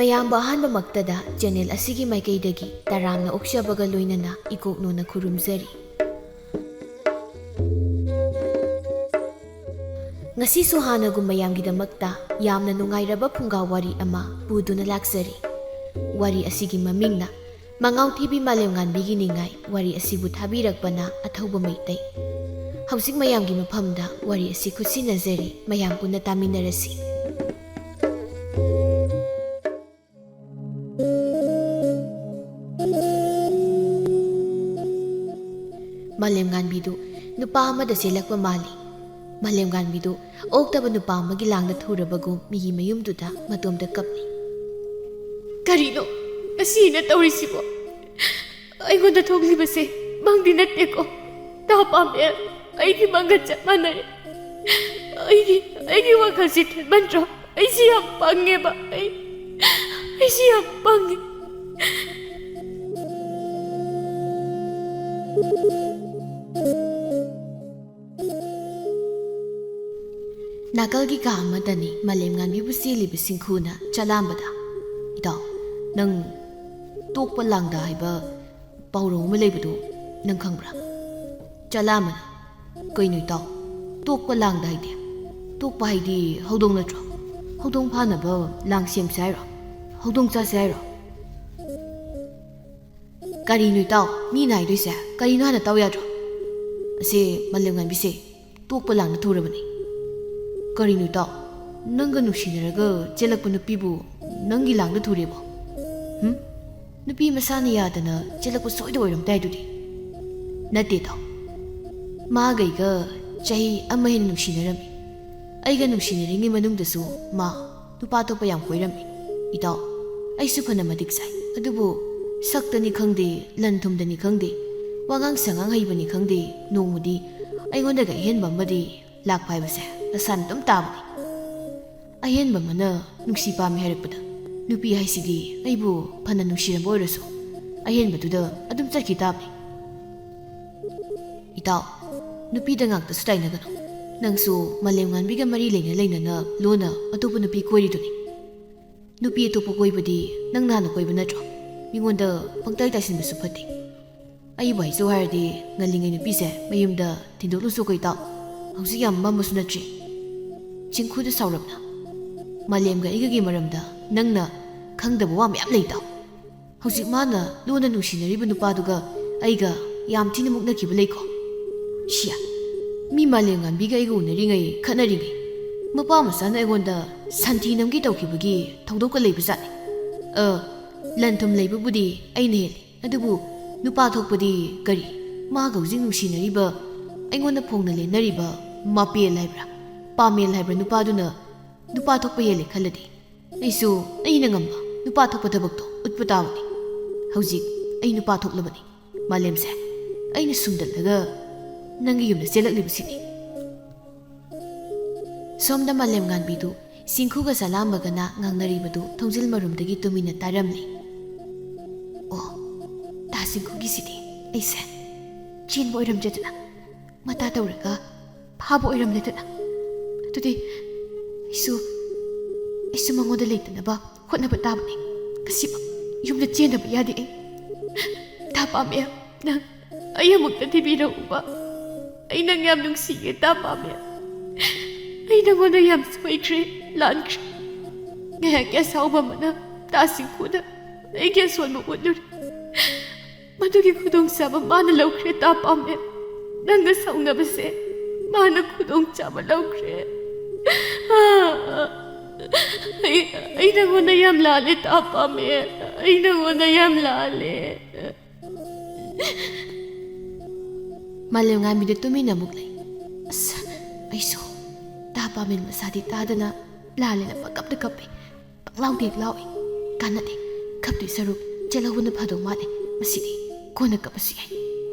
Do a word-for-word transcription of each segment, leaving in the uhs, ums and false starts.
ꯃꯌꯥꯝꯕꯨ ꯑꯍꯥꯟꯕꯃꯛꯇꯗ ꯆꯦꯅꯦꯜ ꯑꯁꯤꯒꯤ ꯃꯥꯏꯀꯩꯗꯒꯤ ꯇꯔꯥꯝꯅ ꯑꯣꯛꯆꯕꯒ ꯂꯣꯏꯅꯅ ꯏꯀꯣꯛꯅꯣꯅ ꯈꯨꯔꯨꯝꯖꯔꯤ꯫ ꯉꯁꯤꯁꯨ ꯍꯥꯟꯅꯒꯨꯝ ꯃꯌꯥꯝꯒꯤꯗꯃꯛꯇ ꯌꯥꯝꯅ ꯅꯨꯡꯉꯥꯏꯔꯕ ꯐꯨꯡꯒꯥ ꯋꯥꯔꯤ ꯑꯃ ꯄꯨꯗꯨꯅ ꯂꯥꯛꯆꯔꯤ꯫ ꯋꯥꯔꯤ ꯑꯁꯤꯒꯤ ꯃꯃꯤꯡꯅ ꯃꯉꯥꯎꯊꯤꯕꯤ ꯃꯥꯂꯦꯝꯉꯥꯟꯕꯤꯒꯤ ꯅꯤꯡꯉꯥꯏ꯫ ꯋꯥꯔꯤ ꯑꯁꯤꯕꯨ ꯊꯥꯕꯤꯔꯛꯄꯅ ꯑꯊꯧꯕ ꯃꯩꯇꯩ꯫ ꯍꯧꯖꯤꯛ ꯃꯌꯥꯝꯒꯤ ꯃꯐꯝꯗ ꯋꯥꯔꯤ ꯑꯁꯤ ꯈꯨꯠꯁꯤꯟꯅꯖꯔꯤ, ꯃꯌꯥꯝ ꯄꯨꯟꯅ ꯇꯥꯃꯤꯟꯅꯔꯁꯤ꯫ ꯃꯥꯂꯦꯝꯉꯥꯟꯕꯤꯗꯨ ꯅꯨꯄꯥ ꯑꯃꯗ ꯆꯦꯜꯂꯛꯄ ꯃꯥꯜꯂꯤ꯫ ꯃꯥꯂꯦꯝꯉꯥꯟꯕꯤꯗꯨ ꯑꯣꯛꯇꯕ ꯅꯨꯄꯥ ꯑꯃꯒꯤ ꯂꯥꯡꯗ ꯊꯨꯔꯕꯒꯨꯝ ꯃꯤꯒꯤ ꯃꯌꯨꯝꯗꯨꯗ ꯃꯇꯣꯝꯇ ꯀꯞꯂꯤ꯫ "ꯀꯔꯤꯅꯣ ꯉꯁꯤ ꯑꯩꯅ ꯇꯧꯔꯤꯁꯤꯕꯣ? ꯑꯩꯉꯣꯟꯗ ꯊꯣꯛꯂꯤꯕꯁꯦ ꯃꯪꯗꯤ ꯅꯠꯇꯦꯀꯣ? ꯇꯥ ꯄꯥꯝꯃꯦ, ꯑꯩꯒꯤ ꯃꯪꯒ ꯆꯞ ꯃꯥꯟꯅꯔꯦ꯫ ꯑꯩꯒꯤ, ꯑꯩꯒꯤ ꯋꯥꯈꯜꯁꯤ ꯊꯦꯠꯃꯟꯗ꯭ꯔꯣ? ꯑꯩꯁꯤ ꯌꯥꯝ ꯄꯪꯉꯦꯕ꯫ ꯑꯩ, ꯑꯩꯁꯤ ꯌꯥꯝ ꯄꯪꯉꯦ꯫" ꯅꯥꯀꯜꯒꯤ ꯀꯥ ꯑꯃꯗꯅꯤ ꯃꯥꯂꯦꯝꯉꯥꯟꯕꯤꯕꯨ ꯆꯦꯜꯂꯤꯕ ꯁꯤꯡꯈꯨꯅ ꯆꯂꯥꯝꯕꯗ, "ꯏꯇꯥꯎ, ꯅꯪ ꯇꯣꯛꯄ ꯂꯥꯡꯗ ꯍꯥꯏꯕ ꯄꯥꯎꯔꯧ ꯑꯃ ꯂꯩꯕꯗꯨ ꯅꯪ ꯈꯪꯕ꯭ꯔꯥ?" ꯆꯂꯥꯝꯕꯅ, "ꯀꯩꯅꯣ ꯏꯇꯥꯎ? ꯇꯣꯛꯄ ꯂꯥꯡꯗ ꯍꯥꯏꯗꯤ? ꯇꯣꯛꯄ ꯍꯥꯏꯗꯤ ꯍꯧꯗꯣꯡ ꯅꯠꯇ꯭ꯔꯣ? ꯍꯧꯗꯣꯡ ꯐꯥꯅꯕ ꯂꯥꯡ ꯁꯦꯝꯁꯦ ꯍꯥꯏꯔꯣ? ꯍꯧꯗꯣꯡ ꯆꯥꯁꯦ ꯍꯥꯏꯔꯣ?" "ꯀꯔꯤꯅꯣ ꯏꯇꯥꯎ? ꯃꯤꯅ ꯍꯥꯏꯗꯣꯏꯁꯦ ꯀꯔꯤꯅꯣ ꯍꯥꯟꯅ ꯇꯥꯎ ꯌꯥꯗ꯭ꯔꯣ? ꯑꯁꯦ ꯃꯥꯂꯦꯝꯉꯥꯟꯕꯤꯁꯦ ꯇꯣꯛꯄ ꯂꯥꯡꯅ ꯊꯨꯔꯕꯅꯤ꯫" "ꯀꯔꯤꯅꯣ ꯏꯇꯥꯎ? ꯅꯪꯒ ꯅꯨꯡꯁꯤꯅꯔꯒ ꯆꯦꯜꯂꯛꯄ ꯅꯨꯄꯤꯕꯨ ꯅꯪꯒꯤ ꯂꯥꯡꯗ ꯊꯨꯔꯦꯕꯣ? ꯍꯨꯝ? ꯅꯨꯄꯤ ꯃꯁꯥꯅ ꯌꯥꯗꯅ ꯆꯦꯜꯂꯛꯄ ꯁꯣꯏꯗ ꯑꯣꯏꯔꯝ ꯇꯥꯏ ꯑꯗꯨꯗꯤ꯫" "ꯅꯠꯇꯦ ꯏꯇꯥꯎ, ꯃꯥꯒ ꯑꯩꯒ ꯆꯍꯤ ꯑꯃ ꯍꯦꯟꯅ ꯅꯨꯡꯁꯤꯅꯔꯝꯃꯤ꯫ ꯑꯩꯒ ꯅꯨꯡꯁꯤꯅꯔꯤꯉꯩ ꯃꯅꯨꯡꯗꯁꯨ ꯃꯥ ꯅꯨꯄꯥ ꯑꯇꯣꯞꯄ ꯌꯥꯝ ꯀꯣꯏꯔꯝꯃꯤ꯫ ꯏꯇꯥꯎ, ꯑꯩꯁꯨ ꯐꯅ ꯃꯇꯤꯛ ꯆꯥꯏ, ꯑꯗꯨꯕꯨ ꯁꯛꯇꯅꯤ ꯈꯪꯗꯦ, ꯂꯟ ꯊꯨꯝꯗꯅꯤ ꯈꯪꯗꯦ, ꯋꯥꯉꯥꯡ ꯁꯉꯥꯡ ꯍꯩꯕꯅꯤ ꯈꯪꯗꯦ, ꯅꯣꯡꯃꯗꯤ ꯑꯩꯉꯣꯟꯗꯒ ꯑꯍꯦꯟꯕ ꯑꯃꯗꯤ ꯂꯥꯛꯄ ꯍꯥꯏꯕꯁꯦ ꯃꯁꯥꯅ ꯑꯗꯨꯝ ꯇꯥꯕꯅꯤ꯫ ꯑꯍꯦꯟꯕ ꯑꯃꯅ ꯅꯨꯡꯁꯤ ꯄꯥꯝꯃꯤ ꯍꯥꯏꯔꯛꯄꯗ ꯅꯨꯄꯤ ꯍꯥꯏꯁꯤꯗꯤ ꯑꯩꯕꯨ ꯐꯅ ꯅꯨꯡꯁꯤꯔꯝꯕ ꯑꯣꯏꯔꯁꯨ ꯑꯍꯦꯟꯕꯗꯨꯗ ꯑꯗꯨꯝ ꯆꯠꯈꯤ ꯇꯥꯕꯅꯤ꯫" "ꯏꯇꯥꯎ, ꯅꯨꯄꯤꯗ ꯉꯥꯛꯇꯁꯨ ꯇꯥꯏꯅꯒꯅꯨ꯫ ꯅꯪꯁꯨ ꯃꯥꯂꯦꯝꯉꯥꯟꯕꯤꯒ ꯃꯔꯤ ꯂꯩꯅ ꯂꯩꯅꯅ ꯂꯣꯟꯅ ꯑꯇꯣꯞꯄ ꯅꯨꯄꯤ ꯀꯣꯏꯔꯤꯗꯨꯅꯤ꯫" ꯅꯨꯄꯤ ꯑꯇꯣꯞꯄ ꯀꯣꯏꯕꯗꯤ ꯅꯪꯅ ꯍꯥꯟꯅ ꯀꯣꯏꯕ ꯅꯠꯇ꯭ꯔꯣ? ꯃꯤꯉꯣꯟꯗ ꯄꯪꯇꯥꯏ ꯇꯥꯏꯁꯤꯟꯕꯁꯨ ꯐꯠꯇꯦ꯫ ꯑꯩꯕꯨ ꯍꯥꯏꯖꯧ ꯍꯥꯏꯔꯗꯤ ꯉꯜꯂꯤꯉꯩ ꯅꯨꯄꯤꯁꯦ ꯃꯌꯨꯝꯗ ꯊꯤꯟꯗꯣꯛꯂꯨꯁꯨ ꯀꯩꯇꯥꯎ꯫ ꯍꯧꯖꯤꯛ ꯌꯥꯝ ꯃꯝꯕꯁꯨ ꯅꯠꯇ꯭ꯔꯤ꯫ ꯆꯤꯡꯈꯨꯗ ꯁꯥꯎꯔꯞꯅ, "ꯃꯥꯂꯦꯝꯒ ꯑꯩꯒꯒꯤ ꯃꯔꯝꯗ ꯅꯪꯅ ꯈꯪꯗꯕ ꯋꯥ ꯃꯌꯥꯝ ꯂꯩꯇꯥꯎ꯫ ꯍꯧꯖꯤꯛ ꯃꯥꯅ ꯂꯨꯅ ꯅꯨꯡꯁꯤꯅꯔꯤꯕ ꯅꯨꯄꯥꯗꯨꯒ ꯑꯩꯒ ꯌꯥꯝ ꯊꯤꯅ ꯃꯨꯛꯅꯈꯤꯕ ꯂꯩꯀꯣ꯫ ꯁꯤꯌꯥ, ꯃꯤ ꯃꯥꯂꯦꯝ ꯉꯥꯟꯕꯤꯒ ꯑꯩꯒ ꯎꯅꯔꯤꯉꯩ, ꯈꯠꯅꯔꯤꯉꯩ, ꯃꯄꯥ ꯃꯆꯥꯅ ꯑꯩꯉꯣꯟꯗ ꯁꯟꯊꯤ ꯅꯝꯒꯦ ꯇꯧꯈꯤꯕꯒꯤ ꯊꯧꯗꯣꯛꯀ ꯂꯩꯕꯖꯥꯠꯅꯤ꯫ ꯑ, ꯂꯟ ꯊꯨꯝ ꯂꯩꯕꯕꯨꯗꯤ ꯑꯩꯅ ꯍꯦꯜꯂꯤ, ꯑꯗꯨꯕꯨ ꯅꯨꯄꯥ ꯊꯣꯛꯄꯗꯤ ꯀꯔꯤ? ꯃꯥꯒ ꯍꯧꯖꯤꯛ ꯅꯨꯡꯁꯤꯅꯔꯤꯕ, ꯑꯩꯉꯣꯟꯗ ꯐꯣꯡꯅ ꯂꯦꯟꯅꯔꯤꯕ ꯃꯥꯄꯦꯜ ꯍꯥꯏꯕ꯭ꯔꯥ, ꯄꯥꯃꯦꯜ ꯍꯥꯏꯕ꯭ꯔꯥ, ꯅꯨꯄꯥꯗꯨꯅ ꯅꯨꯄꯥ ꯊꯣꯛꯄ ꯍꯦꯜꯂꯦ ꯈꯜꯂꯗꯤ, ꯑꯩꯁꯨ ꯑꯩꯅ ꯉꯝꯕ ꯅꯨꯄꯥ ꯊꯣꯛꯄ ꯊꯕꯛꯇꯣ ꯎꯠꯄ ꯇꯥꯕꯅꯤ꯫ ꯍꯧꯖꯤꯛ ꯑꯩ ꯅꯨꯄꯥ ꯊꯣꯛꯂꯕꯅꯤ꯫ ꯃꯥꯂꯦꯝꯁꯦ ꯑꯩꯅ ꯁꯨꯝꯗꯠꯂꯒ ꯅꯪꯒꯤ ꯌꯨꯝꯗ ꯆꯦꯜꯂꯛꯂꯤꯕꯁꯤꯅꯤ꯫" ꯁꯣꯝꯗ ꯃꯥꯂꯦꯝ ꯉꯥꯟꯕꯤꯗꯨ ꯆꯤꯡꯈꯨꯒ ꯆꯂꯥꯝꯕꯒꯅ ꯉꯥꯡꯅꯔꯤꯕꯗꯨ ꯊꯣꯡꯖꯤꯜ ꯃꯔꯨꯝꯗꯒꯤ ꯇꯨꯃꯤꯟꯅ ꯇꯥꯔꯝꯂꯤ꯫ "ꯑꯣ, ꯇꯥ ꯆꯤꯡꯈꯨꯒꯤꯁꯤꯗꯤ ꯑꯩꯁꯦ ꯆꯦꯟꯕ ꯑꯣꯏꯔꯝꯗ꯭ꯔꯦꯗꯅ, ꯃꯇꯥ ꯇꯧꯔꯒ ꯐꯥꯕ ꯑꯣꯏꯔꯝꯂꯦꯗꯅ꯫ ꯑꯗꯨꯗꯤ ꯑꯩꯁꯨ, ꯑꯩꯁꯨ ꯃꯉꯣꯟꯗ ꯂꯩꯇꯅꯕ ꯍꯣꯠꯅꯕ ꯇꯥꯕꯅꯤ꯫ ꯉꯁꯤꯃꯛ ꯌꯨꯝꯗ ꯆꯦꯟꯗꯕ ꯌꯥꯗꯦ ꯑꯩ꯫ ꯇꯥ ꯄꯥꯝꯃꯦ, ꯅꯪ ꯑꯩ ꯑꯃꯨꯛꯇ ꯊꯤꯕꯤꯔꯛꯎꯕ꯫ ꯑꯩ ꯅꯪ ꯌꯥꯝ ꯅꯨꯡꯁꯤꯌꯦ, ꯇꯥ ꯄꯥꯝꯃꯦ꯫ ꯑꯩ ꯅꯪꯉꯣꯟꯗ ꯌꯥꯝ ꯁꯣꯏꯈ꯭ꯔꯦ, ꯂꯥꯟꯈ꯭ꯔꯦ꯫ ꯉꯥꯏꯍꯥꯛꯀꯤ ꯑꯁꯥꯎꯕ ꯑꯃꯅ ꯇꯥ ꯆꯤꯡꯈꯨꯗ ꯑꯩꯒꯤ ꯑꯁꯣꯟꯕ ꯎꯠꯂꯨꯔꯦ꯫ ꯃꯗꯨꯒꯤ ꯈꯨꯗꯣꯡꯆꯥꯕ ꯃꯥꯅ ꯂꯧꯈ꯭ꯔꯦ, ꯇꯥ ꯄꯥꯝꯃꯦ꯫ ꯅꯪꯒ ꯁꯥꯎꯅꯕꯁꯦ ꯃꯥꯅ ꯈꯨꯗꯣꯡꯆꯥꯕ ꯂꯧꯈ꯭ꯔꯦ꯫ ꯑꯩ, ꯑꯩ ꯅꯪꯉꯣꯟꯗ ꯌꯥꯝ ꯂꯥꯜꯂꯦ, ꯇꯥ ꯄꯥꯝꯃꯦ꯫ ꯑꯩ ꯅꯪꯉꯣꯟꯗ ꯌꯥꯝ ꯂꯥꯜꯂꯦ꯫" ꯃꯥꯂꯦꯝ ꯉꯥꯟꯕꯤꯗ ꯇꯨꯃꯤꯟꯅ ꯑꯃꯨꯛ ꯂꯩ꯫ ꯑꯁ, ꯑꯩꯁꯨ ꯇꯥ ꯄꯥꯃꯦꯜ ꯃꯁꯥꯗꯤ ꯇꯥꯗꯅ ꯂꯥꯜꯂꯦꯅ ꯄꯪꯀꯞꯇ ꯀꯞꯄꯦ꯫ ꯄꯪꯂꯥꯎꯗꯤ ꯍꯦꯛ ꯂꯥꯎꯏ꯫ ꯀꯥꯟꯅꯗꯦ, ꯀꯞꯇꯣꯏ ꯁꯔꯨꯛ ꯆꯦꯜꯍꯧꯕꯅ ꯐꯗꯧ ꯃꯥꯜꯂꯦ꯫ ꯃꯁꯤꯗꯤ ꯀꯣꯟꯅ ꯀꯞꯄꯁꯨ ꯌꯥꯏ꯫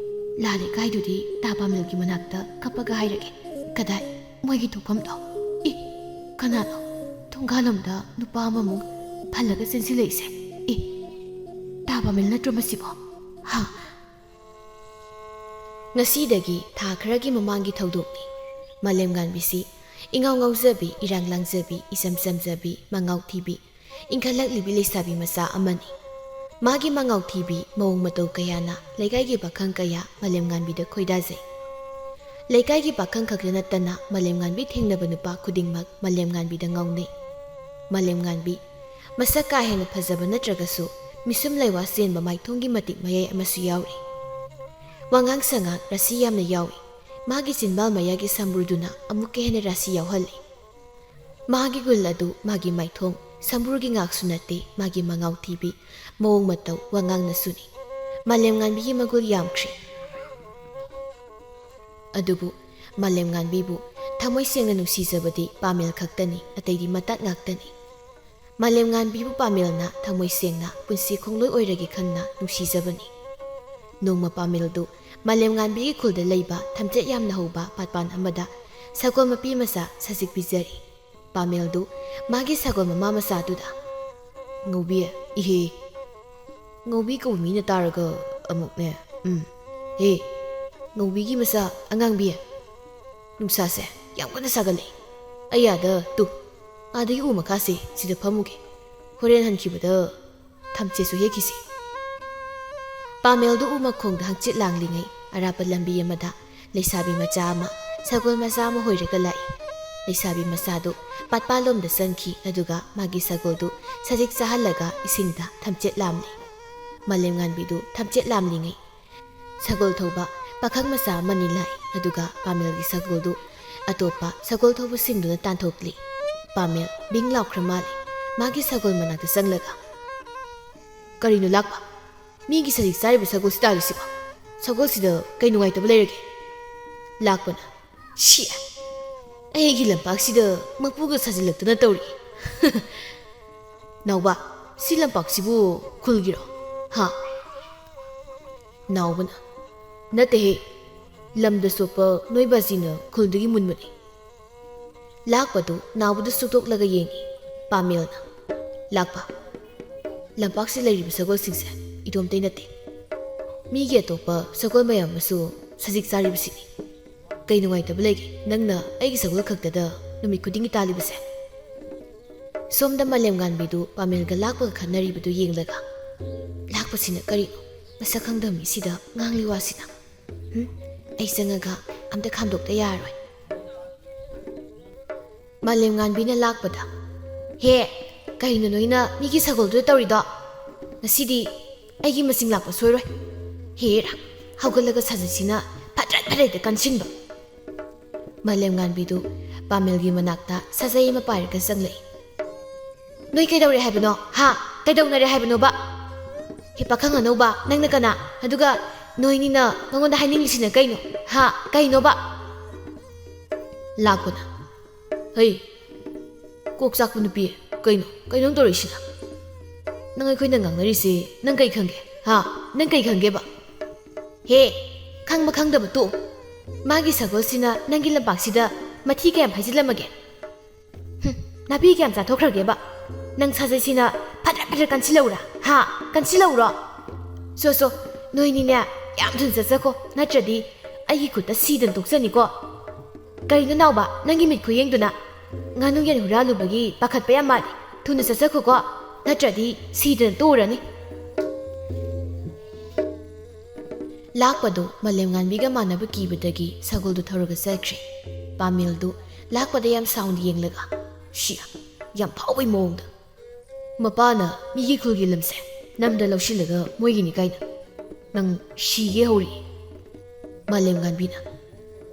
ꯂꯥꯜꯂꯦ ꯀꯥꯏꯗꯨꯗꯤ ꯇꯥ ꯄꯥꯃꯦꯜꯒꯤ ꯃꯅꯥꯛꯇ ꯀꯞꯄꯒ ꯍꯥꯏꯔꯒꯦ꯫ ꯀꯗꯥꯏ? ꯃꯣꯏꯒꯤ ꯊꯣꯛꯐꯝꯗꯣ꯫ ꯏ, ꯀꯅꯥꯅꯣ? ꯊꯣꯡꯒꯥꯜꯂꯣꯝꯗ ꯅꯨꯄꯥ ꯑꯃꯃꯨꯛ ꯐꯜꯂꯒ ꯆꯦꯟꯁꯤꯜꯂꯛꯏꯁꯦ꯫ ꯏ, ꯇꯥ ꯄꯥꯃꯦꯜ ꯅꯠꯇ꯭ꯔꯣ ꯃꯁꯤꯕꯣ? ꯍꯥ? ꯉꯁꯤꯗꯒꯤ ꯊꯥ ꯈꯔꯒꯤ ꯃꯃꯥꯡꯒꯤ ꯊꯧꯗꯣꯛꯅꯤ꯫ ꯃꯥꯂꯦꯝ ꯉꯥꯟꯕꯤꯁꯤ ꯏꯉꯥꯎ ꯉꯥꯎꯖꯕꯤ, ꯏꯔꯥꯡ ꯂꯥꯡꯖꯕꯤ, ꯏꯆꯝ ꯆꯝꯖꯕꯤ, ꯃꯉꯥꯎ ꯊꯤꯕꯤ, ꯏꯟꯈꯠꯂꯛꯂꯤꯕꯤ ꯂꯩꯁꯥꯕꯤ ꯃꯆꯥ ꯑꯃꯅꯤ꯫ ꯃꯥꯒꯤ ꯃꯉꯥꯎ ꯊꯤꯕꯤ ꯃꯑꯣꯡ ꯃꯇꯧ ꯀꯌꯥꯅ ꯂꯩꯀꯥꯏꯒꯤ ꯄꯥꯈꯪ ꯀꯌꯥ ꯃꯥꯂꯦꯝꯉꯥꯟꯕꯤꯗ ꯈꯣꯏꯗꯥꯖꯩ꯫ ꯂꯩꯀꯥꯏꯒꯤ ꯄꯥꯈꯪ ꯈꯛꯇ ꯅꯠꯇꯅ ꯃꯥꯂꯦꯝꯉꯥꯟꯕꯤ ꯊꯦꯡꯅꯕ ꯅꯨꯄꯥ ꯈꯨꯗꯤꯡꯃꯛ ꯃꯥꯂꯦꯝꯉꯥꯟꯕꯤꯗ ꯉꯥꯎꯅꯩ꯫ ꯃꯥꯂꯦꯝꯉꯥꯟꯕꯤ ꯃꯁꯛ ꯀꯥ ꯍꯦꯟꯅ ꯐꯖꯕ ꯅꯠꯇ꯭ꯔꯒꯁꯨ ꯃꯤꯁꯨꯝ ꯂꯩꯋꯥ ꯆꯦꯟꯕ ꯃꯥꯏꯊꯣꯡꯒꯤ ꯃꯇꯤꯛ ꯃꯌꯥꯏ ꯑꯃꯁꯨ ꯌꯥꯎꯔꯤ꯫ ꯋꯥꯉꯥꯡ ꯁꯉꯥꯡ ꯔꯥꯁꯤ ꯌꯥꯝꯅ ꯌꯥꯎꯏ꯫ ꯃꯥꯒꯤ ꯆꯤꯟꯕꯥꯜ ꯃꯌꯥꯒꯤ ꯁꯝꯕ꯭ꯔꯨꯗꯨꯅ ꯑꯃꯨꯛꯀ ꯍꯦꯟꯅ ꯔꯥꯁꯤ ꯌꯥꯎꯍꯜꯂꯤ꯫ ꯃꯥꯒꯤ ꯒꯨꯜ ꯑꯗꯨ ꯃꯥꯒꯤ ꯃꯥꯏꯊꯣꯡ ꯁꯝꯕ꯭ꯔꯨꯒꯤ ꯉꯥꯛꯁꯨ ꯅꯠꯇꯦ, ꯃꯥꯒꯤ ꯃꯉꯥꯎ ꯊꯤꯕꯤ ꯃꯑꯣꯡ ꯃꯇꯧ ꯋꯥꯉꯥꯡꯅꯁꯨꯅꯤ꯫ ꯃꯥꯂꯦꯝꯉꯥꯟꯕꯤꯒꯤ ꯃꯒꯨꯜ ꯌꯥꯝꯈ꯭ꯔꯦ꯫ ꯑꯗꯨꯕꯨ ꯃꯥꯂꯦꯝꯉꯥꯟꯕꯤꯕꯨ ꯊꯃꯣꯏ ꯁꯦꯡꯅ ꯅꯨꯡꯁꯤꯖꯕꯗꯤ ꯄꯥꯃꯦꯜ ꯈꯛꯇꯅꯤ, ꯑꯇꯩꯗꯤ ꯃꯇꯠ ꯉꯥꯛꯇꯅꯤ꯫ ꯃꯥꯂꯦꯝꯉꯥꯟꯕꯤꯕꯨ ꯄꯥꯃꯦꯜꯅ ꯊꯃꯣꯏ ꯁꯦꯡꯅ ꯄꯨꯟꯁꯤ ꯈꯣꯡꯂꯣꯏ ꯑꯣꯏꯔꯒꯦ ꯈꯟꯅ ꯅꯨꯡꯁꯤꯖꯕꯅꯤ꯫ ꯅꯣꯡꯃ ꯄꯥꯃꯦꯜꯗꯨ ꯃꯥꯂꯦꯝꯉꯥꯟꯕꯤꯒꯤ ꯈꯨꯜꯗ ꯂꯩꯕ ꯊꯝꯆꯦꯠ ꯌꯥꯝꯅ ꯍꯧꯕ ꯄꯥꯠꯄꯥꯟ ꯑꯃꯗ ꯁꯒꯣꯜ ꯃꯄꯤ ꯃꯆꯥ ꯁꯖꯤꯛ ꯄꯤꯖꯔꯤ꯫ ꯄꯥꯃꯦꯜꯗꯨ ꯃꯥꯒꯤ ꯁꯒꯣꯜ ꯃꯃꯥ ꯃꯆꯥꯗꯨꯗ, "ꯉꯧꯕꯤ, ꯏꯍꯦ, ꯉꯧꯕꯤ ꯀꯧꯕ ꯃꯤꯅ ꯇꯥꯔꯒ ꯑꯃꯨꯛꯅꯦ, ꯎꯝ, ꯍꯦ, ꯉꯧꯕꯤꯒꯤ ꯃꯆꯥ ꯑꯉꯥꯡꯕꯤ, ꯅꯨꯡꯁꯥꯁꯦ ꯌꯥꯝ ꯀꯟꯅ ꯁꯥꯒꯠꯂꯛꯏ꯫ ꯑꯩ ꯑꯥꯗ ꯇꯨ, ꯑꯥꯗꯒꯤ ꯎ ꯃꯈꯥꯁꯦ ꯁꯤꯗ ꯐꯝꯃꯨꯒꯦ꯫ ꯍꯣꯔꯦꯟ ꯍꯟꯈꯤꯕꯗ ꯊꯝꯆꯦꯠꯁꯨ ꯍꯦꯛꯈꯤꯁꯤ꯫" ꯄꯥꯃꯦꯜꯗꯨ ꯎ ꯃꯈꯣꯡꯗ ꯍꯪꯆꯤꯠ ꯂꯥꯡꯂꯤꯉꯩ ꯑꯔꯥꯞꯄ ꯂꯝꯕꯤ ꯑꯃꯗ ꯂꯩꯁꯥꯕꯤ ꯃꯆꯥ ꯑꯃ ꯁꯒꯣꯜ ꯃꯆꯥ ꯑꯃ ꯍꯣꯏꯔꯒ ꯂꯥꯛꯏ꯫ ꯂꯩꯁꯥꯕꯤ ꯃꯆꯥꯗꯨ ꯄꯥꯠꯄꯥꯂꯣꯝꯗ ꯆꯪꯈꯤ, ꯑꯗꯨꯒ ꯃꯥꯒꯤ ꯁꯒꯣꯜꯗꯨ ꯁꯖꯤꯛ ꯆꯥꯍꯜꯂꯒ ꯏꯁꯤꯡꯗ ꯊꯝꯆꯦꯠ ꯂꯥꯝꯂꯤ꯫ ꯃꯥꯂꯦꯝꯉꯥꯟꯕꯤꯗꯨ ꯊꯝꯆꯦꯠ ꯂꯥꯝꯂꯤꯉꯩ ꯁꯒꯣꯜ ꯊꯧꯕ ꯄꯥꯈꯪ ꯃꯆꯥ ꯑꯃꯅꯤ ꯂꯥꯛꯏ, ꯑꯗꯨꯒ ꯄꯥꯃꯦꯜꯒꯤ ꯁꯒꯣꯜꯗꯨ ꯑꯇꯣꯞꯄ ꯁꯒꯣꯜ ꯊꯧꯕꯁꯤꯡꯗꯨꯅ ꯇꯥꯟꯊꯣꯛꯂꯤ꯫ ꯄꯥꯃꯦꯜ ꯕꯤꯡ ꯂꯥꯎꯈ꯭ꯔ ꯃꯥꯜꯂꯤ꯫ ꯃꯥꯒꯤ ꯁꯒꯣꯜ ꯃꯅꯥꯛꯇ ꯆꯪꯂꯒ, "ꯀꯔꯤꯅꯣ ꯂꯥꯛꯄ? ꯃꯤꯒꯤ ꯁꯖꯤꯛ ꯆꯥꯔꯤꯕ ꯁꯒꯣꯜꯁꯤ ꯇꯥꯔꯤꯁꯤꯕꯣ? ꯁꯒꯣꯜꯁꯤꯗ ꯀꯩ ꯅꯨꯡꯉꯥꯏꯇꯕ ꯂꯩꯔꯒꯦ?" ꯂꯥꯛꯄꯅ, "ꯁꯤ, ꯑꯩꯒꯤ ꯂꯝꯄꯥꯛꯁꯤꯗ ꯃꯄꯨꯒ ꯁꯥꯖꯤꯜꯂꯛꯇꯅ ꯇꯧꯔꯤ꯫" "ꯅꯥꯎꯕ, ꯁꯤ ꯂꯝꯄꯥꯛꯁꯤꯕꯨ ꯈꯨꯜꯒꯤꯔꯣ? ꯍꯥ?" ꯅꯥꯎꯕꯅ, "ꯅꯠꯇꯦꯍꯦ, ꯂꯝꯗ ꯁꯣꯛꯄ ꯅꯣꯏ ꯕꯥꯖꯤꯅ ꯈꯨꯜꯗꯒꯤ ꯃꯨꯟꯕꯅꯤ꯫" ꯂꯥꯛꯄꯗꯨ ꯅꯥꯎꯕꯗ ꯁꯨꯛꯇꯣꯛꯂꯒ ꯌꯦꯡꯏ꯫ ꯄꯥꯃꯦꯜꯅ, "ꯂꯥꯛꯄ, ꯂꯝꯄꯥꯛꯁꯤ ꯂꯩꯔꯤꯕ ꯁꯒꯣꯜꯁꯤꯡꯁꯦ ꯏꯇꯣꯝꯇꯩ ꯅꯠꯇꯦ꯫ ꯃꯤꯒꯤ ꯑꯇꯣꯞꯄ ꯁꯒꯣꯜ ꯃꯌꯥꯝ ꯑꯃꯁꯨ ꯁꯖꯤꯛ ꯆꯥꯔꯤꯕꯁꯤꯅꯤ꯫ ꯀꯩ ꯅꯨꯡꯉꯥꯏꯇꯕ ꯂꯩꯒꯦ ꯅꯪꯅ ꯑꯩꯒꯤ ꯁꯒꯣꯜ ꯈꯛꯇꯗ ꯅꯨꯃꯤꯠ ꯈꯨꯗꯤꯡꯒꯤ ꯇꯥꯜꯂꯤꯕꯁꯦ?" ꯁꯣꯝꯗ ꯃꯥꯂꯦꯝꯉꯥꯟꯕꯤꯗꯨ ꯄꯥꯃꯦꯜꯒ ꯂꯥꯛꯄꯒ ꯈꯠꯅꯔꯤꯕꯗꯨ ꯌꯦꯡꯂꯒ, "ꯂꯥꯛꯄꯁꯤꯅ ꯀꯔꯤꯅꯣ? ꯃꯁꯛ ꯈꯪꯗꯕ ꯃꯤꯁꯤꯗ ꯉꯥꯡꯂꯤ ꯋꯥꯁꯤꯅ꯫ ꯎꯝ, ꯑꯩ ꯆꯪꯉꯒ ꯑꯝꯇ ꯈꯥꯝꯗꯣꯛꯇ ꯌꯥꯔꯣꯏ꯫" ꯃꯥꯂꯦꯝꯉꯥꯟꯕꯤꯅ ꯂꯥꯛꯄꯗ, "ꯍꯦ, ꯀꯩꯅꯣ ꯅꯣꯏꯅ ꯃꯤꯒꯤ ꯁꯒꯣꯜꯗꯨꯗ ꯇꯧꯔꯤꯗꯣ? ꯉꯁꯤꯗꯤ ꯑꯩꯒꯤ ꯃꯁꯤꯡ ꯂꯥꯛꯄ ꯁꯣꯏꯔꯣꯏ꯫" ꯍꯦꯔꯥ, ꯍꯧꯒꯠꯂꯒ ꯁꯥꯖꯠꯁꯤꯅ ꯐꯠꯇ꯭ꯔꯠ ꯐꯠꯇ꯭ꯔꯠꯇ ꯀꯟꯁꯤꯟꯕ꯫ ꯃꯥꯂꯦꯝꯉꯥꯟꯕꯤꯗꯨ ꯄꯥꯃꯦꯜꯒꯤ ꯃꯅꯥꯛꯇ ꯁꯥꯖꯩ ꯑꯃ ꯄꯥꯏꯔꯒ ꯆꯪꯂꯛꯏ꯫ "ꯅꯣꯏ ꯀꯩꯗꯧꯔꯦ ꯍꯥꯏꯕꯅꯣ? ꯍꯥ? ꯀꯩꯗꯧꯅꯔꯦ ꯍꯥꯏꯕꯅꯣꯕ? ꯍꯦ ꯄꯥꯈꯪ ꯑꯅꯧꯕ, ꯅꯪꯅ ꯀꯅꯥ? ꯑꯗꯨꯒ ꯅꯣꯏꯅꯤꯅ ꯃꯉꯣꯟꯗ ꯍꯥꯏꯅꯤꯡꯂꯤꯁꯤꯅ ꯀꯩꯅꯣ? ꯍꯥ? ꯀꯩꯅꯣꯕ?" ꯂꯥꯛꯄꯅ, "ꯍꯩ, ꯀꯣꯛ ꯆꯥꯛꯄ ꯅꯨꯄꯤ, ꯀꯩꯅꯣ? ꯀꯩꯅꯣ ꯅꯪ ꯇꯧꯔꯛꯏꯁꯤꯅ? ꯅꯪ ꯑꯩꯈꯣꯏꯅ ꯉꯥꯡꯅꯔꯤꯁꯦ ꯅꯪ ꯀꯩ ꯈꯪꯒꯦ? ꯍꯥ? ꯅꯪ ꯀꯩ ꯈꯪꯒꯦꯕ?" "ꯍꯦ, ꯈꯪꯕ ꯈꯪꯗꯕ ꯇꯣꯛꯑꯣ꯫ ꯃꯥꯒꯤ ꯁꯒꯣꯜꯁꯤꯅ ꯅꯪꯒꯤ ꯂꯝꯄꯥꯛꯁꯤꯗ ꯃꯊꯤ ꯀꯌꯥꯝ ꯐꯥꯏꯖꯤꯜꯂꯝꯃꯒꯦ? ꯍꯨꯝ, ꯅꯥꯄꯤ ꯀꯌꯥꯝ ꯆꯥꯊꯣꯛꯈ꯭ꯔꯒꯦꯕ? ꯅꯪ ꯁꯥꯖꯩꯁꯤꯅ ꯐꯠꯇ꯭ꯔ ꯐꯠꯇ꯭ꯔ ꯀꯟꯁꯤꯜꯂꯧꯔꯥ? ꯍꯥ? ꯀꯟꯁꯤꯜꯂꯧꯔꯣ? ꯁꯣ, ꯁꯣ, ꯅꯣꯏꯅꯤꯅꯦ, ꯌꯥꯝ ꯊꯨꯅ ꯆꯠꯆꯈꯣ, ꯅꯠꯇ꯭ꯔꯗꯤ ꯑꯩꯒꯤ ꯈꯨꯠꯇ ꯁꯤꯗꯅ ꯇꯣꯛꯆꯅꯤꯀꯣ꯫" "ꯀꯔꯤꯅꯣ ꯅꯥꯎꯕ, ꯅꯪꯒꯤ ꯃꯤꯠ ꯈꯨꯌꯦꯡꯗꯨꯅ? ꯉꯥꯅꯨ ꯌꯦꯟ ꯍꯨꯔꯥꯜꯂꯨꯕꯒꯤ ꯄꯥꯈꯠꯄ ꯌꯥꯝ ꯃꯥꯜꯂꯤ꯫ ꯊꯨꯅ ꯆꯠꯆꯈꯣꯀꯣ, ꯅꯠꯇ꯭ꯔꯗꯤ ꯁꯤꯗꯅ ꯇꯣꯛꯎꯔꯅꯤ꯫" ꯂꯥꯛꯄꯗꯨ ꯃꯥꯂꯦꯝꯉꯥꯟꯕꯤꯒ ꯃꯥꯟꯅꯕ ꯀꯤꯕꯗꯒꯤ ꯁꯒꯣꯜꯗꯨ ꯊꯧꯔꯒ ꯆꯠꯈ꯭ꯔꯦ꯫ ꯄꯥꯃꯦꯜꯗꯨ ꯂꯥꯛꯄꯗ ꯌꯥꯝ ꯁꯥꯎꯅ ꯌꯦꯡꯂꯒ, "ꯁꯤ ꯌꯥꯝ ꯐꯥꯎꯕꯩ ꯃꯑꯣꯡꯗ꯫ ꯃꯄꯥꯅ ꯃꯤꯒꯤ ꯈꯨꯜꯒꯤ ꯂꯝꯁꯦ ꯅꯝꯗ ꯂꯧꯁꯤꯜꯂꯒ ꯃꯣꯏꯒꯤꯅꯤ ꯀꯥꯏꯅ꯫ ꯅꯪ ꯁꯤꯒꯦ ꯍꯧꯔꯛꯏ꯫" ꯃꯥꯂꯦꯝꯉꯥꯟꯕꯤꯅ,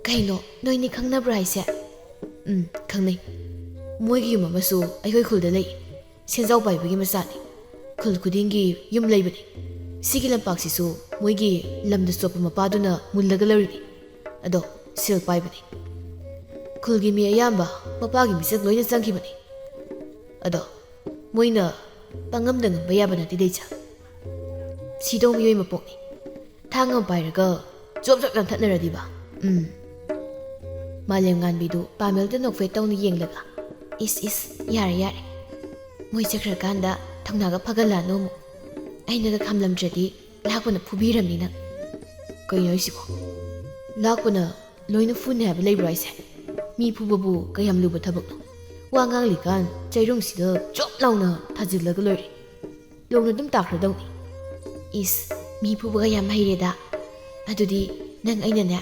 "ꯀꯩꯅꯣ, ꯅꯣꯏꯅꯤ ꯈꯪꯅꯕ꯭ꯔꯥ ꯍꯥꯏꯁꯦ?" "ꯎꯝ, ꯈꯪꯅꯩ꯫ ꯃꯣꯏꯒꯤ ꯌꯨꯝ ꯑꯃꯁꯨ ꯑꯩꯈꯣꯏ ꯈꯨꯜꯗ ꯂꯩ꯫ ꯁꯦꯟꯖꯥꯎ ꯄꯥꯏꯕꯒꯤ ꯃꯆꯥꯅꯤ꯫ ꯈꯨꯜ ꯈꯨꯗꯤꯡꯒꯤ ꯌꯨꯝ ꯂꯩꯕꯅꯤ꯫ ꯁꯤꯒꯤ ꯂꯝꯄꯥꯛꯁꯤꯁꯨ ꯃꯣꯏꯒꯤ ꯂꯝꯗ ꯆꯣꯠꯄ ꯃꯄꯥꯗꯨꯅ ꯃꯨꯜꯂꯒ ꯂꯧꯔꯤꯅꯤ꯫ ꯑꯗꯣ ꯁꯦꯜ ꯄꯥꯏꯕꯅꯤ꯫ ꯈꯨꯜꯒꯤ ꯃꯤ ꯑꯌꯥꯝꯕ ꯃꯄꯥꯒꯤ ꯃꯤꯆꯪ ꯂꯣꯏꯅ ꯆꯪꯈꯤꯕꯅꯤ꯫ ꯑꯗꯣ ꯃꯣꯏꯅ ꯄꯪꯉꯝꯗ ꯉꯝꯕ ꯌꯥꯕ ꯅꯠꯇꯦ ꯗꯩꯆꯥ꯫ ꯁꯤꯗꯧ ꯃꯤꯑꯣꯏ ꯃꯄꯣꯛꯅꯤ꯫ ꯊꯥꯡ ꯑꯃ ꯄꯥꯏꯔꯒ ꯖꯣꯞ ꯖꯣꯞ ꯌꯥꯟꯊꯠꯅꯔꯗꯤꯕ꯫ ꯎꯝ꯫" ꯃꯥꯂꯦꯝꯉꯥꯟꯕꯤꯗꯨ ꯄꯥꯃꯦꯜꯗ ꯅꯣꯛꯐꯦꯠ ꯇꯧꯅ ꯌꯦꯡꯂꯒ, "ꯏꯁ, ꯏꯁ, ꯌꯥꯔꯦ, ꯌꯥꯔꯦ꯫ ꯃꯣꯏ ꯆꯠꯈ꯭ꯔꯀꯥꯟꯗ ꯊꯧꯅꯥꯒ ꯐꯒꯠꯂꯛꯑꯅꯨ ꯑꯃꯨꯛ꯫ ꯑꯩꯅꯒ ꯈꯥꯝꯂꯝꯗ꯭ꯔꯗꯤ ꯂꯥꯛꯄꯅ ꯐꯨꯕꯤꯔꯝꯅꯤ ꯅꯪ꯫" "ꯀꯩꯅꯣ ꯍꯥꯏꯁꯤꯕꯣ? ꯂꯥꯛꯄꯅ ꯂꯣꯏꯅ ꯐꯨꯅꯤ ꯍꯥꯏꯕ ꯂꯩꯕ꯭ꯔꯣ ꯍꯥꯏꯁꯦ? ꯃꯤ ꯐꯨꯕꯕꯨ ꯀꯌꯥꯝ ꯂꯨꯕ ꯊꯕꯛꯅꯣ? ꯋꯥ ꯉꯥꯡꯂꯤꯀꯥꯟ ꯆꯩꯔꯨꯡꯁꯤꯗ ꯆꯣꯞ ꯂꯥꯎꯅ ꯊꯥꯖꯤꯜꯂꯒ ꯂꯣꯏꯔꯦ꯫ ꯂꯣꯡꯅ ꯑꯗꯨꯝ ꯇꯥꯈ꯭ꯔꯗꯧꯅꯤ꯫ ꯏꯁ, ꯃꯤ ꯐꯨꯕꯒ ꯌꯥꯝ ꯍꯩꯔꯦꯗ꯫ ꯑꯗꯨꯗꯤ ꯅꯪ ꯑꯩꯅꯅꯦ,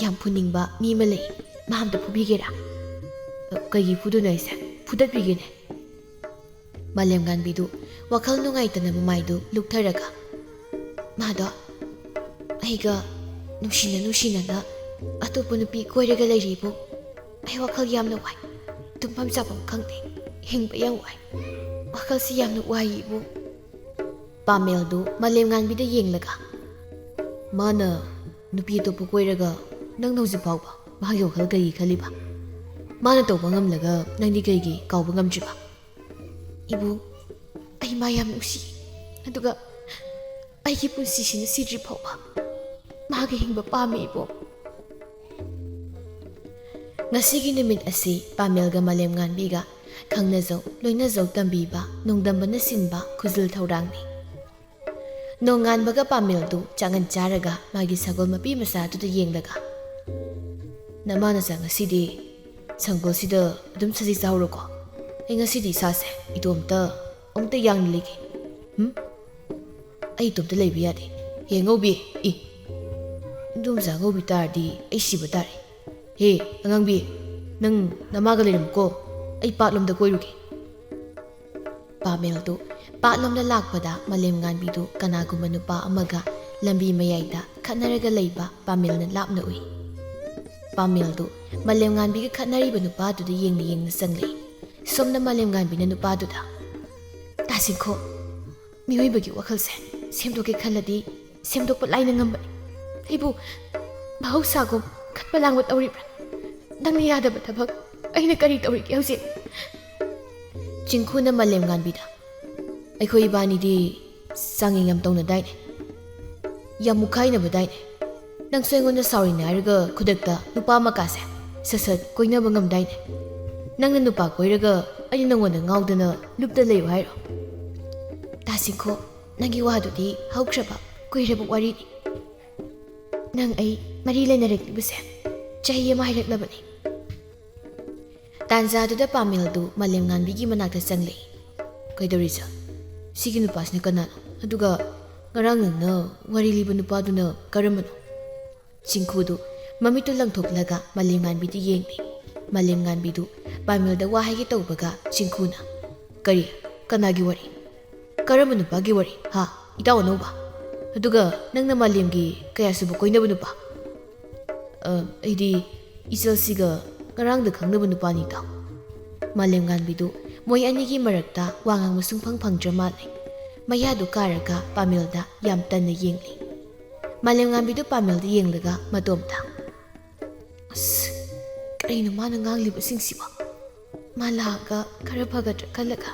ꯌꯥꯝ ꯐꯨꯅꯤꯡꯕ ꯃꯤ ꯑꯃ ꯂꯩ꯫ ꯃꯥ ꯑꯝꯇ ꯐꯨꯕꯤꯒꯦꯔꯥ? "ꯑ, ꯀꯩꯒꯤ ꯐꯨꯗꯣꯏꯅꯣ ꯑꯩꯁꯦ? ꯐꯨꯗꯠꯄꯤꯒꯦꯅꯦ꯫" ꯃꯥꯂꯦꯝꯉꯥꯟꯕꯤꯗꯨ ꯋꯥꯈꯜ ꯅꯨꯡꯉꯥꯏꯇꯅ ꯃꯃꯥꯏꯗꯨ ꯂꯨꯞꯊꯔꯒ, ꯃꯥꯗꯣ ꯑꯩꯒ ꯅꯨꯡꯁꯤꯅ ꯅꯨꯡꯁꯤꯅꯅ ꯑꯇꯣꯞꯄ ꯅꯨꯄꯤ ꯀꯣꯏꯔꯒ ꯂꯩꯔꯤꯕꯨ꯫ ꯑꯩ ꯋꯥꯈꯜ ꯌꯥꯝꯅ ꯋꯥꯏ꯫ ꯇꯨꯝꯐꯝ ꯆꯥꯐꯝ ꯈꯪꯗꯦ꯫ ꯍꯤꯡꯕ ꯌꯥꯝ ꯋꯥꯏ꯫ ꯋꯥꯈꯜꯁꯤ ꯌꯥꯝꯅ ꯋꯥꯏ ꯏꯕꯨꯡ꯫ ꯄꯥꯃꯦꯜꯗꯨ ꯃꯥꯂꯦꯝꯉꯥꯟꯕꯤꯗ ꯌꯦꯡꯂꯒ, "ꯃꯥꯅ ꯅꯨꯄꯤ ꯑꯇꯣꯞꯄ ꯀꯣꯏꯔꯒ ꯅꯪꯅ ꯍꯧꯖꯤꯛ ꯐꯥꯎꯕ ꯃꯥꯒꯤ ꯋꯥꯈꯜ ꯀꯔꯤ ꯈꯜꯂꯤꯕ? ꯃꯥꯅ ꯇꯧꯕ ꯉꯝꯂꯒ ꯅꯪꯗꯤ ꯀꯩꯒꯤ ꯀꯥꯎꯕ ꯉꯝꯗ꯭ꯔꯤꯕ?" "ꯏꯕꯨꯡ, ꯑꯩ ꯃꯥ ꯌꯥꯝ ꯅꯨꯡꯁꯤ꯫ ꯑꯗꯨꯒ ꯑꯩꯒꯤ ꯄꯨꯟꯁꯤꯁꯤꯅ ꯁꯤꯗ꯭ꯔꯤ ꯐꯥꯎꯕ ꯃꯥꯒ ꯍꯤꯡꯕ ꯄꯥꯝꯃꯤ ꯏꯕꯨꯡ꯫" ꯉꯁꯤꯒꯤ ꯅꯨꯃꯤꯠ ꯑꯁꯤ ꯄꯥꯃꯦꯜꯒ ꯃꯥꯂꯦꯝꯉꯥꯟꯕꯤꯒ ꯈꯪꯅꯖꯧ ꯂꯣꯏꯅꯖꯧ ꯇꯝꯕꯤꯕ ꯅꯣꯡꯗꯝꯕꯅ ꯁꯤꯟꯕ ꯈꯨꯖꯤꯜ ꯊꯧꯔꯥꯡꯅꯤ꯫ ꯅꯣꯡꯉꯥꯟꯕꯒ ꯄꯥꯃꯦꯜꯗꯨ ꯆꯥꯉꯟ ꯆꯥꯔꯒ ꯃꯥꯒꯤ ꯁꯒꯣꯜ ꯃꯄꯤ ꯃꯆꯥꯗꯨꯗ ꯌꯦꯡꯂꯒ, "ꯅꯃꯥ ꯅꯆꯥ ꯉꯁꯤꯗꯤ ꯁꯪꯒꯣꯜꯁꯤꯗ ꯑꯗꯨꯝ ꯁꯖꯤꯛ ꯆꯥꯍꯧꯔꯣꯀꯣ꯫ ꯑꯩ ꯉꯁꯤꯗꯤ ꯏꯁꯥꯁꯦ ꯏꯇꯣꯝꯇ ꯑꯃꯨꯛꯇ ꯌꯥꯡꯅ ꯂꯩꯒꯦ꯫ ꯍꯨꯝ? ꯑꯩ ꯏꯇꯣꯝꯇ ꯂꯩꯕ ꯌꯥꯗꯦ꯫ ꯍꯦ ꯑꯉꯧꯕꯤ, ꯏ! ꯏꯟꯗꯣꯝꯆꯥ ꯑꯉꯧꯕꯤ ꯇꯥꯔꯗꯤ ꯑꯩ ꯁꯤꯕ ꯇꯥꯔꯦ꯫ ꯍꯦ ꯑꯉꯥꯡꯕꯤ, ꯅꯪ ꯅꯃꯥꯒ ꯂꯩꯔꯝꯃꯨꯀꯣ꯫ ꯑꯩ ꯄꯥꯠꯂꯣꯝꯗ ꯀꯣꯏꯔꯨꯒꯦ꯫" ꯄꯥꯃꯦꯜꯗꯨ ꯄꯥꯠꯂꯣꯝꯗ ꯂꯥꯛꯄꯗ ꯃꯥꯂꯦꯝꯉꯥꯟꯕꯤꯗꯨ ꯀꯅꯥꯒꯨꯝꯕ ꯅꯨꯄꯥ ꯑꯃꯒ ꯂꯝꯕꯤ ꯃꯌꯥꯏꯗ ꯈꯠꯅꯔꯒ ꯂꯩꯕ ꯄꯥꯃꯦꯜꯅ ꯂꯥꯞꯅ ꯎꯏ꯫ ꯄꯥꯃꯦꯜꯗꯨ ꯃꯥꯂꯦꯝꯉꯥꯟꯕꯤꯒ ꯈꯠꯅꯔꯤꯕ ꯅꯨꯄꯥꯗꯨꯗ ꯌꯦꯡꯅ ꯌꯦꯡꯅ ꯆꯪꯂꯛꯏ꯫ ꯁꯣꯝꯅ ꯃꯥꯂꯦꯝꯉꯥꯟꯕꯤꯅ ꯅꯨꯄꯥꯗꯨꯗ, "ꯇꯥꯁꯤꯟꯈꯣ, ꯃꯤꯑꯣꯏꯕꯒꯤ ꯋꯥꯈꯜꯁꯦ ꯁꯦꯝꯗꯣꯛꯀꯦ ꯈꯜꯂꯗꯤ ꯁꯦꯝꯗꯣꯛꯄ ꯂꯥꯏꯅ ꯉꯝꯕꯅꯤ꯫ ꯑꯩꯕꯨ ꯃꯍꯧꯁꯥꯒꯨꯝ ꯈꯠꯄ ꯂꯥꯡꯕ ꯇꯧꯔꯤꯕ꯭ꯔꯥ? ꯅꯪꯅ ꯌꯥꯗꯕ ꯊꯕꯛ ꯑꯩꯅ ꯀꯔꯤ ꯇꯧꯔꯤꯒꯦ ꯍꯧꯖꯤꯛ?" ꯆꯤꯡꯈꯨꯅ ꯃꯥꯂꯦꯝꯉꯥꯟꯕꯤꯗ, "ꯑꯩꯈꯣꯏ ꯏꯕꯥꯅꯤꯗꯤ ꯆꯥꯡꯌꯦꯡ ꯌꯥꯝ ꯇꯧꯅꯗꯥꯏꯅꯦ? ꯌꯥꯝ ꯃꯨꯛꯈꯥꯏꯅꯕꯗꯥꯏꯅꯦ? ꯅꯪꯁꯨ ꯑꯩꯉꯣꯟꯗ ꯁꯥꯎꯔꯤꯅꯦ ꯍꯥꯏꯔꯒ ꯈꯨꯗꯛꯇ ꯅꯨꯄꯥ ꯑꯃꯀꯥꯁꯦ ꯁꯠ ꯁꯠ ꯀꯣꯏꯅꯕ ꯉꯝꯗꯥꯏꯅꯦ? ꯅꯪꯅ ꯅꯨꯄꯥ ꯀꯣꯏꯔꯒ ꯑꯩꯅ ꯅꯪꯉꯣꯟꯗ ꯉꯥꯎꯗꯅ ꯂꯨꯞꯇ ꯂꯩꯌꯨ ꯍꯥꯏꯔꯣ? ꯇꯥꯁꯤꯟꯈꯣ, ꯅꯪꯒꯤ ꯋꯥꯗꯨꯗꯤ ꯍꯧꯈ꯭ꯔꯕ ꯀꯨꯏꯔꯕ ꯋꯥꯔꯤꯅꯤ꯫ ꯅꯪ ꯑꯩ ꯃꯔꯤ ꯂꯩꯅꯔꯛꯂꯤꯕꯁꯦ ꯆꯍꯤ ꯑꯃ ꯍꯥꯏꯔꯛꯂꯕꯅꯤ꯫" ꯇꯥꯟꯖꯥꯗꯨꯗ ꯄꯥꯃꯦꯜꯗꯨ ꯃꯥꯂꯦꯝꯉꯥꯟꯕꯤꯒꯤ ꯃꯅꯥꯛꯇ ꯆꯪꯂꯛꯏ꯫ "ꯀꯩꯗꯧꯔꯤꯁꯦ? ꯁꯤꯒꯤ ꯅꯨꯄꯥꯁꯤꯅ ꯀꯅꯥꯅꯣ? ꯑꯗꯨꯒ ꯉꯔꯥꯡ ꯅꯪꯅ ꯋꯥꯔꯤ ꯂꯤꯕ ꯅꯨꯄꯥꯗꯨꯅ ꯀꯔꯝꯕꯅꯣ?" ꯆꯤꯡꯈꯨꯗꯨ ꯃꯃꯤꯠꯇꯨ ꯂꯪꯊꯣꯛꯂꯒ ꯃꯥꯂꯦꯝꯉꯥꯟꯕꯤꯗꯨ ꯌꯦꯡꯂꯤ꯫ ꯃꯥꯂꯦꯝꯉꯥꯟꯕꯤꯗꯨ ꯄꯥꯃꯦꯜꯗ ꯋꯥ ꯍꯥꯏꯒꯦ ꯇꯧꯕꯒ ꯆꯤꯡꯈꯨꯅ, "ꯀꯔꯤ? ꯀꯅꯥꯒꯤ ꯋꯥꯔꯤ? ꯀꯔꯝꯕ ꯅꯨꯄꯥꯒꯤ ꯋꯥꯔꯤ? ꯍꯥ? ꯏꯇꯥꯎ ꯑꯅꯧꯕ? ꯑꯗꯨꯒ ꯅꯪꯅ ꯃꯥꯂꯦꯝꯒꯤ ꯀꯌꯥꯁꯨꯕ ꯀꯣꯏꯅꯕ ꯅꯨꯄꯥ?" "ꯑ, ꯑꯩꯗꯤ ꯏꯆꯜꯁꯤꯒ ꯉꯔꯥꯡꯗ ꯈꯪꯅꯕ ꯅꯨꯄꯥꯅꯤ, ꯏꯇꯥꯎ꯫" ꯃꯥꯂꯦꯝꯉꯥꯟꯕꯤꯗꯨ ꯃꯣꯏ ꯑꯅꯤꯒꯤ ꯃꯔꯛꯇ ꯋꯥ ꯉꯥꯡꯕ ꯁꯨꯡꯐꯪ ꯐꯪꯗ꯭ꯔ ꯃꯥꯜꯂꯦ꯫ ꯃꯌꯥꯗꯨ ꯀꯥꯔꯒ ꯄꯥꯃꯦꯜꯗ ꯌꯥꯝ ꯇꯟꯅ ꯌꯦꯡꯂꯤ꯫ ꯃꯥꯂꯦꯝꯉꯥꯟꯕꯤꯗꯨ ꯄꯥꯃꯦꯜꯗ ꯌꯦꯡꯂꯒ ꯃꯇꯣꯝꯇ, "ꯑꯁ, ꯀꯔꯤꯅꯣ ꯃꯥꯅ ꯉꯥꯡꯂꯤꯕꯁꯤꯡꯁꯤꯕꯣ? ꯃꯥ ꯂꯥꯛꯑꯒ ꯈꯔ ꯐꯒꯗ꯭ꯔꯥ ꯈꯜꯂꯒ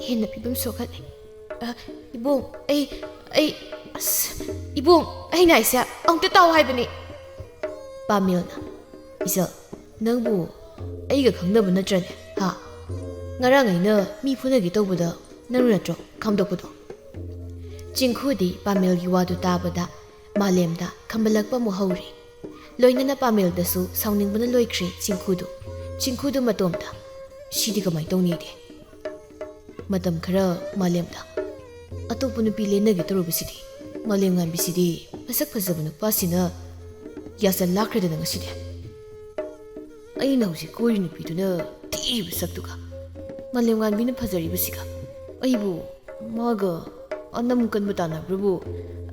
ꯍꯦꯟꯅ ꯐꯤꯕꯝ ꯁꯣꯛꯍꯜꯂꯦ꯫ ꯑ, ꯏꯕꯣꯡ, ꯑꯩ, ꯑꯩ, ꯑꯁ, ꯏꯕꯣꯡ, ꯑꯩꯅ ꯍꯥꯏꯁꯦ ꯑꯃꯨꯛꯇ ꯇꯥꯎ ꯍꯥꯏꯕꯅꯤ꯫" ꯄꯥꯃꯦꯜꯅ, "ꯏꯆꯜ, ꯅꯪꯕꯨ ꯑꯩꯒ ꯈꯪꯅꯕ ꯅꯠꯇ꯭ꯔꯅꯦ? ꯍꯥ? ꯉꯔꯥꯡ ꯑꯩꯅ ꯃꯤ ꯐꯨꯅꯒꯦ ꯇꯧꯕꯗ ꯅꯪꯅ ꯅꯠꯇ꯭ꯔꯣ ꯈꯥꯝꯗꯣꯛꯄꯗꯣ?" ꯆꯤꯡꯈꯨꯗꯤ ꯄꯥꯃꯦꯜꯒꯤ ꯋꯥꯗꯨ ꯇꯥꯕꯗ ꯃꯥꯂꯦꯝꯗ ꯈꯝꯕꯜꯂꯛꯄ ꯑꯃꯨꯛ ꯍꯧꯔꯦ꯫ ꯂꯣꯏꯅꯅ ꯄꯥꯃꯦꯜꯗꯁꯨ ꯁꯥꯎꯅꯤꯡꯕꯅ ꯂꯣꯏꯈ꯭ꯔꯦ ꯆꯤꯡꯈꯨꯗꯨ꯫ ꯆꯤꯡꯈꯨꯗꯨ ꯃꯇꯣꯝꯇ, "ꯁꯤꯗꯤ ꯀꯃꯥꯏꯅ ꯇꯧꯅꯤꯗꯤ?" ꯃꯇꯝ ꯈꯔ ꯃꯥꯂꯦꯝꯗ ꯑꯇꯣꯞꯄ ꯅꯨꯄꯤ ꯂꯦꯟꯅꯒꯦ ꯇꯧꯔꯨꯕꯁꯤꯗꯤ, ꯃꯥꯂꯦꯝꯉꯥꯟꯕꯤꯁꯤꯗꯤ ꯃꯁꯛ ꯐꯖꯕ ꯅꯨꯄꯥꯁꯤꯅ ꯌꯥꯁꯜ ꯂꯥꯛꯈ꯭ꯔꯦꯗꯅ ꯉꯁꯤꯗꯤ꯫ ꯑꯩꯅ ꯍꯧꯖꯤꯛ ꯀꯣꯏꯔꯤ ꯅꯨꯄꯤꯗꯨꯅ ꯊꯤꯔꯤꯕ ꯁꯛꯇꯨꯒ, ꯃꯥꯂꯦꯝꯉꯥꯟꯕꯤꯅ ꯐꯖꯔꯤꯕꯁꯤꯒ, ꯑꯩꯕꯨ ꯃꯥꯒ ꯑꯅꯝ ꯀꯟꯕ ꯇꯥꯟꯅꯕ꯭ꯔꯕꯨ?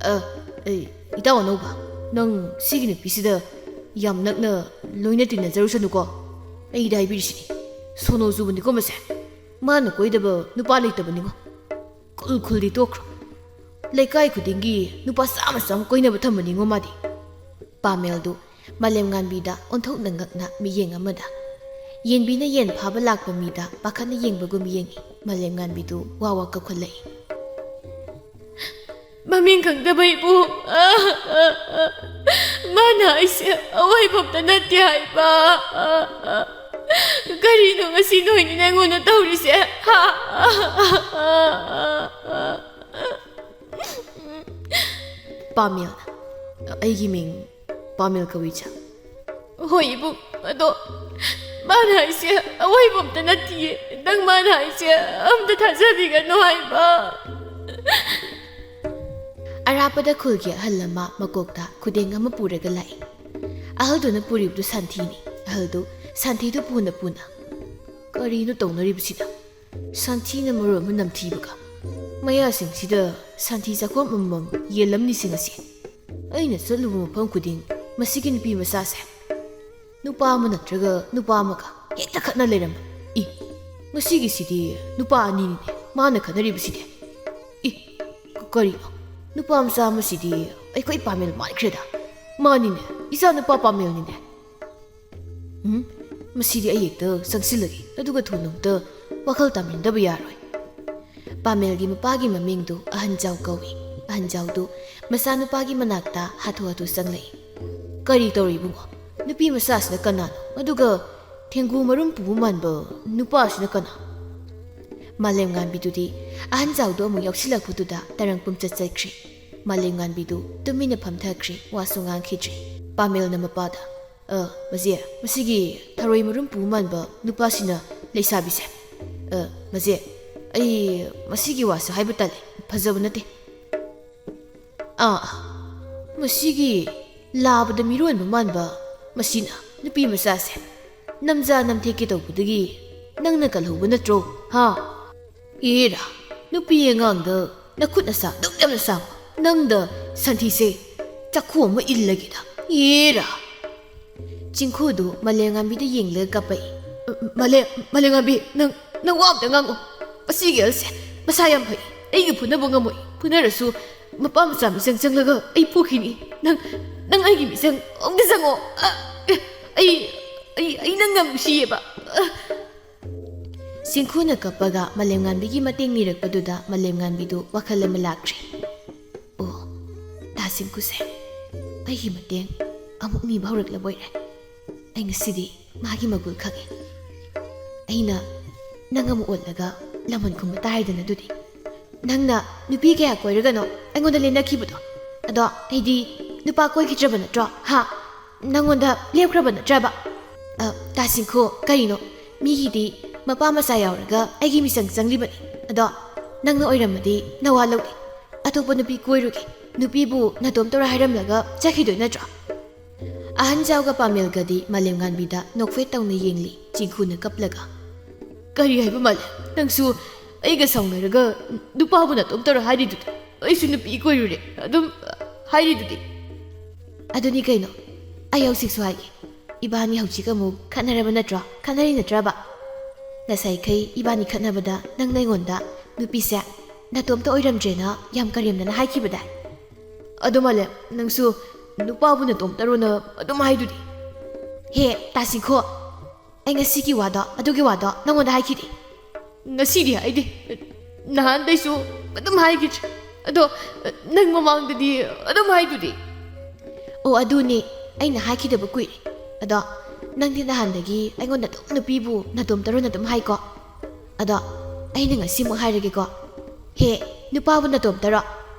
ꯑ, ꯑꯩ, ꯏꯇꯥꯎ ꯑꯅꯧꯕ, ꯅꯪ ꯁꯤꯒꯤ ꯅꯨꯄꯤꯁꯤꯗ ꯌꯥꯝ ꯅꯛꯅ ꯂꯣꯏꯅ ꯇꯤꯟꯅꯖꯔꯨꯁꯅꯨꯀꯣ꯫ ꯑꯩꯗ ꯍꯥꯏꯕꯤꯔꯤꯁꯤꯅꯤ, ꯁꯣꯅꯣ ꯆꯨꯕꯅꯤꯀꯣ ꯃꯁꯦ꯫ ꯃꯥꯅ ꯀꯣꯏꯗꯕ ꯅꯨꯄꯥ ꯂꯩꯇꯕꯅꯤꯉꯣ꯫ ꯈꯨꯜ ꯈꯨꯜꯗꯤ ꯇꯣꯛꯈ꯭ꯔꯣ, ꯂꯩꯀꯥꯏ ꯈꯨꯗꯤꯡꯒꯤ ꯅꯨꯄꯥ ꯆꯥꯝꯃ ꯆꯥꯝꯃ ꯀꯣꯏꯅꯕ ꯊꯝꯕꯅꯤꯉꯣ ꯃꯥꯗꯤ꯫" ꯄꯥꯃꯦꯜꯗꯨ ꯃꯥꯂꯦꯝꯉꯥꯟꯕꯤꯗ ꯑꯣꯟꯊꯣꯛꯅ ꯉꯛꯅ ꯃꯤꯠꯌꯦꯡ ꯑꯃꯗ, ꯌꯦꯟꯕꯤꯅ ꯌꯦꯟ ꯐꯥꯕ ꯂꯥꯛꯄ ꯃꯤꯗ ꯄꯥꯈꯠꯅ ꯌꯦꯡꯕꯒꯨꯝ ꯌꯦꯡꯏ꯫ ꯃꯥꯂꯦꯝꯉꯥꯟꯕꯤꯗꯨ ꯋꯥ ꯋꯥ ꯀꯞꯈꯠꯂꯛꯏ꯫ "ꯃꯃꯤꯡ ꯈꯪꯗꯕ ꯏꯕꯨꯡ, ꯃꯥꯅ ꯑꯩꯁꯦ ꯑꯋꯥꯏꯕꯝꯇ ꯅꯠꯇꯦ ꯍꯥꯏꯕ꯫ ꯀꯔꯤꯅꯣ ꯉꯁꯤ ꯅꯣꯏꯅꯤꯅ ꯑꯩꯉꯣꯟꯗ ꯇꯧꯔꯤꯁꯦ? ꯍꯥ?" ꯄꯥꯃꯦꯜ, ꯑꯩꯒꯤ ꯃꯤꯡ ꯄꯥꯃꯦꯜ ꯀꯧꯏ, ꯏꯆꯥ꯫ "ꯍꯣꯏ ꯏꯕꯨꯡ, ꯑꯗꯣ ꯃꯥꯅ ꯍꯥꯏꯁꯦ ꯑꯋꯣꯏꯕ ꯑꯝꯇ ꯅꯠꯇꯤꯌꯦ꯫ ꯅꯪ ꯃꯥꯅ ꯍꯥꯏꯁꯦ ꯑꯝꯇ ꯊꯥꯖꯕꯤꯒꯅꯨ ꯍꯥꯏꯕ꯫ ꯑꯔꯥꯞꯄꯗ ꯈꯨꯜꯒꯤ ꯑꯍꯜ ꯑꯃ ꯃꯀꯣꯛꯇ ꯈꯨꯗꯦꯡ ꯑꯃ ꯄꯨꯔꯒ ꯂꯥꯛꯏ꯫ ꯑꯍꯜꯗꯨꯅ ꯄꯨꯔꯤꯕꯗꯨ ꯁꯟꯊꯤꯅꯤ꯫ ꯑꯍꯜꯗꯨ ꯁꯟꯊꯤꯗꯨ ꯄꯨꯅ ꯄꯨꯅ, "ꯀꯔꯤꯅꯣ ꯇꯧꯅꯔꯤꯕꯁꯤꯅ? ꯁꯟꯊꯤꯅ ꯃꯔꯣꯜ ꯑꯃ ꯅꯝꯊꯤꯕꯒ꯫ ꯃꯌꯥꯁꯤꯡꯁꯤꯗ ꯁꯟꯊꯤ ꯆꯥꯛꯈꯣꯝ ꯑꯃꯃꯝ ꯌꯦꯜꯂꯝꯅꯤꯁꯤꯡ ꯑꯁꯤ꯫ ꯑꯩꯅ ꯆꯠꯂꯨꯕ ꯃꯐꯝ ꯈꯨꯗꯤꯡ ꯃꯁꯤꯒꯤ ꯅꯨꯄꯤ ꯃꯆꯥꯁꯦ ꯅꯨꯄꯥ ꯑꯃ ꯅꯠꯇ꯭ꯔꯒ ꯅꯨꯄꯥ ꯑꯃꯒ ꯍꯦꯛꯇ ꯈꯠꯅ ꯂꯩꯔꯝꯕ꯫ ꯏ, ꯉꯁꯤꯒꯤꯁꯤꯗꯤ ꯅꯨꯄꯥ ꯑꯅꯤꯅꯤꯅꯦ ꯃꯥꯅ ꯈꯠꯅꯔꯤꯕꯁꯤꯗꯤ꯫ ꯏ, ꯀꯔꯤꯅꯣ? ꯅꯨꯄꯥ ꯃꯆꯥ ꯑꯃꯁꯤꯗꯤ ꯑꯩꯈꯣꯏ ꯄꯥꯃꯦꯜ ꯃꯥꯟꯈ꯭ꯔꯦꯗ꯫ ꯃꯥꯅꯤꯅꯦ, ꯏꯆꯥ ꯅꯨꯄꯥ ꯄꯥꯃꯦꯜꯅꯤꯅꯦ꯫ ꯎꯝ, ꯃꯁꯤꯗꯤ ꯑꯩ ꯍꯦꯛꯇ ꯆꯪꯁꯤꯜꯂꯒꯦ, ꯑꯗꯨꯒ ꯊꯨꯅ ꯑꯝꯇ ꯋꯥꯈꯜ ꯇꯥꯃꯤꯟꯅꯗꯕ ꯌꯥꯔꯣꯏ꯫" ꯄꯥꯃꯦꯜꯒꯤ ꯃꯄꯥꯒꯤ ꯃꯃꯤꯡꯗꯨ ꯑꯍꯟꯖꯥꯎ ꯀꯧꯏ꯫ ꯑꯍꯟꯖꯥꯎꯗꯨ ꯃꯆꯥꯅꯨꯄꯥꯒꯤ ꯃꯅꯥꯛꯇ ꯍꯥꯊꯨ ꯍꯥꯊꯨ ꯆꯪꯂꯛꯏ꯫ "ꯀꯔꯤ ꯇꯧꯔꯤ ꯏꯕꯨꯡꯉꯣ? ꯅꯨꯄꯤ ꯃꯆꯥꯁꯤꯅ ꯀꯅꯥꯅꯣ? ꯑꯗꯨꯒ ꯊꯦꯡꯒꯨ ꯃꯔꯨꯝ ꯄꯨꯕ ꯃꯥꯟꯕ ꯅꯨꯄꯥꯁꯤꯅ ꯀꯅꯥ?" ꯃꯥꯂꯦꯝꯉꯥꯟꯕꯤꯗꯨꯗꯤ ꯑꯍꯟꯖꯥꯎꯗꯨ ꯑꯃꯨꯛ ꯌꯥꯎꯁꯤꯜꯂꯛꯄꯗꯨꯗ ꯇꯔꯪ ꯄꯨꯝꯆꯠ ꯆꯠꯈ꯭ꯔꯦ꯫ ꯃꯥꯂꯦꯝꯉꯥꯟꯕꯤꯗꯨ ꯇꯨꯃꯤꯟꯅ ꯐꯝꯊꯈ꯭ꯔꯦ, ꯋꯥꯁꯨ ꯉꯥꯡꯈꯤꯗ꯭ꯔꯦ꯫ ꯄꯥꯃꯦꯜꯅ ꯃꯄꯥꯗ, "ꯑ, ꯃꯆꯦ, ꯃꯁꯤꯒꯤ ꯊꯔꯣꯏ ꯃꯔꯨꯝ ꯄꯨ ꯃꯥꯟꯕ ꯅꯨꯄꯥꯁꯤꯅ ꯂꯩꯁꯥꯕꯤꯁꯦ꯫ ꯑ, ꯃꯆꯦ, ꯑꯩ ꯃꯁꯤꯒꯤ ꯋꯥꯁꯦ ꯍꯥꯏꯕ ꯇꯜꯂꯦ, ꯐꯖꯕ ꯅꯠꯇꯦ꯫ ꯑꯥ, ꯃꯁꯤꯒꯤ ꯂꯥꯕꯗ ꯃꯤꯔꯣꯟꯕ ꯃꯥꯟꯕ ꯃꯁꯤꯅ ꯅꯨꯄꯤ ꯃꯆꯥꯁꯦ ꯅꯝꯖꯥ ꯅꯝꯊꯦꯛꯀꯦ ꯇꯧꯕꯗꯒꯤ ꯅꯪꯅ ꯀꯜꯍꯧꯕ ꯅꯠꯇ꯭ꯔꯣ? ꯍꯥ? ꯑꯦꯔꯥ, ꯅꯨꯄꯤ ꯑꯉꯥꯡꯗ ꯅꯈꯨꯠ ꯅꯁꯥ ꯑꯗꯨꯛ ꯌꯥꯝꯅ ꯁꯥꯡꯕ ꯅꯪꯗ ꯁꯟꯊꯤꯁꯦ ꯆꯥꯛꯈꯣꯝ ꯑꯃ ꯏꯜꯂꯒꯦꯗ꯫ ꯑꯦꯔꯥ!" ꯆꯤꯡꯈꯨꯗꯨ ꯃꯥꯂꯦꯝꯉꯥꯟꯕꯤꯗ ꯌꯦꯡꯂꯒ ꯀꯞꯄꯛꯏ꯫ "ꯃꯥꯂꯦꯝ, ꯃꯥꯂꯦꯝꯉꯥꯟꯕꯤ, ꯅꯪ, ꯅꯪ ꯋꯥ ꯑꯝꯇ ꯉꯥꯡꯉꯣ꯫ ꯃꯁꯤꯒꯤ ꯑꯦꯜꯁꯦ ꯃꯁꯥ ꯌꯥꯝ ꯐꯩ꯫ ꯑꯩꯒ ꯐꯨꯅꯕ ꯉꯝꯃꯣꯏ꯫ ꯐꯨꯅꯔꯁꯨ ꯃꯄꯥ ꯃꯆꯥ ꯃꯤꯆꯪ ꯆꯪꯂꯒ ꯑꯩ ꯄꯣꯛꯈꯤꯅꯤ꯫ ꯅꯪ, ꯅꯪ ꯑꯩꯒꯤ ꯃꯤꯆꯪ ꯑꯝꯇ ꯆꯪꯉꯣ꯫ ꯑ, ꯑꯦ, ꯑꯩ, ꯑꯩ, ꯑꯩ ꯅꯪ ꯌꯥꯝ ꯅꯨꯡꯁꯤꯌꯦꯕ꯫" ꯑ, ꯆꯤꯡꯈꯨꯅ ꯀꯞꯄꯒ ꯃꯥꯂꯦꯝꯉꯥꯟꯕꯤꯒꯤ ꯃꯇꯦꯡ ꯅꯤꯔꯛꯄꯗꯨꯗ ꯃꯥꯂꯦꯝꯉꯥꯟꯕꯤꯗꯨ ꯋꯥꯈꯜ ꯑꯃ ꯂꯥꯛꯈ꯭ꯔꯦ꯫ "ꯑꯣ, ꯗꯥ ꯆꯤꯡꯈꯨꯁꯦ ꯑꯩꯒꯤ ꯃꯇꯦꯡ ꯑꯃꯨꯛ ꯅꯤꯕ ꯍꯧꯔꯛꯂꯕꯣꯏꯔꯦ꯫ ꯑꯩ ꯉꯁꯤꯗꯤ ꯃꯥꯒꯤ ꯃꯒꯨꯜ ꯈꯪꯉꯦ꯫ ꯑꯩꯅ ꯅꯪ ꯑꯃ ꯑꯣꯠꯂꯒ ꯂꯃꯟ ꯈꯨꯝꯕ ꯇꯥꯔꯦꯗꯅ ꯑꯗꯨꯗꯤ꯫ ꯅꯪꯅ ꯅꯨꯄꯤ ꯀꯌꯥ ꯀꯣꯏꯔꯒꯅꯣ ꯑꯩꯉꯣꯟꯗ ꯂꯦꯟꯅꯈꯤꯕꯗꯣ? ꯑꯗꯣ ꯑꯩꯗꯤ ꯅꯨꯄꯥ ꯀꯣꯏꯈꯤꯗ꯭ꯔꯕ ꯅꯠꯇ꯭ꯔꯣ? ꯍꯥ? ꯅꯪꯉꯣꯟꯗ ꯂꯦꯞꯈ꯭ꯔꯕ ꯅꯠꯇ꯭ꯔꯕ? ꯑ, ꯇꯥꯁꯤꯡꯈꯣ, ꯀꯔꯤꯅꯣ? ꯃꯤꯒꯤꯗꯤ ꯃꯄꯥ ꯃꯆꯥ ꯌꯥꯎꯔꯒ ꯑꯩꯒꯤ ꯃꯤꯆꯪ ꯆꯪꯂꯤꯕꯅꯤ꯫ ꯑꯗꯣ ꯅꯪꯅ ꯑꯣꯏꯔꯝꯃꯗꯤ ꯅꯋꯥ ꯂꯧꯗꯦ꯫ ꯑꯇꯣꯞꯄ ꯅꯨꯄꯤ ꯀꯣꯏꯔꯨꯒꯦ꯫ ꯅꯨꯄꯤꯕꯨ ꯅꯇꯣꯝ ꯇꯧꯔ ꯍꯥꯏꯔꯝꯂꯒ ꯆꯠꯈꯤꯗꯣꯏ ꯅꯠꯇ꯭ꯔꯣ? ꯑꯍꯟ ꯖꯥꯎꯒ ꯄꯥꯃꯦꯜꯒꯗꯤ ꯃꯥꯂꯦꯝꯉꯥꯟꯕꯤꯗ ꯅꯣꯛꯐꯦꯠ ꯇꯧꯅ ꯌꯦꯡꯂꯤ, ꯆꯤꯡꯈꯨꯅ ꯀꯞꯂꯒ꯫ "ꯀꯔꯤ ꯍꯥꯏꯕ ꯃꯥꯂꯦꯝ? ꯅꯪꯁꯨ ꯑꯩꯒ ꯁꯥꯎꯅꯔꯒ ꯅꯨꯄꯥꯕꯨ ꯅꯇꯣꯝ ꯇꯧꯔ ꯍꯥꯏꯔꯤꯗꯨꯗꯤ? ꯑꯩꯁꯨ ꯅꯨꯄꯤ ꯀꯣꯏꯔꯨꯔꯦ ꯑꯗꯨꯝ ꯍꯥꯏꯔꯤꯗꯨꯗꯤ?" "ꯑꯗꯨꯅꯤ ꯀꯩꯅꯣ, ꯑꯩ ꯍꯧꯖꯤꯛꯁꯨ ꯍꯥꯏꯒꯦ꯫ ꯏꯕꯥꯅꯤ ꯍꯧꯖꯤꯛ ꯑꯃꯨꯛ ꯈꯠꯅꯔꯕ ꯅꯠꯇ꯭ꯔꯣ? ꯈꯠꯅꯔꯤ ꯅꯠꯇ꯭ꯔꯕ? ꯉꯁꯥꯏꯈꯩ ꯏꯕꯥꯅꯤ ꯈꯠꯅꯕꯗ ꯅꯪꯅ ꯑꯩꯉꯣꯟꯗ ꯅꯨꯄꯤꯁꯦ ꯅꯇꯣꯝꯇ ꯑꯣꯏꯔꯝꯗ꯭ꯔꯦꯅ ꯌꯥꯝ ꯀꯔꯦꯝꯅꯅ ꯍꯥꯏꯈꯤꯕꯗꯥꯏ?" "ꯑꯗꯣ ꯃꯥꯂꯦꯝ, ꯅꯪꯁꯨ ꯅꯨꯄꯥꯕꯨ ꯅꯇꯣꯝꯇꯔꯣꯅ ꯑꯗꯨꯝ ꯍꯥꯏꯗꯨꯗꯤ?" "ꯍꯦ, ꯇꯥꯁꯤꯈꯣ, ꯑꯩ ꯉꯁꯤꯒꯤ ꯋꯥꯗꯣ, ꯑꯗꯨꯒꯤ ꯋꯥꯗꯣ ꯅꯪꯉꯣꯟꯗ ꯍꯥꯏꯈꯤꯗꯦ?" "ꯉꯁꯤꯗꯤ ꯍꯥꯏꯗꯦ꯫ ꯅꯍꯥꯟꯗꯩꯁꯨ ꯑꯗꯨꯝ ꯍꯥꯏꯈꯤꯗ꯭ꯔꯦ꯫ ꯑꯗꯣ ꯅꯪ ꯃꯃꯥꯡꯗꯗꯤ ꯑꯗꯨꯝ ꯍꯥꯏꯗꯨꯗꯤ?" "ꯑꯣ, ꯑꯗꯨꯅꯦ, ꯑꯩꯅ ꯍꯥꯏꯈꯤꯗꯕ ꯀꯨꯏꯔꯦ꯫ ꯑꯗꯣ ꯅꯪꯗꯤ ꯅꯍꯥꯟꯗꯒꯤ ꯑꯩꯉꯣꯟꯗ ꯑꯗꯨꯝ ꯅꯨꯄꯤꯕꯨ ꯅꯇꯣꯝꯇꯔꯣꯅ ꯑꯗꯨꯝ ꯍꯥꯏꯀꯣ? ꯑꯗꯣ ꯑꯩꯅ ꯉꯁꯤꯃꯨꯛ ꯍꯥꯏꯔꯒꯦꯀꯣ꯫ ꯍꯦ, ꯅꯨꯄꯥꯕꯨ ꯅꯇꯣꯝꯇꯔꯣ?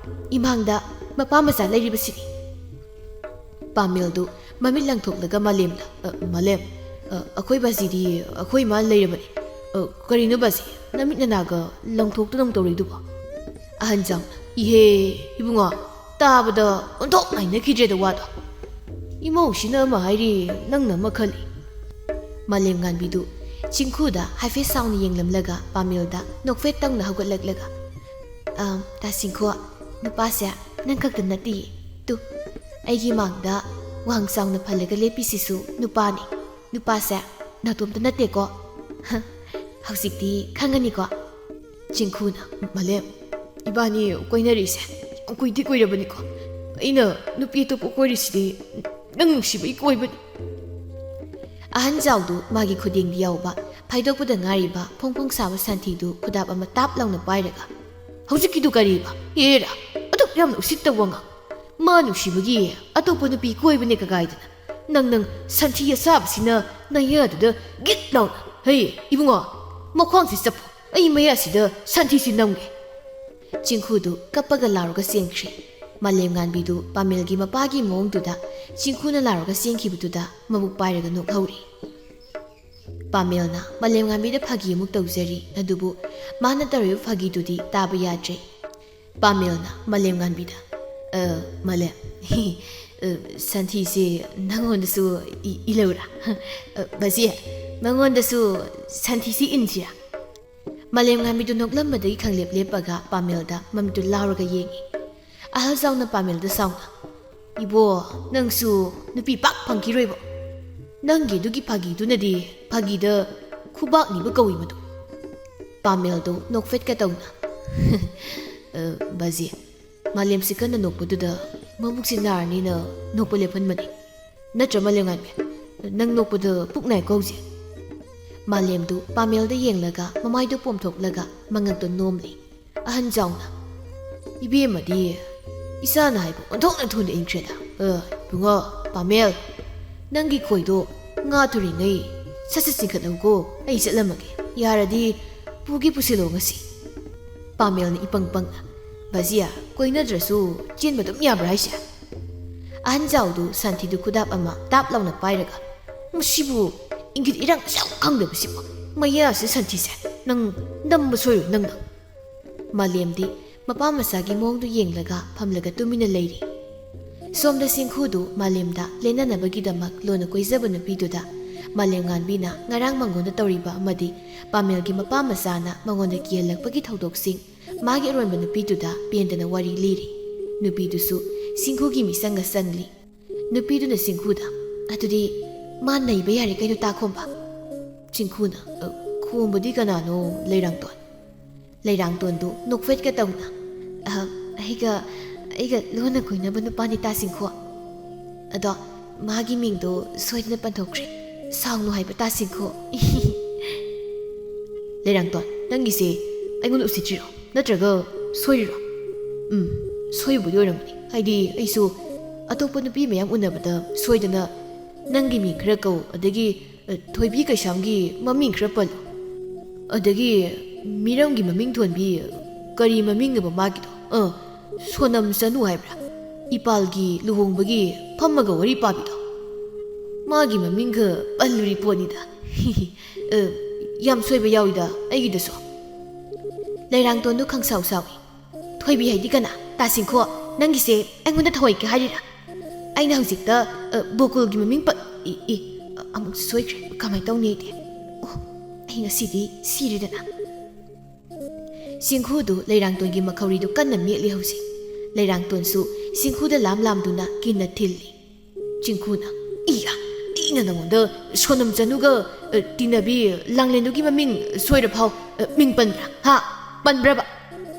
ꯏꯃꯥꯡꯗ ꯃꯄꯥ ꯃꯆꯥ ꯂꯩꯔꯤꯕꯁꯤꯗꯤ?" ꯄꯥꯃꯦꯜꯗꯨ ꯃꯃꯤꯠ ꯂꯪꯊꯣꯛꯂꯒ ꯃꯥꯂꯦꯝꯗ, "ꯑ, ꯃꯥꯂꯦꯝ, ꯑ, ꯑꯩꯈꯣꯏ ꯕꯥꯖꯤꯗꯤ ꯑꯩꯈꯣꯏ ꯏꯃꯥ ꯂꯩꯔꯕꯅꯤ꯫ ꯑ, ꯀꯔꯤꯅꯣ ꯕꯥꯖꯤ, ꯅꯃꯤꯠ ꯅꯅꯥꯒ ꯂꯪꯊꯣꯛꯇꯨꯅ ꯑꯃꯨꯛ ꯇꯧꯔꯛꯏꯗꯨꯕꯣ?" ꯑꯍꯟ ꯆꯥꯎꯅ, "ꯏꯍꯦ, ꯏꯕꯨꯡꯉꯣ, ꯇꯥꯕꯗ ꯑꯣꯟꯊꯣꯛ ꯉꯥꯏꯅꯈꯤꯗ꯭ꯔꯦꯗ ꯋꯥꯗꯣ꯫ ꯏꯃꯧꯁꯤꯅ ꯑꯃ ꯍꯥꯏꯔꯤ, ꯅꯪꯅ ꯑꯃ ꯈꯜꯂꯤ꯫" ꯃꯥꯂꯦꯝ ꯉꯥꯟꯕꯤꯗꯨ ꯆꯤꯡꯈꯨꯗ ꯍꯥꯏꯐꯦꯠ ꯁꯥꯎꯅ ꯌꯦꯡꯂꯝꯂꯒ ꯄꯥꯃꯦꯜꯗ ꯅꯣꯛꯐꯦꯠ ꯇꯧꯅ ꯍꯧꯒꯠꯂꯛꯂꯒ, "ꯑ, ꯇꯥ ꯆꯤꯡꯈꯨ, ꯅꯨꯄꯥꯁꯦ ꯅꯪ ꯈꯛꯇ ꯅꯠꯇꯤꯌꯦ꯫ ꯇꯨ, ꯑꯩꯒꯤ ꯃꯥꯡꯗ ꯋꯥꯡ ꯆꯥꯎꯅ ꯐꯜꯂꯒ ꯂꯦꯞꯄꯤꯁꯤꯁꯨ ꯅꯨꯄꯥꯅꯤ꯫ ꯅꯨꯄꯥꯁꯦ ꯅꯥꯇꯣꯝꯇ ꯅꯠꯇꯦꯀꯣ꯫ ꯍ, ꯍꯧꯖꯤꯛꯇꯤ ꯈꯪꯉꯅꯤꯀꯣ?" ꯆꯤꯡꯈꯨꯅ, "ꯃꯥꯂꯦꯝ, ꯏꯕꯥꯅꯤ ꯀꯣꯏꯅꯔꯤꯁꯦ ꯌꯥꯝ ꯀꯨꯏꯗꯤ ꯀꯨꯏꯔꯕꯅꯤꯀꯣ꯫ ꯑꯩꯅ ꯅꯨꯄꯤ ꯑꯇꯣꯞꯄ ꯀꯣꯏꯔꯤꯁꯤꯗꯤ ꯅꯪ ꯅꯨꯡꯁꯤꯕꯩ ꯀꯣꯏꯕꯅꯤ꯫" ꯑꯍꯟ ꯖꯥꯎꯗꯨ ꯃꯥꯒꯤ ꯈꯨꯗꯦꯡꯗ ꯌꯥꯎꯕ ꯐꯥꯏꯗꯣꯛꯄꯗ ꯉꯥꯏꯔꯤꯕ ꯐꯣꯡ ꯐꯣꯡ ꯁꯥꯕ ꯁꯟꯊꯤꯗꯨ ꯈꯨꯗꯥꯞ ꯑꯃ ꯇꯥꯞ ꯂꯥꯎꯅ ꯄꯥꯏꯔꯒ, "ꯍꯧꯖꯤꯛꯀꯤꯗꯨ ꯀꯔꯤꯕ? ꯑꯦꯔꯥ, ꯑꯗꯨꯛ ꯌꯥꯝꯅ ꯎꯁꯤꯠꯇꯕ ꯋꯥꯉꯥꯡ! ꯃꯥ ꯅꯨꯡꯁꯤꯕꯒꯤ ꯑꯇꯣꯞꯄ ꯅꯨꯄꯤ ꯀꯣꯏꯕꯅꯦ ꯀꯒꯥꯏꯗꯅ꯫ ꯅꯪ, ꯅꯪ ꯁꯟꯊꯤ ꯑꯁꯥꯕꯁꯤꯅ ꯅꯌꯥꯗꯨꯗ ꯒꯤꯠ ꯂꯥꯎꯅ꯫ ꯍꯩ, ꯏꯕꯨꯡꯉꯣ, ꯃꯈ꯭ꯋꯥꯡꯁꯤ ꯆꯞꯄꯨ꯫ ꯑꯩ ꯃꯌꯥꯁꯤꯗ ꯁꯟꯊꯤꯁꯤ ꯅꯝꯒꯦ꯫" ꯆꯤꯡꯈꯨꯗꯨ ꯀꯞꯄꯒ ꯂꯥꯎꯔꯒ ꯆꯦꯟꯈ꯭ꯔꯦ꯫ ꯃꯥꯂꯦꯝ ꯉꯥꯟꯕꯤꯗꯨ ꯄꯥꯃꯦꯜꯒꯤ ꯃꯄꯥꯒꯤ ꯃꯑꯣꯡꯗꯨꯗ ꯆꯤꯡꯈꯨꯅ ꯂꯥꯎꯔꯒ ꯆꯦꯟꯈꯤꯕꯗꯨꯗ ꯃꯕꯨꯛ ꯄꯥꯏꯔꯒ ꯅꯣꯛꯍꯧꯔꯤ꯫ ꯄꯥꯃꯦꯜꯅ ꯃꯥꯂꯦꯝꯉꯥꯟꯕꯤꯗ ꯐꯥꯒꯤ ꯑꯃꯨꯛ ꯇꯧꯖꯔꯤ, ꯑꯗꯨꯕꯨ ꯃꯥꯅ ꯇꯧꯔꯤꯕ ꯐꯥꯒꯤꯗꯨꯗꯤ ꯇꯥꯕ ꯌꯥꯗ꯭ꯔꯦ꯫ ꯄꯥꯃꯦꯜꯅ ꯃꯥꯂꯦꯝꯉꯥꯟꯕꯤꯗ, "ꯑ, ꯃꯥꯂꯦꯝ, ꯑ, ꯁꯟꯊꯤꯁꯦ ꯅꯪꯉꯣꯟꯗꯁꯨ ꯏ-, ꯏꯜꯂꯧꯔꯥ? ꯑ, ꯕꯥꯖꯤ, ꯅꯪꯉꯣꯟꯗꯁꯨ ꯁꯟꯊꯤꯁꯤ ꯏꯟꯁꯤꯔꯥ?" ꯃꯥꯂꯦꯝꯉꯥꯟꯕꯤꯗꯨ ꯅꯣꯛꯂꯝꯕꯗꯒꯤ ꯈꯪꯂꯦꯞ ꯂꯦꯞꯄꯒ ꯄꯥꯃꯦꯜꯗ ꯃꯃꯤꯠꯇꯨ ꯂꯥꯎꯔꯒ ꯌꯦꯡꯉꯤ꯫ ꯑꯍꯜ ꯖꯥꯎꯅ ꯄꯥꯃꯦꯜꯗ ꯁꯥꯎꯅ, "ꯏꯕꯣ, ꯅꯪꯁꯨ ꯅꯨꯄꯤ ꯄꯥꯛ ꯐꯪꯈꯤꯔꯣꯏꯕꯣ꯫ ꯅꯪꯒꯤ ꯑꯗꯨꯒꯤ ꯐꯥꯒꯤꯗꯨꯅꯗꯤ ꯐꯥꯒꯤꯗ ꯈꯨꯕꯥꯛ ꯅꯤꯕ ꯀꯧꯏ ꯃꯗꯨ꯫" ꯄꯥꯃꯦꯜꯗꯨ ꯅꯣꯛꯐꯦꯠꯀ ꯇꯧꯅ, "ꯑ, ꯕꯥꯖꯤ, ꯃꯥꯂꯦꯝꯁꯤ ꯀꯟꯅ ꯅꯣꯛꯄꯗꯨꯗ ꯃꯕꯨꯛꯁꯤ ꯅꯥꯔꯅꯤꯅ ꯅꯣꯛꯄ ꯂꯦꯞꯍꯟꯕꯅꯤ꯫ ꯅꯠꯇ꯭ꯔ, ꯃꯥꯂꯦꯝꯉꯥꯟꯕꯤ? ꯅꯪ ꯅꯣꯛꯄꯗ ꯄꯨꯛ ꯅꯥꯏꯀꯣ ꯍꯧꯖꯤꯛ?" ꯃꯥꯂꯦꯝꯗꯨ ꯄꯥꯃꯦꯜꯗ ꯌꯦꯡꯂꯒ ꯃꯃꯥꯏꯗꯨ ꯄꯣꯝꯊꯣꯛꯂꯒ ꯃꯉꯛꯇꯨ ꯅꯣꯝꯂꯤ꯫ ꯑꯍꯟ ꯖꯥꯎꯅ, "ꯏꯕꯦꯝꯃꯗꯤ ꯏꯆꯥꯅ ꯍꯥꯏꯕ ꯑꯣꯟꯊꯣꯛꯅ ꯊꯨꯅ ꯏꯟꯈ꯭ꯔꯦꯗ꯫ ꯑ, ꯏꯕꯨꯡꯉꯣ, ꯄꯥꯃꯦꯜ, ꯅꯪꯒꯤ ꯈꯣꯏꯗꯣ ꯉꯥ ꯊꯨꯔꯤꯉꯩ ꯁꯠ ꯁꯠ ꯆꯤꯡꯈꯠꯂꯧꯀꯣ, ꯑꯩ ꯆꯠꯂꯝꯃꯒꯦ꯫ ꯌꯥꯔꯗꯤ ꯄꯨꯒꯦ ꯄꯨꯁꯤꯜꯂꯣ ꯉꯁꯤ꯫" ꯄꯥꯃꯦꯜꯅ ꯏꯄꯪ ꯄꯪꯅ, "ꯕꯥꯖꯤꯌꯥ, ꯀꯣꯏꯅꯗ꯭ꯔꯁꯨ ꯆꯦꯟꯕ ꯑꯗꯨꯝ ꯌꯥꯕ꯭ꯔꯥ ꯍꯥꯏꯁꯦ?" ꯑꯍꯟ ꯖꯥꯎꯗꯨ ꯁꯟꯊꯤꯗꯨ ꯈꯨꯗꯥꯞ ꯑꯃ ꯇꯥꯞ ꯂꯥꯎꯅ ꯄꯥꯏꯔꯒ, "ꯃꯁꯤꯕꯨ ꯏꯪꯒꯤꯠ ꯏꯔꯥꯡ ꯃꯁꯛ ꯈꯪꯗꯕꯁꯤꯕꯨ, ꯃꯌꯥꯁꯤ ꯁꯟꯊꯤꯁꯦ, ꯅꯪ ꯅꯝꯕ ꯁꯣꯏꯔꯣꯏ ꯅꯪꯅ꯫" ꯃꯥꯂꯦꯝꯗꯤ ꯃꯄꯥ ꯃꯆꯥꯒꯤ ꯃꯑꯣꯡꯗꯨ ꯌꯦꯡꯂꯒ ꯐꯝꯂꯒ ꯇꯨꯃꯤꯟꯅ ꯂꯩꯔꯤ꯫ ꯁꯣꯝꯗ ꯁꯤꯡꯈꯨꯗꯨ ꯃꯥꯂꯦꯝꯗ ꯂꯦꯟꯅꯅꯕꯒꯤꯗꯃꯛ ꯂꯣꯟꯅ ꯀꯣꯏꯖꯕ ꯅꯨꯄꯤꯗꯨꯗ ꯃꯥꯂꯦꯝꯉꯥꯟꯕꯤꯅ ꯉꯔꯥꯡ ꯃꯉꯣꯟꯗ ꯇꯧꯔꯤꯕ ꯑꯃꯗꯤ ꯄꯥꯃꯦꯜꯒꯤ ꯃꯄꯥ ꯃꯆꯥꯅ ꯃꯉꯣꯟꯗ ꯀꯤꯍꯜꯂꯛꯄꯒꯤ ꯊꯧꯗꯣꯛꯁꯤꯡ ꯃꯥꯒꯤ ꯑꯔꯣꯟꯕ ꯅꯨꯄꯤꯗꯨꯗ ꯄꯦꯟꯗꯅ ꯋꯥꯔꯤ ꯂꯤꯔꯤ꯫ ꯅꯨꯄꯤꯗꯨꯁꯨ ꯁꯤꯡꯈꯨꯒꯤ ꯃꯤꯆꯪꯒ ꯆꯪꯂꯤ꯫ ꯅꯨꯄꯤꯗꯨꯅ ꯁꯤꯡꯈꯨꯗ, "ꯑꯗꯨꯗꯤ ꯃꯥ ꯅꯩꯕ ꯌꯥꯔꯦ ꯀꯩꯅꯣ, ꯇꯥ ꯈꯣꯝꯕ?" ꯁꯤꯡꯈꯨꯅ, "ꯑ, ꯈꯣꯝꯕꯗꯤ ꯀꯅꯥꯅꯣ, ꯂꯩꯔꯥꯡꯇꯣꯟ?" ꯂꯩꯔꯥꯡꯇꯣꯟꯗꯨ ꯅꯣꯛꯐꯦꯠꯀ ꯇꯧꯅ, "ꯑ, ꯑꯩꯒ, ꯑꯩꯒ ꯂꯣꯟꯅ ꯀꯣꯏꯅꯕ ꯅꯨꯄꯥꯅꯤ, ꯇꯥ ꯁꯤꯡꯈꯨ꯫ ꯑꯗꯣ ꯃꯥꯒꯤ ꯃꯤꯡꯗꯣ ꯁꯣꯏꯗꯅ ꯄꯟꯊꯣꯛꯈ꯭ꯔꯦ꯫ ꯁꯥꯎꯅꯨ ꯍꯥꯏꯕ, ꯇꯥ ꯁꯤꯡꯈꯨ꯫" "ꯂꯩꯔꯥꯡꯇꯣꯟ, ꯅꯪꯒꯤꯁꯦ ꯑꯩꯉꯣꯟꯗ ꯎꯁꯤꯠꯇ꯭ꯔꯤꯔꯣ? ꯅꯠꯇ꯭ꯔꯒ ꯁꯣꯏꯔꯤꯔꯣ?" "ꯎꯝ, ꯁꯣꯏꯕꯨꯗꯤ ꯑꯣꯏꯔꯝꯒꯅꯤ꯫ ꯍꯥꯏꯗꯤ ꯑꯩꯁꯨ ꯑꯇꯣꯞꯄ ꯅꯨꯄꯤ ꯃꯌꯥꯝ ꯎꯅꯕꯗ ꯁꯣꯏꯗꯅ ꯅꯪꯒꯤ ꯃꯤꯡ ꯈꯔ ꯀꯧ, ꯑꯗꯒꯤ, ꯑ, ꯊꯣꯏꯕꯤ ꯀꯩꯁꯥꯝꯒꯤ ꯃꯃꯤꯡ ꯈꯔ ꯄꯜꯂꯨ꯫ ꯑꯗꯒꯤ ꯃꯤꯔꯝꯒꯤ ꯃꯃꯤꯡ ꯊꯣꯟꯕꯤ, ꯀꯔꯤ ꯃꯃꯤꯡꯅꯣꯕ ꯃꯥꯒꯤꯗꯣ? ꯑ, ꯁꯣꯅꯝ ꯆꯅꯨ ꯍꯥꯏꯕ꯭ꯔꯥ? ꯏꯄꯥꯜꯒꯤ ꯂꯨꯍꯣꯡꯕꯒꯤ ꯐꯝꯃꯒ ꯋꯥꯔꯤ ꯄꯥꯕꯤꯗꯣ꯫ ꯃꯥꯒꯤ ꯃꯃꯤꯡꯒ ꯄꯜꯂꯨꯔꯤ ꯄꯣꯠꯅꯤꯗ꯫ ꯑ, ꯌꯥꯝ ꯁꯣꯏꯕ ꯌꯥꯎꯏꯗ ꯑꯩꯒꯤꯗꯁꯨ꯫ ꯂꯩꯔꯥꯡꯇꯣꯟꯗꯨ ꯈꯪꯁꯥꯎ ꯁꯥꯎꯏ꯫ ꯊꯣꯏꯕꯤ ꯍꯥꯏꯗꯤ ꯀꯅꯥ? ꯇꯥꯁꯤꯡꯈꯣ, ꯅꯪꯒꯤꯁꯦ ꯑꯩꯉꯣꯟꯗ ꯊꯧꯑꯣꯏꯀꯦ ꯍꯥꯏꯔꯤꯔꯥ? ꯑꯩꯅ ꯍꯧꯖꯤꯛꯇ, ꯑ, ꯕꯣꯀꯨꯜꯒꯤ ꯃꯃꯤꯡ ꯄ-, ꯏ, ꯏ, ꯑꯃꯨꯛ ꯁꯣꯏꯈ꯭ꯔꯦ꯫ ꯀꯃꯥꯏꯅ ꯇꯧꯅꯤ ꯑꯩꯗꯤ? ꯑꯣ, ꯑꯩ ꯉꯁꯤꯗꯤ ꯁꯤꯔꯦꯗꯅ꯫ ꯆꯤꯡꯈꯨꯗꯨ ꯂꯩꯔꯥꯡꯇꯣꯟꯒꯤ ꯃꯈꯧꯔꯤꯗꯨ ꯀꯟꯅ ꯃꯦꯠꯂꯤ ꯍꯧꯖꯤꯛ꯫ ꯂꯩꯔꯥꯡꯇꯣꯟꯁꯨ ꯆꯤꯡꯈꯨꯗ ꯂꯥꯝ ꯂꯥꯝꯗꯨꯅ ꯀꯤꯟꯅ ꯊꯤꯜꯂꯤ꯫ ꯆꯤꯡꯈꯨꯅ, "ꯏꯌꯥ, ꯑꯩꯅ ꯅꯉꯣꯟꯗ ꯁꯣꯅꯝ ꯆꯅꯨꯒ, ꯑ, ꯇꯤꯟꯅꯕꯤ ꯂꯥꯡꯂꯦꯟꯗꯨꯒꯤ ꯃꯃꯤꯡ ꯁꯣꯏꯔ ꯐꯥꯎ, ꯑ, ꯃꯤꯡ ꯄꯟꯕ꯭ꯔꯥ? ꯍꯥ? ꯄꯟꯕ꯭ꯔꯕ?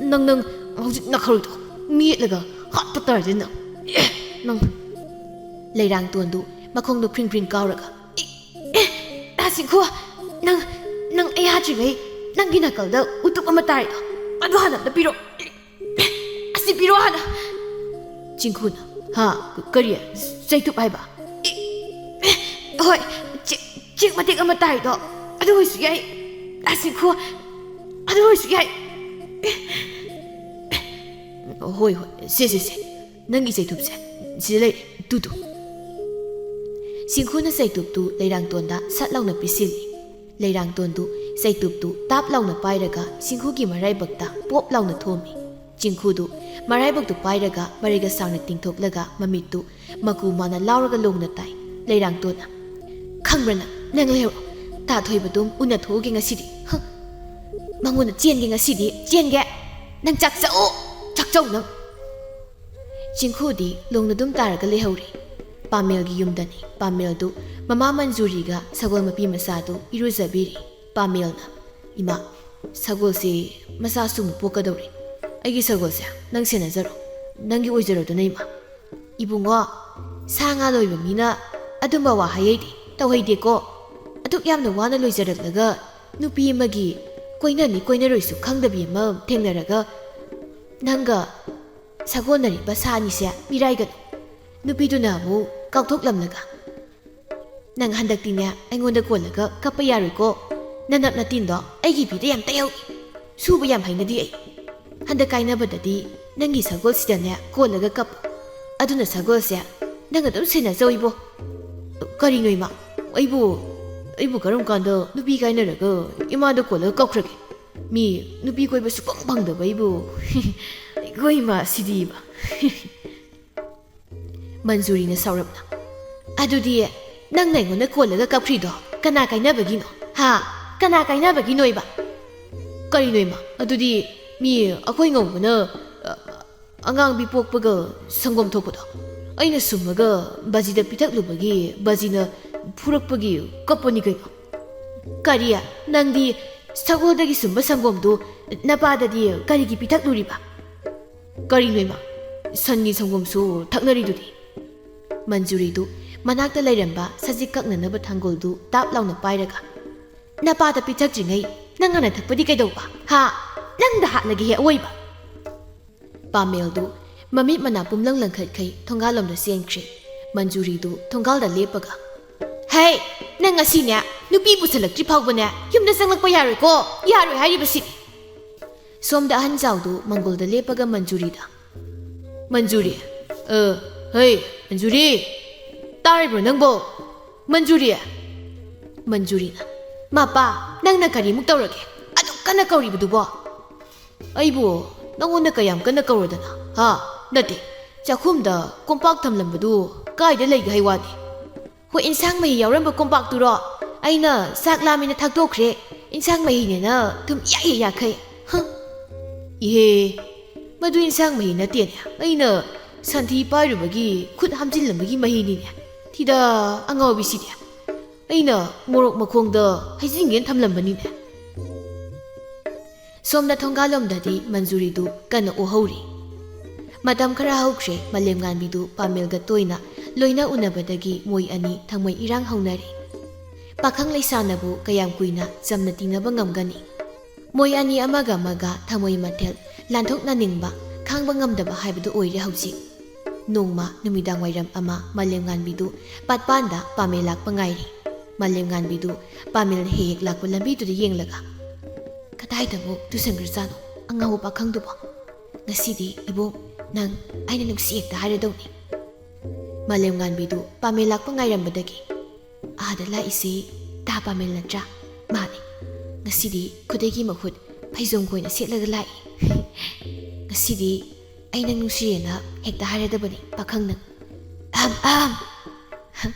ꯅꯪ, ꯅꯪ ꯍꯧꯖꯤꯛ ꯅꯈꯧꯔꯤꯗꯣ ꯃꯦꯠꯂꯒ ꯍꯥꯠꯄ ꯇꯥꯔꯗꯤ ꯅꯪ꯫ ꯑꯦ, ꯅꯪ!" ꯂꯩꯔꯥꯡꯇꯣꯟꯗꯨ ꯃꯈꯣꯡꯗꯣ ꯐ꯭ꯔꯤꯡ ꯐ꯭ꯔꯤꯡ ꯀꯥꯎꯔꯒ, "ꯏ, ꯑꯦ, ꯇꯥꯁꯤꯡꯈꯨ, ꯅꯪ, ꯅꯪ ꯑꯩ ꯍꯥꯠꯇ꯭ꯔꯤꯉꯩ ꯅꯪꯒꯤ ꯅꯥꯀꯜꯗ ꯎꯇꯨꯞ ꯑꯃ ꯇꯥꯔꯤꯗꯣ, ꯑꯗꯨ ꯍꯥꯟꯅ ꯑꯝꯇ ꯄꯤꯔꯣ꯫ ꯏ, ꯑꯁꯤ ꯄꯤꯔꯣ ꯍꯥꯟꯅ!" ꯆꯤꯡꯈꯨꯅ, "ꯍꯥ? ꯀꯔꯤ? ꯆꯩꯇꯨꯞ ꯍꯥꯏꯕ?" "ꯏ, ꯑꯦ, ꯍꯣꯏ, ꯆꯦ-, ꯆꯦꯛ ꯃꯇꯦꯛ ꯑꯃ ꯇꯥꯔꯤꯗꯣ, ꯑꯗꯨ ꯑꯣꯏꯁꯨ ꯌꯥꯏ꯫ ꯇꯥꯁꯤꯡꯈꯨ, ꯑꯗꯨ ꯑꯣꯏꯁꯨ ꯌꯥꯏ꯫ ꯍꯣꯏ, ꯍꯣꯏ, ꯁꯦ, ꯁꯦ, ꯁꯦ꯫ ꯅꯪꯒꯤ ꯆꯩꯇꯨꯞꯁꯦ ꯁꯤꯗ ꯂꯩꯔꯦ, ꯇꯨ, ꯇꯨ꯫" ꯆꯤꯡꯈꯨꯅ ꯆꯩꯇꯨꯞꯇꯨ ꯂꯩꯔꯥꯡꯇꯣꯟꯗ ꯁꯠ ꯂꯥꯎꯅ ꯄꯤꯁꯤꯜꯂꯤ꯫ ꯂꯩꯔꯥꯡꯇꯣꯟꯗꯨ ꯆꯩꯇꯨꯞꯇꯨ ꯇꯥꯞ ꯂꯥꯎꯅ ꯄꯥꯏꯔꯒ ꯆꯤꯡꯈꯨꯒꯤ ꯃꯔꯥꯏꯕꯛꯇ ꯄꯣꯞ ꯂꯥꯎꯅ ꯊꯣꯝꯃꯤ꯫ ꯆꯤꯡꯈꯨꯗꯨ ꯃꯔꯥꯏꯕꯛꯇꯨ ꯄꯥꯏꯔꯒ ꯃꯔꯩꯒ ꯁꯥꯡꯅ ꯇꯤꯡꯊꯣꯛꯂꯒ ꯃꯃꯤꯠꯇꯨ ꯃꯀꯨ ꯃꯥꯅ ꯂꯥꯎꯔꯒ ꯂꯣꯡꯅ ꯇꯥꯏ꯫ ꯂꯩꯔꯥꯡꯇꯣꯟꯅ, "ꯈꯪꯕ꯭ꯔꯥ ꯅꯪ? ꯅꯪ ꯂꯩꯍꯧꯔꯣ꯫ ꯇꯥ ꯊꯣꯏꯕꯗꯨꯝ ꯎꯅ ꯊꯣꯛꯎꯒꯦ ꯉꯁꯤꯗꯤ꯫ ꯍ! ꯃꯉꯣꯟꯗ ꯆꯦꯟꯒꯦ ꯉꯁꯤꯗꯤ, ꯆꯦꯟꯒꯦ꯫ ꯅꯪ ꯆꯥꯛ ꯆꯥꯎ, ꯆꯥꯛ ꯆꯥꯎ ꯅꯪ!" ꯆꯤꯡꯈꯨꯗꯤ ꯂꯣꯡꯅ ꯑꯗꯨꯝ ꯇꯥꯔꯒ ꯂꯩꯍꯧꯔꯤ꯫ ꯄꯥꯃꯦꯜꯒꯤ ꯌꯨꯝꯗꯅꯤ꯫ ꯄꯥꯃꯦꯜꯗꯨ ꯃꯃꯥ ꯃꯟꯖꯨꯔꯤꯒ ꯁꯒꯣꯜ ꯃꯄꯤ ꯃꯆꯥꯗꯨ ꯏꯔꯨꯖꯕꯤꯔꯤ꯫ ꯄꯥꯃꯦꯜꯅ, "ꯏꯃꯥ, ꯁꯒꯣꯜꯁꯦ ꯃꯆꯥꯁꯨ ꯑꯃꯨꯛ ꯄꯣꯛꯀꯗꯧꯔꯦ꯫ ꯑꯩꯒꯤ ꯁꯒꯣꯜꯁꯦ ꯅꯪ ꯁꯦꯟꯅꯖꯔꯣ꯫ ꯅꯪꯒꯤ ꯑꯣꯏꯖꯔꯣꯗꯅ, ꯏꯃꯥ꯫" "ꯏꯕꯨꯡꯉꯣ, ꯁꯥ ꯉꯥ ꯂꯣꯏꯕ ꯃꯤꯅ ꯑꯗꯨꯝꯕ ꯋꯥ ꯍꯥꯏꯍꯩꯗꯦ, ꯇꯧꯍꯩꯗꯦꯀꯣ꯫ ꯑꯗꯨꯛ ꯌꯥꯝꯅ ꯋꯥꯅ ꯂꯣꯏꯖꯔꯛꯂꯒ ꯅꯨꯄꯤ ꯑꯃꯒꯤ ꯀꯣꯏꯅꯅꯤ ꯀꯣꯏꯅꯔꯣꯏꯁꯨ ꯈꯪꯗꯕꯤ ꯑꯃ ꯊꯦꯡꯅꯔꯒ ꯅꯪꯒ ꯁꯥꯒꯣꯟꯅꯔꯤꯕ ꯁꯥ ꯑꯅꯤꯁꯦ ꯃꯤꯔꯥꯏꯒꯅꯨ꯫ ꯅꯨꯄꯤꯗꯨꯅ ꯑꯃꯨꯛ ꯀꯥꯎꯊꯣꯛꯂꯝꯂꯒ꯫ ꯅꯪ ꯍꯟꯗꯛꯇꯤꯅꯦ ꯑꯩꯉꯣꯟꯗ ꯀꯣꯜꯂꯒ ꯀꯞꯄ ꯌꯥꯔꯣꯏꯀꯣ꯫ ꯅꯅꯞ ꯅꯇꯤꯟꯗꯣ ꯑꯩꯒꯤ ꯐꯤꯗ ꯌꯥꯝ ꯇꯩꯍꯧꯏ꯫ ꯁꯨꯕ ꯌꯥꯝ ꯍꯩꯅꯗꯦ ꯑꯩ꯫ ꯍꯟꯗꯛ ꯀꯥꯏꯅꯕꯗꯗꯤ ꯅꯪꯒꯤ ꯁꯒꯣꯜꯁꯤꯗꯅꯦ ꯀꯣꯜꯂꯒ ꯀꯞꯄꯨ꯫ ꯑꯗꯨꯅ ꯁꯒꯣꯜꯁꯦ ꯅꯪ ꯑꯗꯨꯝ ꯁꯦꯟꯅꯖꯧ ꯏꯕꯣ꯫" "ꯀꯔꯤꯅꯣ ꯏꯃꯥ? ꯑꯩꯕꯨ ꯑꯩꯕꯨ ꯀꯔꯝ ꯀꯥꯟꯗ ꯅꯨꯄꯤ ꯀꯥꯏꯅꯔꯒ ꯏꯃꯥꯗ ꯀꯣꯜꯂꯒ ꯀꯞꯈ꯭ꯔꯒꯦ? ꯃꯤ ꯅꯨꯄꯤ ꯀꯣꯏꯕ ꯁꯨꯐꯪ ꯐꯪꯗꯕ ꯑꯩꯕꯨ ꯑꯩꯈꯣꯏ ꯏꯃꯥ ꯁꯤꯗꯤꯕ꯫ ꯃꯟꯖꯨꯔꯤꯅ ꯁꯥꯎꯔꯞꯅ, "ꯑꯗꯨꯗꯤ ꯅꯪꯅ ꯑꯩꯉꯣꯟꯗ ꯀꯣꯜꯂꯒ ꯀꯞꯈ꯭ꯔꯤꯗꯣ ꯀꯅꯥ ꯀꯥꯏꯅꯕꯒꯤꯅꯣ? ꯍꯥ? ꯀꯅꯥ ꯀꯥꯏꯅꯕꯒꯤꯅꯣꯏꯕ?" "ꯀꯔꯤꯅꯣ ꯏꯃꯥ? ꯑꯗꯨꯗꯤ ꯃꯤ ꯑꯩꯈꯣꯏ ꯉꯧꯕꯅ, ꯑ, ꯑꯉꯥꯡꯕꯤ ꯄꯣꯛꯄꯒ ꯁꯪꯒꯣꯝ ꯊꯣꯛꯄꯗꯣ ꯑꯩꯅ ꯁꯨꯝꯃꯒ ꯕꯥꯖꯤꯗ ꯄꯤꯊꯛꯂꯨꯕꯒꯤ ꯕꯥꯖꯤꯅ ꯐꯨꯔꯛꯄꯒꯤ ꯀꯞꯄꯅꯤ ꯀꯩꯅꯣ?" "ꯀꯔꯤ? ꯅꯪꯗꯤ ꯁꯒꯣꯜꯗꯒꯤ ꯁꯨꯝꯕ ꯁꯪꯒꯣꯝꯗꯨ ꯅꯄꯥꯗꯗꯤ ꯀꯔꯤꯒꯤ ꯄꯤꯊꯛꯂꯨꯔꯤꯕ?" "ꯀꯔꯤꯅꯣ ꯏꯃꯥ? ꯁꯟꯒꯤ ꯁꯪꯒꯣꯝꯁꯨ ꯊꯛꯅꯔꯤꯗꯨꯗꯤ꯫" ꯃꯟꯖꯨꯔꯤꯗꯨ ꯃꯅꯥꯛꯇ ꯂꯩꯔꯝꯕ ꯁꯖꯤꯛ ꯀꯛꯅꯅꯕ ꯊꯥꯡꯒꯣꯜꯗꯨ ꯇꯥꯞ ꯂꯥꯎꯅ ꯄꯥꯏꯔꯒ, "ꯅꯄꯥꯗ ꯄꯤꯊꯛꯇ꯭ꯔꯤꯉꯩ ꯅꯪ ꯍꯥꯟꯅ ꯊꯛꯄꯗꯤ ꯀꯩꯗꯧꯕ? ꯍꯥ? ꯅꯪꯗ ꯍꯥꯠꯂꯒꯦꯍꯦ ꯑꯋꯣꯏꯕ!" ꯄꯥꯃꯦꯜꯗꯨ ꯃꯃꯤꯠ ꯃꯅꯥ ꯄꯨꯝꯂꯪ ꯂꯪꯈꯠꯈꯩ ꯊꯣꯡꯒꯥꯜꯂꯣꯝꯗ ꯆꯦꯟꯈ꯭ꯔꯦ꯫ ꯃꯟꯖꯨꯔꯤꯗꯨ ꯊꯣꯡꯒꯥꯜꯗ ꯂꯦꯞꯄꯒ, "ꯍꯦ! ꯅꯪ ꯉꯁꯤꯅꯦ ꯅꯨꯄꯤ ꯄꯨꯁꯜꯂꯛꯇ꯭ꯔꯤ ꯐꯥꯎꯕꯅꯦ ꯌꯨꯝꯗ ꯆꯪꯂꯛꯄ ꯌꯥꯔꯣꯏꯀꯣ? ꯌꯥꯔꯣꯏ ꯍꯥꯏꯔꯤꯕꯁꯤꯅꯤ!" ꯁꯣꯝꯗ ꯑꯍꯟ ꯆꯥꯎꯗꯨ ꯃꯪꯒꯣꯜꯗ ꯂꯦꯞꯄꯒ ꯃꯟꯖꯨꯔꯤꯗ, "ꯃꯟꯖꯨꯔꯤ, ꯑ, ꯍꯩ, ꯃꯟꯖꯨꯔꯤ, ꯇꯥꯔꯤꯕ꯭ꯔꯣ ꯅꯪꯕꯣ? ꯃꯟꯖꯨꯔꯤ!" ꯃꯟꯖꯨꯔꯤꯅ, "ꯃꯄꯥ, ꯅꯪꯅ ꯀꯔꯤꯃꯨꯛ ꯇꯧꯔꯒꯦ? ꯑꯗꯨꯛ ꯀꯟꯅ ꯀꯧꯔꯤꯕꯗꯨꯕꯣ?" "ꯑꯩꯕꯨ ꯅꯪꯉꯣꯟꯗ ꯀꯌꯥꯝ ꯀꯟꯅ ꯀꯧꯔꯗꯅ, ꯍꯥ? ꯅꯠꯇꯦ, ꯆꯥꯛꯈꯨꯝꯗ ꯀꯣꯝꯄꯥꯛ ꯊꯝꯂꯝꯕꯗꯨ ꯀꯥꯏꯗ ꯂꯩꯒꯦ ꯍꯥꯏ ꯋꯥꯅꯤ?" "ꯍꯣꯏ, ꯏꯟꯁꯥꯡ ꯃꯍꯤ ꯌꯥꯎꯔꯝꯕ ꯀꯣꯝꯄꯥꯛꯇꯨꯔꯣ? ꯑꯩꯅ ꯆꯥꯛ ꯂꯥꯝꯃꯦꯅ ꯊꯥꯛꯇꯣꯛꯈ꯭ꯔꯦ꯫ ꯏꯟꯁꯥꯡ ꯃꯍꯤꯅꯦꯅ ꯊꯨꯝ ꯏꯌꯥꯛ ꯍꯦꯛ ꯌꯥꯛꯈꯩ꯫ ꯍꯨꯝ!" "ꯏꯍꯦ, ꯃꯗꯨ ꯏꯟꯁꯥꯡ ꯃꯍꯤ ꯅꯠꯇꯦꯅꯦ꯫ ꯑꯩꯅ ꯁꯟꯊꯤ ꯄꯥꯏꯔꯨꯕꯒꯤ ꯈꯨꯠ ꯍꯥꯝꯖꯤꯜꯂꯝꯕꯒꯤ ꯃꯍꯤꯅꯤꯅꯦ꯫ ꯊꯤꯗ, ꯑꯉꯥꯎꯕꯤꯁꯤꯗꯤ꯫ ꯑꯩꯅ ꯃꯣꯔꯣꯛ ꯃꯈꯣꯡꯗ ꯍꯩꯖꯤꯟꯒꯦꯅ ꯊꯝꯂꯝꯕꯅꯤꯅꯦ꯫" ꯁꯣꯝꯗ ꯊꯣꯡꯒꯥꯜꯂꯣꯝꯗꯗꯤ ꯃꯟꯖꯨꯔꯤꯗꯨ ꯀꯟꯅ ꯑꯣꯍꯧꯔꯤ꯫ ꯃꯇꯝ ꯈꯔ ꯍꯧꯈ꯭ꯔꯦ, ꯃꯥꯂꯦꯝꯉꯥꯟꯕꯤꯗꯨ ꯄꯥꯃꯦꯜꯒ ꯇꯣꯏꯅ ꯂꯣꯏꯅ ꯎꯅꯕꯗꯒꯤ ꯃꯣꯏ ꯑꯅꯤ ꯊꯃꯣꯏ ꯏꯔꯥꯡ ꯍꯧꯅꯔꯦ꯫ ꯄꯥꯈꯪ ꯂꯩꯁꯥꯅꯕꯨ ꯀꯌꯥꯝ ꯀꯨꯏꯅ ꯆꯝꯅ ꯇꯤꯟꯅꯕ ꯉꯝꯒꯅꯤ? ꯃꯣꯏ ꯑꯅꯤ ꯑꯃꯒ ꯑꯃꯒ ꯊꯃꯣꯏ ꯃꯊꯦꯜ ꯂꯥꯟꯊꯣꯛꯅꯅꯤꯡꯕ, ꯈꯥꯡꯕ ꯉꯝꯗꯕ ꯍꯥꯏꯕꯗꯨ ꯑꯣꯏꯔꯦ ꯍꯧꯖꯤꯛ꯫ ꯅꯣꯡꯃ ꯅꯨꯃꯤꯗꯥꯡ ꯋꯥꯏꯔꯝ ꯑꯃ ꯃꯥꯂꯦꯝꯉꯥꯟꯕꯤꯗꯨ ꯄꯥꯠꯄꯥꯟꯗ ꯄꯥꯃꯦꯜ ꯂꯥꯛꯄ ꯉꯥꯏꯔꯤ꯫ ꯃꯥꯂꯦꯝꯉꯥꯟꯕꯤꯗꯨ ꯄꯥꯃꯦꯜ ꯍꯦꯛ ꯍꯦꯛ ꯂꯥꯛꯄ ꯂꯝꯕꯤꯗꯨꯗ ꯌꯦꯡꯂꯒ, "ꯀꯗꯥꯏꯗ ꯑꯃꯨꯛ ꯇꯨꯁꯟꯈ꯭ꯔꯖꯥꯠꯅꯣ ꯑꯉꯥꯎꯕ ꯄꯥꯈꯪꯗꯨꯕꯣ? ꯉꯁꯤꯗꯤ ꯏꯕꯨꯡ, ꯅꯪ ꯑꯩꯅ ꯅꯨꯡꯁꯤ ꯍꯦꯛꯇ ꯍꯥꯏꯔꯗꯧꯅꯤ꯫" ꯃꯥꯂꯦꯝꯉꯥꯟꯕꯤꯗꯨ ꯄꯥꯃꯦꯜ ꯂꯥꯛꯄ ꯉꯥꯏꯔꯝꯕꯗꯒꯤ, "ꯑꯥꯗ ꯂꯥꯛꯏꯁꯤ ꯏꯇꯥ ꯄꯥꯃꯦꯜ ꯅꯠꯇ꯭ꯔꯥ? ꯃꯥꯅꯤ꯫ ꯉꯁꯤꯗꯤ ꯈꯨꯗꯩꯒꯤ ꯃꯍꯨꯠ ꯐꯩꯖꯣꯝꯒ ꯑꯣꯏꯅ ꯁꯦꯠꯂꯒ ꯂꯥꯛꯏ꯫ ꯉꯁꯤꯗꯤ ꯑꯩ ꯅꯪ ꯅꯨꯡꯁꯤꯌꯦꯅ ꯍꯦꯛꯇ ꯍꯥꯏꯔꯗꯕꯅꯤ, ꯄꯥꯈꯪ ꯅꯪ꯫ ꯑꯍꯝ, ꯑꯍꯝ꯫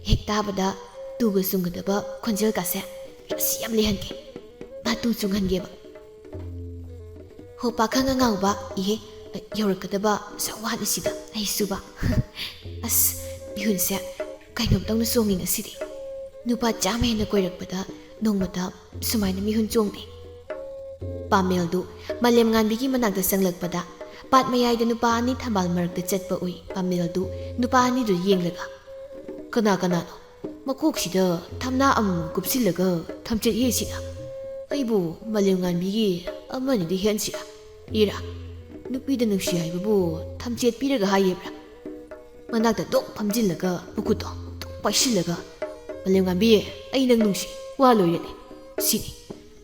ꯍꯦꯛ ꯇꯥꯕꯗ ꯇꯨꯒ ꯆꯨꯡꯒꯗꯕ ꯈꯣꯟꯖꯦꯜ ꯀꯥꯁꯦ ꯔꯥꯁꯤ ꯌꯥꯝ ꯂꯩꯍꯟꯒꯦ꯫ ꯃꯥ ꯇꯨ ꯆꯨꯡꯍꯟꯒꯦꯕ꯫ ꯍꯣ, ꯄꯥꯈꯪ ꯑꯉꯥꯎꯕ, ꯏꯍꯦ, ꯌꯧꯔꯛꯀꯗꯕ ꯁꯛꯋꯥꯟ ꯑꯁꯤꯗ ꯑꯩꯁꯨꯕ꯫ ꯑꯁ, ꯃꯤꯍꯨꯟꯁꯦ ꯀꯩꯅꯣꯝꯇꯧꯅ ꯆꯣꯡꯉꯤ ꯉꯁꯤꯗꯤ꯫ ꯅꯨꯄꯥ ꯆꯥꯝꯃ ꯍꯦꯟꯅ ꯀꯣꯏꯔꯛꯄꯗ ꯅꯣꯡꯃꯇ ꯁꯨꯃꯥꯏꯅ ꯃꯤꯍꯨꯟ ꯆꯣꯡꯗꯦ꯫ ꯄꯥꯃꯦꯜꯗꯨ ꯃꯥꯂꯦꯝꯉꯥꯟꯕꯤꯒꯤ ꯃꯅꯥꯛꯇ ꯆꯪꯂꯛꯄꯗ, ꯄꯥꯠ ꯃꯌꯥꯏꯗ ꯅꯨꯄꯥ ꯑꯅꯤ ꯊꯝꯕꯥꯜ ꯃꯔꯛꯇ ꯆꯠꯄ ꯎꯏ꯫ ꯄꯥꯃꯦꯜꯗꯨ ꯅꯨꯄꯥ ꯑꯅꯤꯗꯨ ꯌꯦꯡꯂꯒ, "ꯀꯅꯥ ꯀꯅꯥꯅꯣ? ꯃꯀꯣꯛꯁꯤꯗ ꯊꯝꯅꯥ ꯑꯃꯃꯝ ꯀꯨꯞꯁꯤꯜꯂꯒ ꯊꯝꯆꯦꯠ ꯍꯦꯛꯏꯁꯤꯅ? ꯑꯩꯕꯨ ꯃꯥꯂꯦꯝꯉꯥꯟꯕꯤꯒꯤ ꯑꯃꯅꯤꯗꯤ ꯍꯦꯟꯁꯤꯔꯥ? ꯏꯔꯥ, ꯅꯨꯄꯤꯗ ꯅꯨꯡꯁꯤ ꯍꯥꯏꯕꯕꯨ ꯊꯝꯆꯦꯠ ꯄꯤꯔꯒ ꯍꯥꯏꯌꯦꯕ꯭ꯔꯥ?" ꯃꯅꯥꯛꯇ ꯗꯣꯛ ꯐꯝꯖꯤꯜꯂꯒ ꯃꯈꯨꯠꯇꯣ ꯗꯣꯛ ꯄꯥꯏꯁꯤꯜꯂꯒ, "ꯃꯥꯂꯦꯝꯉꯥꯟꯕꯤ, ꯑꯩ ꯅꯪ ꯅꯨꯡꯁꯤ, ꯋꯥ ꯂꯣꯏꯔꯦꯅꯦ꯫ ꯁꯤꯅꯤ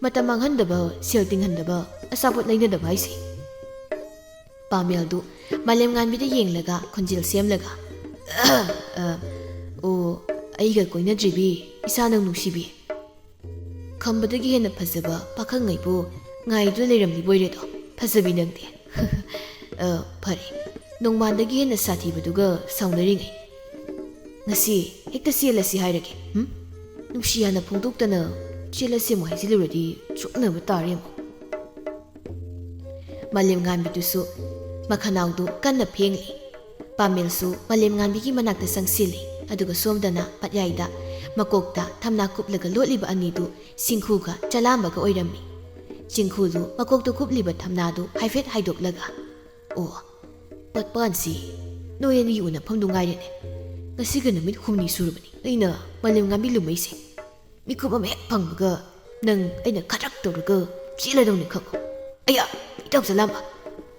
ꯃꯇꯝ ꯃꯥꯡꯍꯟꯗꯕ, ꯁꯦꯜ ꯇꯤꯡꯍꯟꯗꯕ, ꯑꯆꯥꯄꯣꯠ ꯂꯩꯅꯗꯕ ꯍꯥꯏꯁꯦ꯫" ꯄꯥꯃꯦꯜꯗꯨ ꯃꯥꯂꯦꯝꯉꯥꯟꯕꯤꯗ ꯌꯦꯡꯂꯒ ꯈꯣꯟꯖꯦꯜ ꯁꯦꯝꯂꯒ, "ꯑ, ꯑꯣ, ꯑꯩꯒ ꯀꯣꯏꯅꯗ꯭ꯔꯤꯕꯤ, ꯏꯁꯥ ꯅꯪ ꯅꯨꯡꯁꯤꯕꯤ꯫ ꯈꯝꯕꯗꯒꯤ ꯍꯦꯟꯅ ꯐꯖꯕ ꯄꯥꯈꯪꯉꯩꯕꯨ ꯉꯥꯏꯗꯨꯅ ꯂꯩꯔꯝꯂꯤꯕꯣꯏꯔꯦꯗꯣ, ꯐꯖꯕꯤ ꯅꯪꯗꯤ꯫ ꯑ, ꯐꯔꯦ, ꯅꯣꯡꯃꯥꯟꯗꯒꯤ ꯍꯦꯟꯅ ꯁꯥꯊꯤꯕꯗꯨꯒ ꯁꯥꯎꯅꯔꯤꯉꯩ꯫ ꯉꯁꯤ ꯍꯦꯛꯇ ꯆꯦꯜꯂꯁꯤ ꯍꯥꯏꯔꯒꯦ, ꯍꯨꯝ? ꯅꯨꯡꯁꯤ ꯍꯥꯟꯅ ꯐꯣꯡꯗꯣꯛꯇꯅ ꯆꯦꯜꯂꯁꯤ ꯑꯃꯨꯛ ꯍꯥꯏꯖꯤꯜꯂꯨꯔꯗꯤ ꯆꯨꯞꯅꯕ ꯇꯥꯔꯦ ꯑꯃꯨꯛ꯫" ꯃꯥꯂꯦꯝꯉꯥꯟꯕꯤꯗꯨꯁꯨ ꯃꯈꯅꯥꯎꯗꯨ ꯀꯟꯅ ꯐꯦꯡꯂꯤ꯫ ꯄꯥꯃꯦꯜꯁꯨ ꯃꯥꯂꯦꯝꯉꯥꯟꯕꯤꯒꯤ ꯃꯅꯥꯛꯇ ꯆꯪꯁꯤꯜꯂꯤ, ꯑꯗꯨꯒ ꯁꯣꯝꯗꯅ ꯄꯠꯌꯥꯏꯗ ꯃꯀꯣꯛꯇ ꯊꯝꯅꯥ ꯀꯨꯞꯂꯒ ꯂꯣꯠꯂꯤꯕ ꯑꯅꯤꯗꯨ ꯆꯤꯡꯈꯨꯒ ꯆꯂꯥꯝꯕꯒ ꯑꯣꯏꯔꯝꯃꯤ꯫ ꯆꯤꯡꯈꯨꯗꯨ ꯃꯀꯣꯛꯇ ꯀꯨꯞꯂꯤꯕ ꯊꯝꯅꯥꯗꯨ ꯍꯥꯏꯐꯦꯠ ꯍꯥꯏꯗꯣꯛꯂꯒ, "ꯑꯣ, ꯄꯠꯄꯥꯟꯁꯤ ꯅꯣꯏ ꯑꯅꯤ ꯎꯅꯐꯝꯗꯨ ꯉꯥꯏꯔꯦꯅꯦ꯫ ꯉꯁꯤꯒ ꯅꯨꯃꯤꯠ ꯍꯨꯝꯅꯤ ꯁꯨꯔꯕꯅꯤ ꯑꯩꯅ ꯃꯥꯂꯦꯝꯉꯥꯟꯕꯤ ꯂꯨꯝꯃꯩꯁꯦ꯫ ꯃꯤꯀꯨꯞ ꯑꯃ ꯍꯦꯛ ꯐꯪꯕꯒ ꯅꯪ ꯑꯩꯅ ꯈꯗ꯭ꯔꯛ ꯇꯧꯔꯒ ꯆꯦꯜꯂꯗꯧꯅꯤ ꯈꯪꯉꯣ꯫" "ꯑꯌꯥ, ꯏꯇꯥꯎ ꯆꯂꯥꯝꯕ,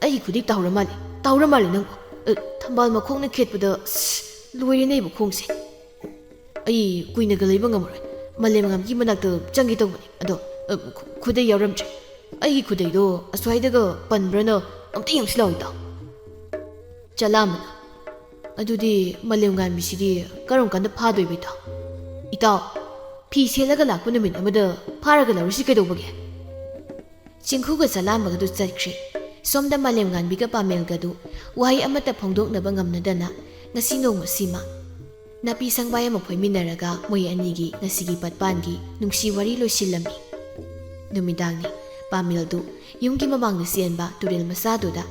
ꯑꯩꯒꯤ ꯈꯨꯗꯤ ꯇꯥꯍꯧꯔ ꯃꯥꯜꯂꯦ, ꯇꯥꯍꯧꯔ ꯃꯥꯜꯂꯦ ꯅꯪꯕꯨ꯫ ꯑ, ꯊꯝꯕꯥꯜ ꯃꯈꯣꯡꯅ ꯈꯦꯠꯄꯗ, ꯑꯁ, ꯂꯣꯏꯔꯦꯅꯦ ꯑꯩꯕꯨ ꯈꯣꯡꯁꯦ꯫ ꯑꯩ ꯀꯨꯏꯅꯒ ꯂꯩꯕ ꯉꯝꯃꯔꯣꯏ, ꯃꯥꯂꯦꯝꯉꯥꯟꯕꯤꯒꯤ ꯃꯅꯥꯛꯇ ꯆꯪꯒꯦ ꯇꯧꯕꯅꯤ꯫ ꯑꯗꯣ, ꯑ, ꯈꯨ-, ꯈꯨꯗꯩ ꯌꯥꯎꯔꯝꯗ꯭ꯔꯦ꯫ ꯑꯩꯒꯤ ꯈꯨꯗꯩꯗꯣ ꯑꯁ꯭ꯋꯥꯏꯗꯒ ꯄꯟꯕ꯭ꯔꯅ ꯑꯝꯇ ꯌꯦꯡꯁꯤ ꯂꯥꯎ ꯏꯇꯥꯎ꯫" ꯆꯂꯥꯝꯕꯅ, "ꯑꯗꯨꯗꯤ ꯃꯥꯂꯦꯝꯉꯥꯟꯕꯤꯁꯤꯗꯤ ꯀꯔꯝ ꯀꯥꯟꯗ ꯐꯥꯗꯣꯏꯕ ꯏꯇꯥꯎ?" "ꯏꯇꯥꯎ, ꯐꯤ ꯁꯦꯠꯂꯒ ꯂꯥꯛꯄ ꯅꯨꯃꯤꯠ ꯑꯃꯗ ꯐꯥꯔꯒ ꯂꯧꯔꯤꯁꯤ ꯀꯩꯗꯧꯕꯒꯦ? ꯆꯤꯡꯈꯨꯒ ꯆꯂꯥꯝꯕꯒꯗꯨ ꯆꯠꯈ꯭ꯔꯦ꯫ ꯁꯣꯝꯗ ꯃꯥꯂꯦꯝꯉꯥꯟꯕꯤꯒ ꯄꯥꯃꯦꯜꯒꯗꯨ ꯋꯥꯍꯩ ꯑꯃꯠꯇ ꯐꯣꯡꯗꯣꯛꯅꯕ ꯉꯝꯅꯗꯅ ꯉꯁꯤ ꯅꯣꯡꯃꯁꯤꯃ ꯅꯥꯄꯤ ꯁꯪꯕꯥꯏ ꯑꯃ ꯐꯣꯏꯃꯤꯟꯅꯔꯒ ꯃꯣꯏ ꯑꯅꯤꯒꯤ ꯉꯁꯤꯒꯤ ꯄꯠꯄꯥꯟꯒꯤ ꯅꯨꯡꯁꯤ ꯋꯥꯔꯤ ꯂꯣꯏꯁꯤꯜꯂꯝꯃꯤ꯫ ꯅꯨꯃꯤꯗꯥꯡꯅꯤ꯫ ꯄꯥꯃꯦꯜꯗꯨ ꯌꯨꯝꯒꯤ ꯃꯃꯥꯡꯗ ꯆꯦꯟꯕ ꯇꯨꯔꯦꯜ ꯃꯆꯥꯗꯨꯗ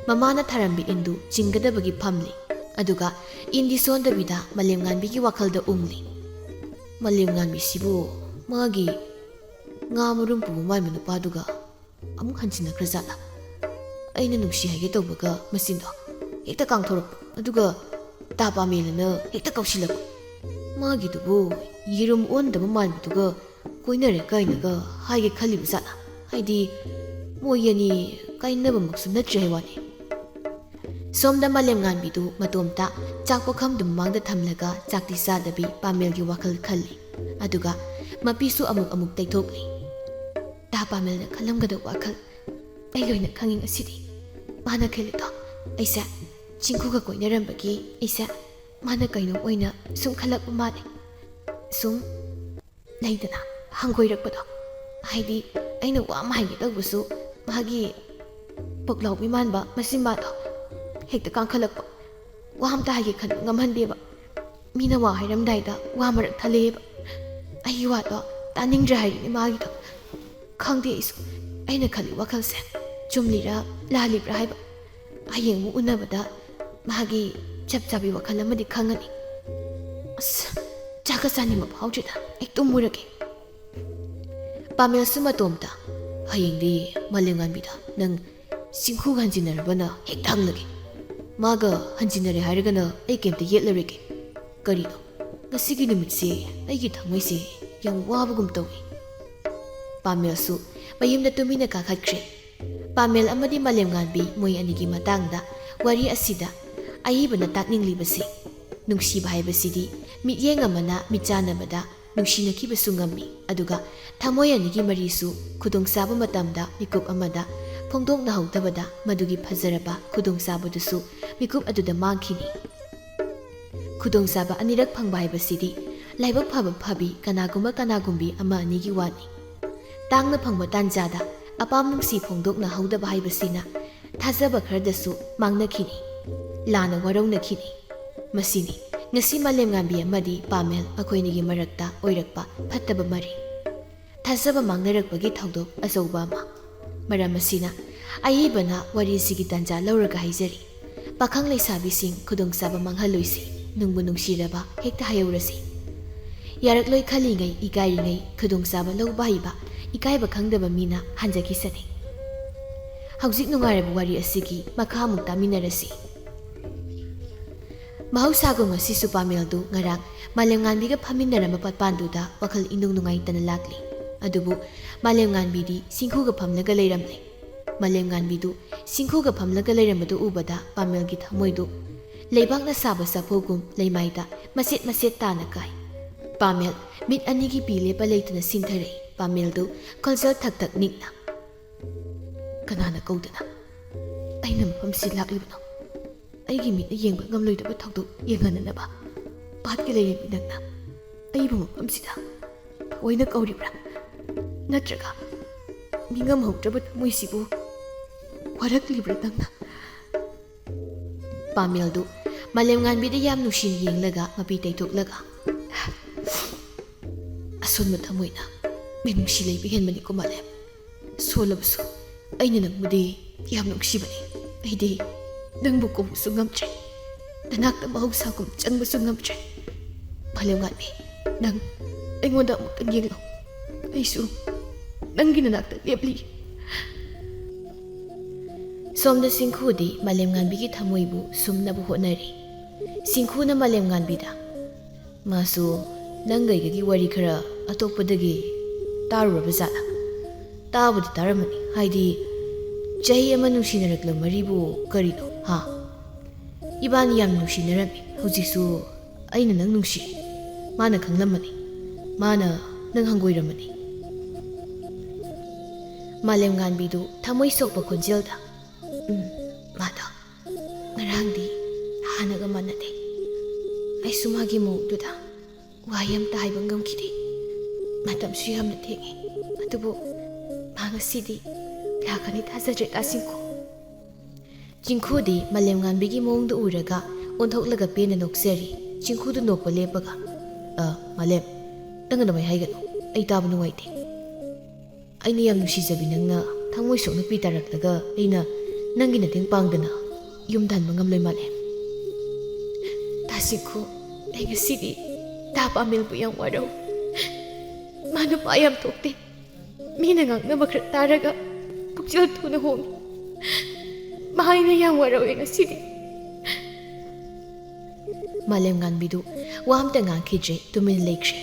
ꯃꯃꯥꯅ ꯊꯥꯔꯝꯕ ꯏꯟꯗꯨ ꯆꯤꯡꯒꯗꯕꯒꯤ ꯐꯝꯂꯤ꯫ ꯑꯗꯨꯒ ꯏꯟꯗꯤ ꯁꯣꯟꯗꯕꯤꯗ ꯃꯥꯂꯦꯝꯉꯥꯟꯕꯤꯒꯤ ꯋꯥꯈꯜꯗ ꯎꯡꯂꯤ꯫ ꯃꯥꯂꯦꯝꯉꯥꯟꯕꯤꯁꯤꯕꯨ ꯃꯥꯒꯤ ꯉꯥ ꯃꯔꯨꯝ ꯄꯨꯕ ꯃꯥꯟꯕ ꯅꯨꯄꯥꯗꯨꯒ ꯑꯃꯨꯛ ꯍꯟꯖꯤꯟꯅꯈ꯭ꯔꯖꯥꯠꯂꯥ? ꯑꯩꯅ ꯅꯨꯡꯁꯤ ꯍꯥꯏꯒꯦ ꯇꯧꯕꯒ ꯃꯆꯤꯟꯗꯣ ꯍꯦꯛꯇ ꯀꯥꯡꯊꯣꯔꯛꯄ, ꯑꯗꯨꯒ ꯇꯥ ꯄꯥꯃꯦꯜꯅ ꯍꯦꯛꯇ ꯀꯧꯁꯤꯜꯂꯛꯄ꯫ ꯃꯥꯒꯤꯗꯨꯕꯨ ꯌꯦꯔꯨꯝ ꯑꯣꯟꯗꯕ ꯃꯥꯟꯕꯗꯨꯒ ꯀꯣꯏꯅꯔꯦ ꯀꯥꯏꯅꯒ ꯍꯥꯏꯒꯦ ꯈꯜꯂꯤꯕ ꯖꯥꯠꯂꯥ? ꯍꯥꯏꯗꯤ ꯃꯣꯏ ꯑꯅꯤ ꯀꯥꯏꯅꯕꯃꯛꯁꯨ ꯅꯠꯇ꯭ꯔꯦ ꯍꯥꯏ ꯋꯥꯅꯤ꯫ ꯁꯣꯝꯗ ꯃꯥꯂꯦꯝꯉꯥꯟꯕꯤꯗꯨ ꯃꯇꯣꯝꯇ ꯆꯥꯛ ꯄꯨꯈꯝꯗꯨ ꯃꯃꯥꯡꯗ ꯊꯝꯂꯒ ꯆꯥꯛꯇꯤ ꯆꯥꯗꯕꯤ ꯄꯥꯃꯦꯜꯒꯤ ꯋꯥꯈꯜ ꯈꯜꯂꯤ꯫ ꯑꯗꯨꯒ ꯃꯄꯤꯁꯨ ꯑꯃꯨꯛ ꯑꯃꯨꯛ ꯇꯩꯊꯣꯛꯂꯤ꯫ ꯇꯥ ꯄꯥꯃꯦꯜꯅ ꯈꯜꯂꯝꯒꯗꯕ ꯋꯥꯈꯜ ꯑꯩ ꯂꯣꯏꯅ ꯈꯪꯉꯤ ꯉꯁꯤꯗꯤ꯫ ꯃꯥꯅ ꯈꯜꯂꯤꯗꯣ ꯑꯩꯁꯦ ꯆꯤꯡꯈꯨꯒ ꯀꯣꯏꯅꯔꯝꯕꯒꯤ ꯑꯩꯁꯦ ꯃꯥꯅ ꯀꯩꯅꯣꯝ ꯑꯣꯏꯅ ꯁꯨꯝ ꯈꯜꯂꯛꯄ ꯃꯥꯜꯂꯦ꯫ ꯁꯨꯝ ꯂꯩꯗꯅ ꯍꯪꯒꯣꯏꯔꯛꯄꯗꯣ꯫ ꯍꯥꯏꯗꯤ ꯑꯩꯅ ꯋꯥ ꯑꯃ ꯍꯥꯏꯒꯦ ꯇꯧꯕꯁꯨ ꯃꯥꯒꯤ ꯄꯨꯛꯂꯥꯎꯕꯤ ꯃꯥꯟꯕ ꯃꯆꯤꯟ ꯃꯥꯗꯣ ꯍꯦꯛꯇ ꯀꯥꯡꯈꯠꯂꯛꯄ꯫ ꯋꯥ ꯑꯝꯇ ꯍꯥꯏꯒꯦ ꯈꯟꯕ ꯉꯝꯍꯟꯗꯦꯕ꯫ ꯃꯤꯅ ꯋꯥ ꯍꯥꯏꯔꯝꯗꯥꯏꯗ ꯋꯥ ꯃꯔꯛ ꯊꯠꯂꯛꯑꯦꯕ꯫ ꯑꯩꯒꯤ ꯋꯥꯗꯣ ꯇꯥꯅꯤꯡꯗ꯭ꯔꯦ ꯍꯥꯏꯔꯤꯅꯦ ꯃꯥꯒꯤꯗꯣ꯫ ꯈꯪꯗꯦ ꯑꯩꯁꯨ꯫ ꯑꯩꯅ ꯈꯜꯂꯤ ꯋꯥꯈꯜꯁꯦ ꯆꯨꯝꯂꯤꯔꯥ ꯂꯥꯜꯂꯤꯕ꯭ꯔꯥ ꯍꯥꯏꯕ꯫ ꯍꯌꯦꯡ ꯑꯃꯨꯛ ꯎꯅꯕꯗ ꯃꯥꯒꯤ ꯆꯞ ꯆꯥꯕꯤ ꯋꯥꯈꯜ ꯑꯃꯗꯤ ꯈꯪꯉꯅꯤ꯫ ꯑꯁ, ꯆꯥꯛꯀ ꯆꯥꯅꯤꯡꯕ ꯐꯥꯎꯗ꯭ꯔꯦꯗ꯫ ꯑꯩ ꯇꯨꯝꯃꯨꯔꯒꯦ꯫ ꯄꯥꯃꯦꯜꯁꯨ ꯃꯇꯣꯝꯇ ꯍꯌꯦꯡꯗꯤ ꯃꯥꯂꯦꯝꯉꯥꯟꯕꯤꯗ ꯅꯪ ꯆꯤꯡꯈꯨꯒ ꯍꯟꯖꯤꯟꯅꯔꯕꯅ ꯍꯦꯛꯇ ꯍꯪꯂꯒꯦ꯫ ꯃꯥꯒ ꯍꯟꯖꯤꯟꯅꯔꯦ ꯍꯥꯏꯔꯒꯅ ꯑꯩ ꯀꯩꯝꯇ ꯌꯦꯠꯂꯔꯣꯏꯒꯦ꯫ ꯀꯔꯤꯅꯣ, ꯉꯁꯤꯒꯤ ꯅꯨꯃꯤꯠꯁꯦ ꯑꯩꯒꯤ ꯊꯃꯣꯏꯁꯦ ꯌꯥꯝ ꯋꯥꯕꯒꯨꯝ ꯇꯧꯏ꯫ ꯄꯥꯃꯦꯜꯁꯨ ꯃꯌꯨꯝꯗ ꯇꯨꯃꯤꯟꯅ ꯀꯥꯈꯠꯈ꯭ꯔꯦ꯫ ꯄꯥꯃꯦꯜ ꯑꯃꯗꯤ ꯃꯥꯂꯦꯝꯉꯥꯟꯕꯤ ꯃꯣꯏ ꯑꯅꯤꯒꯤ ꯃꯇꯥꯡꯗ ꯋꯥꯔꯤ ꯑꯁꯤꯗ ꯑꯏꯕꯅ ꯇꯥꯛꯅꯤꯡꯂꯤꯕꯁꯤ, ꯅꯨꯡꯁꯤꯕ ꯍꯥꯏꯕꯁꯤꯗꯤ ꯃꯤꯠꯌꯦꯡ ꯑꯃꯅ ꯃꯤꯠꯆꯥꯟꯅꯕꯗ ꯅꯨꯡꯁꯤꯅꯈꯤꯕꯁꯨ ꯉꯝꯃꯤ, ꯑꯗꯨꯒ ꯊꯃꯣꯏ ꯑꯅꯤꯒꯤ ꯃꯔꯤꯁꯨ ꯈꯨꯗꯣꯡꯆꯥꯕ ꯃꯇꯝꯗ ꯃꯤꯀꯨꯞ ꯑꯃꯗ ꯐꯣꯡꯗꯣꯛꯅꯍꯧꯗꯕꯗ ꯃꯗꯨꯒꯤ ꯐꯖꯔꯕ ꯈꯨꯗꯣꯡꯆꯥꯕꯗꯨꯁꯨ ꯃꯤꯀꯨꯞ ꯑꯗꯨꯗ ꯃꯥꯡꯈꯤꯅꯤ꯫ ꯈꯨꯗꯣꯡꯆꯥꯕ ꯑꯅꯤꯔꯛ ꯐꯪꯕ ꯍꯥꯏꯕꯁꯤꯗꯤ ꯂꯥꯏꯕꯛ ꯐꯕ ꯐꯕꯤ ꯀꯅꯥꯒꯨꯝꯕ ꯀꯅꯥꯒꯨꯝꯕꯤ ꯑꯃ ꯑꯅꯤꯒꯤ ꯋꯥꯅꯤ꯫ ꯇꯥꯡꯅ ꯐꯪꯕ ꯇꯥꯟꯖꯥꯗ ꯑꯄꯥꯝ ꯅꯨꯡꯁꯤ ꯐꯣꯡꯗꯣꯛꯅꯍꯧꯗꯕ ꯍꯥꯏꯕꯁꯤꯅ ꯊꯥꯖꯕ ꯈꯔꯗꯁꯨ ꯃꯥꯡꯅꯈꯤꯅꯤ, ꯂꯥꯟꯅ ꯋꯥꯔꯧꯅꯈꯤꯅꯤ꯫ ꯃꯁꯤꯅꯤ ꯉꯁꯤ ꯃꯥꯂꯦꯝꯉꯥꯟꯕꯤ ꯑꯃꯗꯤ ꯄꯥꯃꯦꯜ ꯃꯈꯣꯏꯅꯤꯒꯤ ꯃꯔꯛꯇ ꯑꯣꯏꯔꯛꯄ ꯐꯠꯇꯕ ꯃꯔꯤ꯫ ꯊꯥꯖꯕ ꯃꯥꯡꯅꯔꯛꯄꯒꯤ ꯊꯧꯗꯣꯛ ꯑꯆꯧꯕ ꯑꯃ꯫ ꯃꯔꯝ ꯑꯁꯤꯅ ꯑꯏꯕꯅ ꯋꯥꯔꯤꯁꯤꯒꯤ ꯇꯥꯟꯖꯥ ꯂꯧꯔꯒ ꯍꯥꯏꯖꯔꯤ꯫ ꯄꯥꯈꯪ ꯂꯩꯁꯥꯕꯤꯁꯤꯡ ꯈꯨꯗꯣꯡꯆꯥꯕ ꯃꯥꯡꯍꯜꯂꯣꯏꯁꯤ, ꯅꯨꯡꯕꯨ ꯅꯨꯡꯁꯤꯔꯕ ꯍꯦꯛꯇ ꯍꯥꯏꯍꯧꯔꯁꯤ꯫ ꯌꯥꯔꯛꯂꯣꯏ ꯈꯜꯂꯤꯉꯩ, ꯏꯀꯥꯏꯔꯤꯉꯩ ꯈꯨꯗꯣꯡꯆꯥꯕ ꯂꯧꯕ ꯍꯩꯕ, ꯏꯀꯥꯏꯕ ꯈꯪꯗꯕ ꯃꯤꯅ ꯍꯟꯖꯈꯤꯁꯅꯤ꯫ ꯍꯧꯖꯤꯛ ꯅꯨꯡꯉꯥꯏꯔꯕ ꯋꯥꯔꯤ ꯑꯁꯤꯒꯤ ꯃꯈꯥ ꯑꯃꯨꯛ ꯇꯥꯃꯤꯟꯅꯔꯁꯤ꯫ ꯃꯍꯧꯁꯥꯒꯨꯝ ꯉꯁꯤꯁꯨ ꯄꯥꯃꯦꯜꯗꯨ ꯉꯔꯥꯡ ꯃꯥꯂꯦꯝꯉꯥꯟꯕꯤꯒ ꯐꯝꯃꯤꯟꯅꯔꯝꯕ ꯄꯥꯠꯄꯥꯟꯗꯨꯗ ꯋꯥꯈꯜ ꯏꯅꯨꯡ ꯅꯨꯡꯉꯥꯏꯇꯅ ꯂꯥꯛꯂꯤ꯫ ꯑꯗꯨꯕꯨ ꯃꯥꯂꯦꯝꯉꯥꯟꯕꯤꯗꯤ ꯁꯤꯡꯈꯨꯒ ꯐꯝꯂꯒ ꯂꯩꯔꯝꯂꯦ꯫ ꯃꯥꯂꯦꯝꯉꯥꯟꯕꯤꯗꯨ ꯁꯤꯡꯈꯨꯒ ꯐꯝꯂꯒ ꯂꯩꯔꯝꯕꯗꯨ ꯎꯕꯗ ꯄꯥꯃꯦꯜꯒꯤ ꯊꯃꯣꯏꯗꯨ ꯂꯩꯕꯥꯛꯅ ꯁꯥꯕ ꯆꯐꯨꯒꯨꯝ ꯂꯩꯃꯥꯏꯗ ꯃꯆꯦꯠ ꯃꯆꯦꯠ ꯇꯥꯅ ꯀꯥꯏ꯫ ꯄꯥꯃꯦꯜ ꯃꯤꯠ ꯑꯅꯤꯒꯤ ꯄꯤ ꯂꯦꯞꯄ ꯂꯩꯇꯅ ꯁꯤꯟꯊꯔꯛꯏ꯫ ꯄꯥꯃꯦꯜꯗꯨ ꯈꯣꯟꯖꯦꯜ ꯊꯛ ꯊꯛ ꯅꯤꯛꯅ, "ꯀꯅꯥꯅ ꯀꯧꯗꯅ ꯑꯩꯅ ꯃꯐꯝꯁꯤ ꯂꯥꯛꯂꯤꯕꯅꯣ? ꯑꯩꯒꯤ ꯃꯤꯠꯅ ꯌꯦꯡꯕ ꯉꯝꯂꯣꯏꯗꯕ ꯊꯧꯗꯣꯛ ꯌꯦꯡꯍꯟꯅꯅꯕ ꯄꯥꯠꯀꯤ ꯂꯩꯔꯦꯝꯕꯤ ꯅꯪꯅ ꯑꯩꯕꯨ ꯃꯐꯝꯁꯤꯗ ꯊꯑꯣꯏꯅ ꯀꯧꯔꯤꯕ꯭ꯔꯥ? ꯅꯠꯇ꯭ꯔꯒ ꯃꯤꯉꯝꯍꯧꯗ꯭ꯔꯕ ꯊꯃꯣꯏꯁꯤꯕꯨ ꯋꯥꯔꯛꯂꯤꯕ꯭ꯔꯥ ꯅꯪꯅ?" ꯄꯥꯃꯦꯜꯗꯨ ꯃꯥꯂꯦꯝꯉꯥꯟꯕꯤꯗ ꯌꯥꯝ ꯅꯨꯡꯁꯤꯅ ꯌꯦꯡꯂꯒ ꯃꯄꯤ ꯇꯩꯊꯣꯛꯂꯒ, "ꯑꯁꯣꯟꯕ ꯊꯃꯣꯏꯅ ꯃꯤꯅꯨꯡꯁꯤ ꯂꯩꯕ ꯍꯦꯟꯕꯅꯤꯀꯣ ꯃꯥꯂꯦꯝ꯫ ꯁꯣꯜꯂꯕꯁꯨ ꯑꯩꯅ ꯅꯪꯕꯨꯗꯤ ꯌꯥꯝ ꯅꯨꯡꯁꯤꯕꯅꯤ꯫ ꯑꯩꯗꯤ ꯅꯪꯕꯨ ꯀꯧꯕꯁꯨ ꯉꯝꯗ꯭ꯔꯦ, ꯅꯅꯥꯛꯇ ꯃꯍꯧꯁꯥꯒꯨꯝ ꯆꯪꯕꯁꯨ ꯉꯝꯗ꯭ꯔꯦ꯫ ꯃꯥꯂꯦꯝꯉꯥꯟꯕꯤ, ꯅꯪ ꯑꯩꯉꯣꯟꯗ ꯑꯃꯨꯛꯇꯪ ꯌꯦꯡꯂꯣ꯫ ꯑꯩꯁꯨ ꯅꯪꯒꯤ ꯅꯅꯥꯛꯇ ꯂꯦꯞꯂꯤ꯫" ꯁꯣꯝꯗ ꯁꯤꯡꯈꯨꯗꯤ ꯃꯥꯂꯦꯝꯉꯥꯟꯕꯤꯒꯤ ꯊꯃꯣꯏꯕꯨ ꯁꯨꯝꯅꯕ ꯍꯣꯠꯅꯔꯤ꯫ ꯁꯤꯡꯈꯨꯅ ꯃꯥꯂꯦꯝꯉꯥꯟꯕꯤꯗ, "ꯃꯥꯁꯨ ꯅꯪꯒ ꯑꯩꯒꯒꯤ ꯋꯥꯔꯤ ꯈꯔ ꯑꯇꯣꯞꯄꯗꯒꯤ ꯇꯥꯔꯨꯔꯕ ꯖꯥꯠꯂꯥ?" "ꯇꯥꯕꯨꯗꯤ ꯇꯥꯔꯝꯃꯅꯤ, ꯍꯥꯏꯗꯤ ꯆꯍꯤ ꯑꯃ ꯅꯨꯡꯁꯤꯅꯔꯛꯂꯕ ꯃꯔꯤꯕꯨ ꯀꯔꯤꯅꯣ, ꯍꯥ? ꯏꯕꯥꯅꯤ ꯌꯥꯝ ꯅꯨꯡꯁꯤꯅꯔꯝꯃꯤ, ꯍꯧꯖꯤꯛꯁꯨ ꯑꯩꯅ ꯅꯪ ꯅꯨꯡꯁꯤ꯫ ꯃꯥꯅ ꯈꯪꯂꯝꯃꯅꯤ, ꯃꯥꯅ ꯅꯪ ꯍꯪꯒꯣꯏꯔꯝꯃꯅꯤ꯫" ꯃꯥꯂꯦꯝꯉꯥꯟꯕꯤꯗꯨ ꯊꯃꯣꯏ ꯁꯣꯛꯄ ꯈꯣꯟꯖꯦꯜꯗ, "ꯎꯝ, ꯃꯥꯗꯣ ꯉꯔꯥꯡꯗꯤ ꯍꯥꯟꯅꯒ ꯃꯥꯟꯅꯗꯦ꯫ ꯑꯩꯁꯨ ꯃꯥꯒꯤ ꯃꯑꯣꯡꯗꯨꯗ ꯋꯥꯍꯩ ꯑꯝꯇ ꯍꯥꯏꯕ ꯉꯝꯈꯤꯗꯦ꯫ ꯃꯇꯝꯁꯨ ꯌꯥꯝꯅ ꯊꯦꯡꯉꯦ꯫ ꯑꯗꯨꯕꯨ ꯃꯥ ꯉꯁꯤꯗꯤ ꯂꯥꯛꯀꯅꯤ ꯊꯥꯖꯗ꯭ꯔꯦ, ꯇꯥ ꯆꯤꯡꯈꯨ꯫ ꯆꯤꯡꯈꯨꯗꯤ ꯃꯥꯂꯦꯝꯉꯥꯟꯕꯤꯒꯤ ꯃꯑꯣꯡꯗꯨ ꯎꯔꯒ ꯑꯣꯟꯊꯣꯛꯂꯒ ꯄꯦꯟꯅ ꯅꯣꯛꯆꯔꯤ꯫ ꯆꯤꯡꯈꯨꯗꯨ ꯅꯣꯛꯄ ꯂꯦꯞꯄꯒ, "ꯑ, ꯃꯥꯂꯦꯝ, ꯅꯪ ꯑꯗꯨꯃꯥꯏ ꯍꯥꯏꯒꯅꯨ꯫ ꯑꯩ ꯇꯥꯕ ꯅꯨꯡꯉꯥꯏꯇꯦ꯫ ꯑꯩꯅ ꯌꯥꯝ ꯅꯨꯡꯁꯤꯖꯕꯤ ꯅꯪꯅ ꯊꯃꯣꯏ ꯁꯣꯛꯅ ꯄꯤ ꯇꯥꯔꯛꯂꯒ ꯑꯩꯅ ꯅꯪꯒꯤ ꯃꯇꯦꯡ ꯄꯥꯡꯗꯅ ꯌꯨꯝꯗ ꯍꯟꯕ ꯉꯝꯂꯣꯏ, ꯃꯥꯂꯦꯝ꯫" "ꯇꯥ ꯆꯤꯡꯈꯨ, ꯑꯩ ꯉꯁꯤꯗꯤ ꯇꯥ ꯄꯥꯃꯦꯜꯕꯨ ꯌꯥꯝ ꯋꯥꯔꯧꯏ꯫ ꯃꯥ ꯅꯨꯄꯥ ꯌꯥꯝ ꯊꯣꯛꯇꯦ꯫ ꯃꯤꯅ ꯉꯥꯡꯅꯕ ꯈꯔ ꯇꯥꯔꯒ ꯄꯨꯛꯆꯦꯜ ꯊꯨꯅ ꯍꯣꯡꯏ꯫ ꯃꯥ ꯑꯩꯅ ꯌꯥꯝ ꯋꯥꯔꯧꯏ ꯉꯁꯤꯗꯤ꯫" ꯃꯥꯂꯦꯝꯉꯥꯟꯕꯤꯗꯨ ꯋꯥ ꯑꯝꯇ ꯉꯥꯡꯈꯤꯗ꯭ꯔꯦ, ꯇꯨꯃꯤꯟ ꯂꯩꯈ꯭ꯔꯦ꯫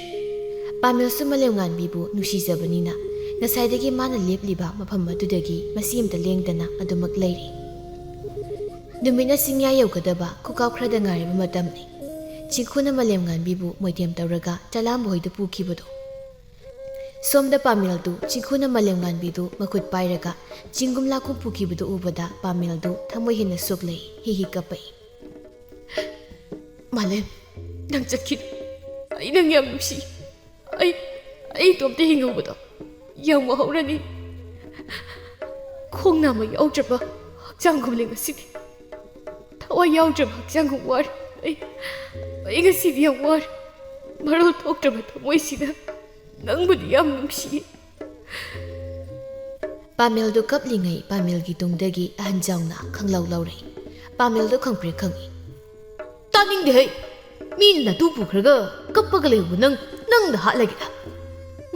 ꯄꯥꯃꯦꯜꯁꯨ ꯃꯥꯂꯦꯝꯉꯥꯟꯕꯤꯕꯨ ꯅꯨꯡꯁꯤꯖꯕꯅꯤꯅ ꯉꯁꯥꯏꯗꯒꯤ ꯃꯥꯅ ꯂꯦꯞꯂꯤꯕ ꯃꯐꯝ ꯑꯗꯨꯗꯒꯤ ꯃꯁꯤ ꯑꯃꯇ ꯂꯦꯡꯗꯅ ꯑꯗꯨꯃꯛ ꯂꯩꯔꯤ꯫ ꯅꯨꯃꯤꯠꯅ ꯆꯤꯡꯌꯥ ꯌꯧꯒꯗꯕ ꯈꯨꯀꯥꯞ ꯈꯔꯗ ꯉꯥꯏꯔꯕ ꯃꯇꯝꯅꯤ꯫ ꯆꯤꯡꯈꯨꯅ ꯃꯥꯂꯦꯝꯉꯥꯟꯕꯤꯕꯨ ꯃꯣꯏꯊꯦꯝ ꯇꯧꯔꯒ ꯆꯂꯥꯝꯕ ꯍꯣꯏꯗ ꯄꯨꯈꯤꯕꯗꯣ꯫ ꯁꯣꯝꯗ ꯄꯥꯃꯦꯜꯗꯨ ꯆꯤꯡꯈꯨꯅ ꯃꯥꯂꯦꯝꯉꯥꯟꯕꯤꯗꯨ ꯃꯈꯨꯠ ꯄꯥꯏꯔꯒ ꯆꯤꯡꯒꯨꯝ ꯂꯥꯛꯀꯨꯝ ꯄꯨꯈꯤꯕꯗꯨ ꯎꯕꯗ ꯄꯥꯃꯦꯜꯗꯨ ꯊꯃꯣꯏ ꯍꯦꯟꯅ ꯁꯣꯛꯂꯛꯏ, ꯍꯤ ꯍꯤ ꯀꯞꯄꯛꯏ꯫ "ꯃꯥꯂꯦꯝ, ꯅꯪ ꯆꯠꯈꯤꯅꯨ꯫ ꯑꯩ ꯅꯪ ꯌꯥꯝ ꯅꯨꯡꯁꯤ꯫ ꯑꯩ, ꯑꯩ ꯏꯇꯣꯝꯇ ꯍꯤꯡꯍꯧꯕꯗꯣ ꯌꯥꯝ ꯋꯥꯍꯧꯔꯅꯤ꯫ ꯈꯣꯡ ꯅꯥꯝꯃ ꯌꯥꯎꯗ꯭ꯔꯕ ꯍꯛꯆꯥꯡꯒꯨꯝꯂꯦ ꯉꯁꯤꯗꯤ꯫ ꯊꯋꯥꯏ ꯌꯥꯎꯗ꯭ꯔꯕ ꯍꯛꯆꯥꯡꯒꯨꯝ ꯋꯥꯔꯦ꯫ ꯑꯩ, ꯑꯩ ꯉꯁꯤꯗꯤ ꯌꯥꯝ ꯋꯥꯔꯦ꯫ ꯃꯔꯣꯜ ꯊꯣꯛꯇ꯭ꯔꯕ ꯊꯃꯣꯏꯁꯤꯗ ꯅꯪꯕꯨꯗꯤ ꯌꯥꯝ ꯅꯨꯡꯁꯤꯌꯦ꯫" ꯄꯥꯃꯦꯜꯗꯨ ꯀꯞꯂꯤꯉꯩ ꯄꯥꯃꯦꯜꯒꯤ ꯇꯨꯡꯗꯒꯤ ꯑꯍꯟ ꯖꯥꯎꯅ ꯈꯪꯂꯧ ꯂꯧꯔꯦ꯫ ꯄꯥꯃꯦꯜꯗꯨ ꯈꯪꯄ꯭ꯔꯦꯛ ꯈꯪꯏ꯫ "ꯇꯥꯅꯤꯡꯗꯦ ꯍꯩ! ꯃꯤꯅ ꯅꯇꯨ ꯄꯨꯈ꯭ꯔꯒ ꯀꯞꯄꯒ ꯂꯩꯍꯧꯕ ꯅꯪ, ꯅꯪꯅ ꯍꯥꯠꯂꯒꯦꯗ?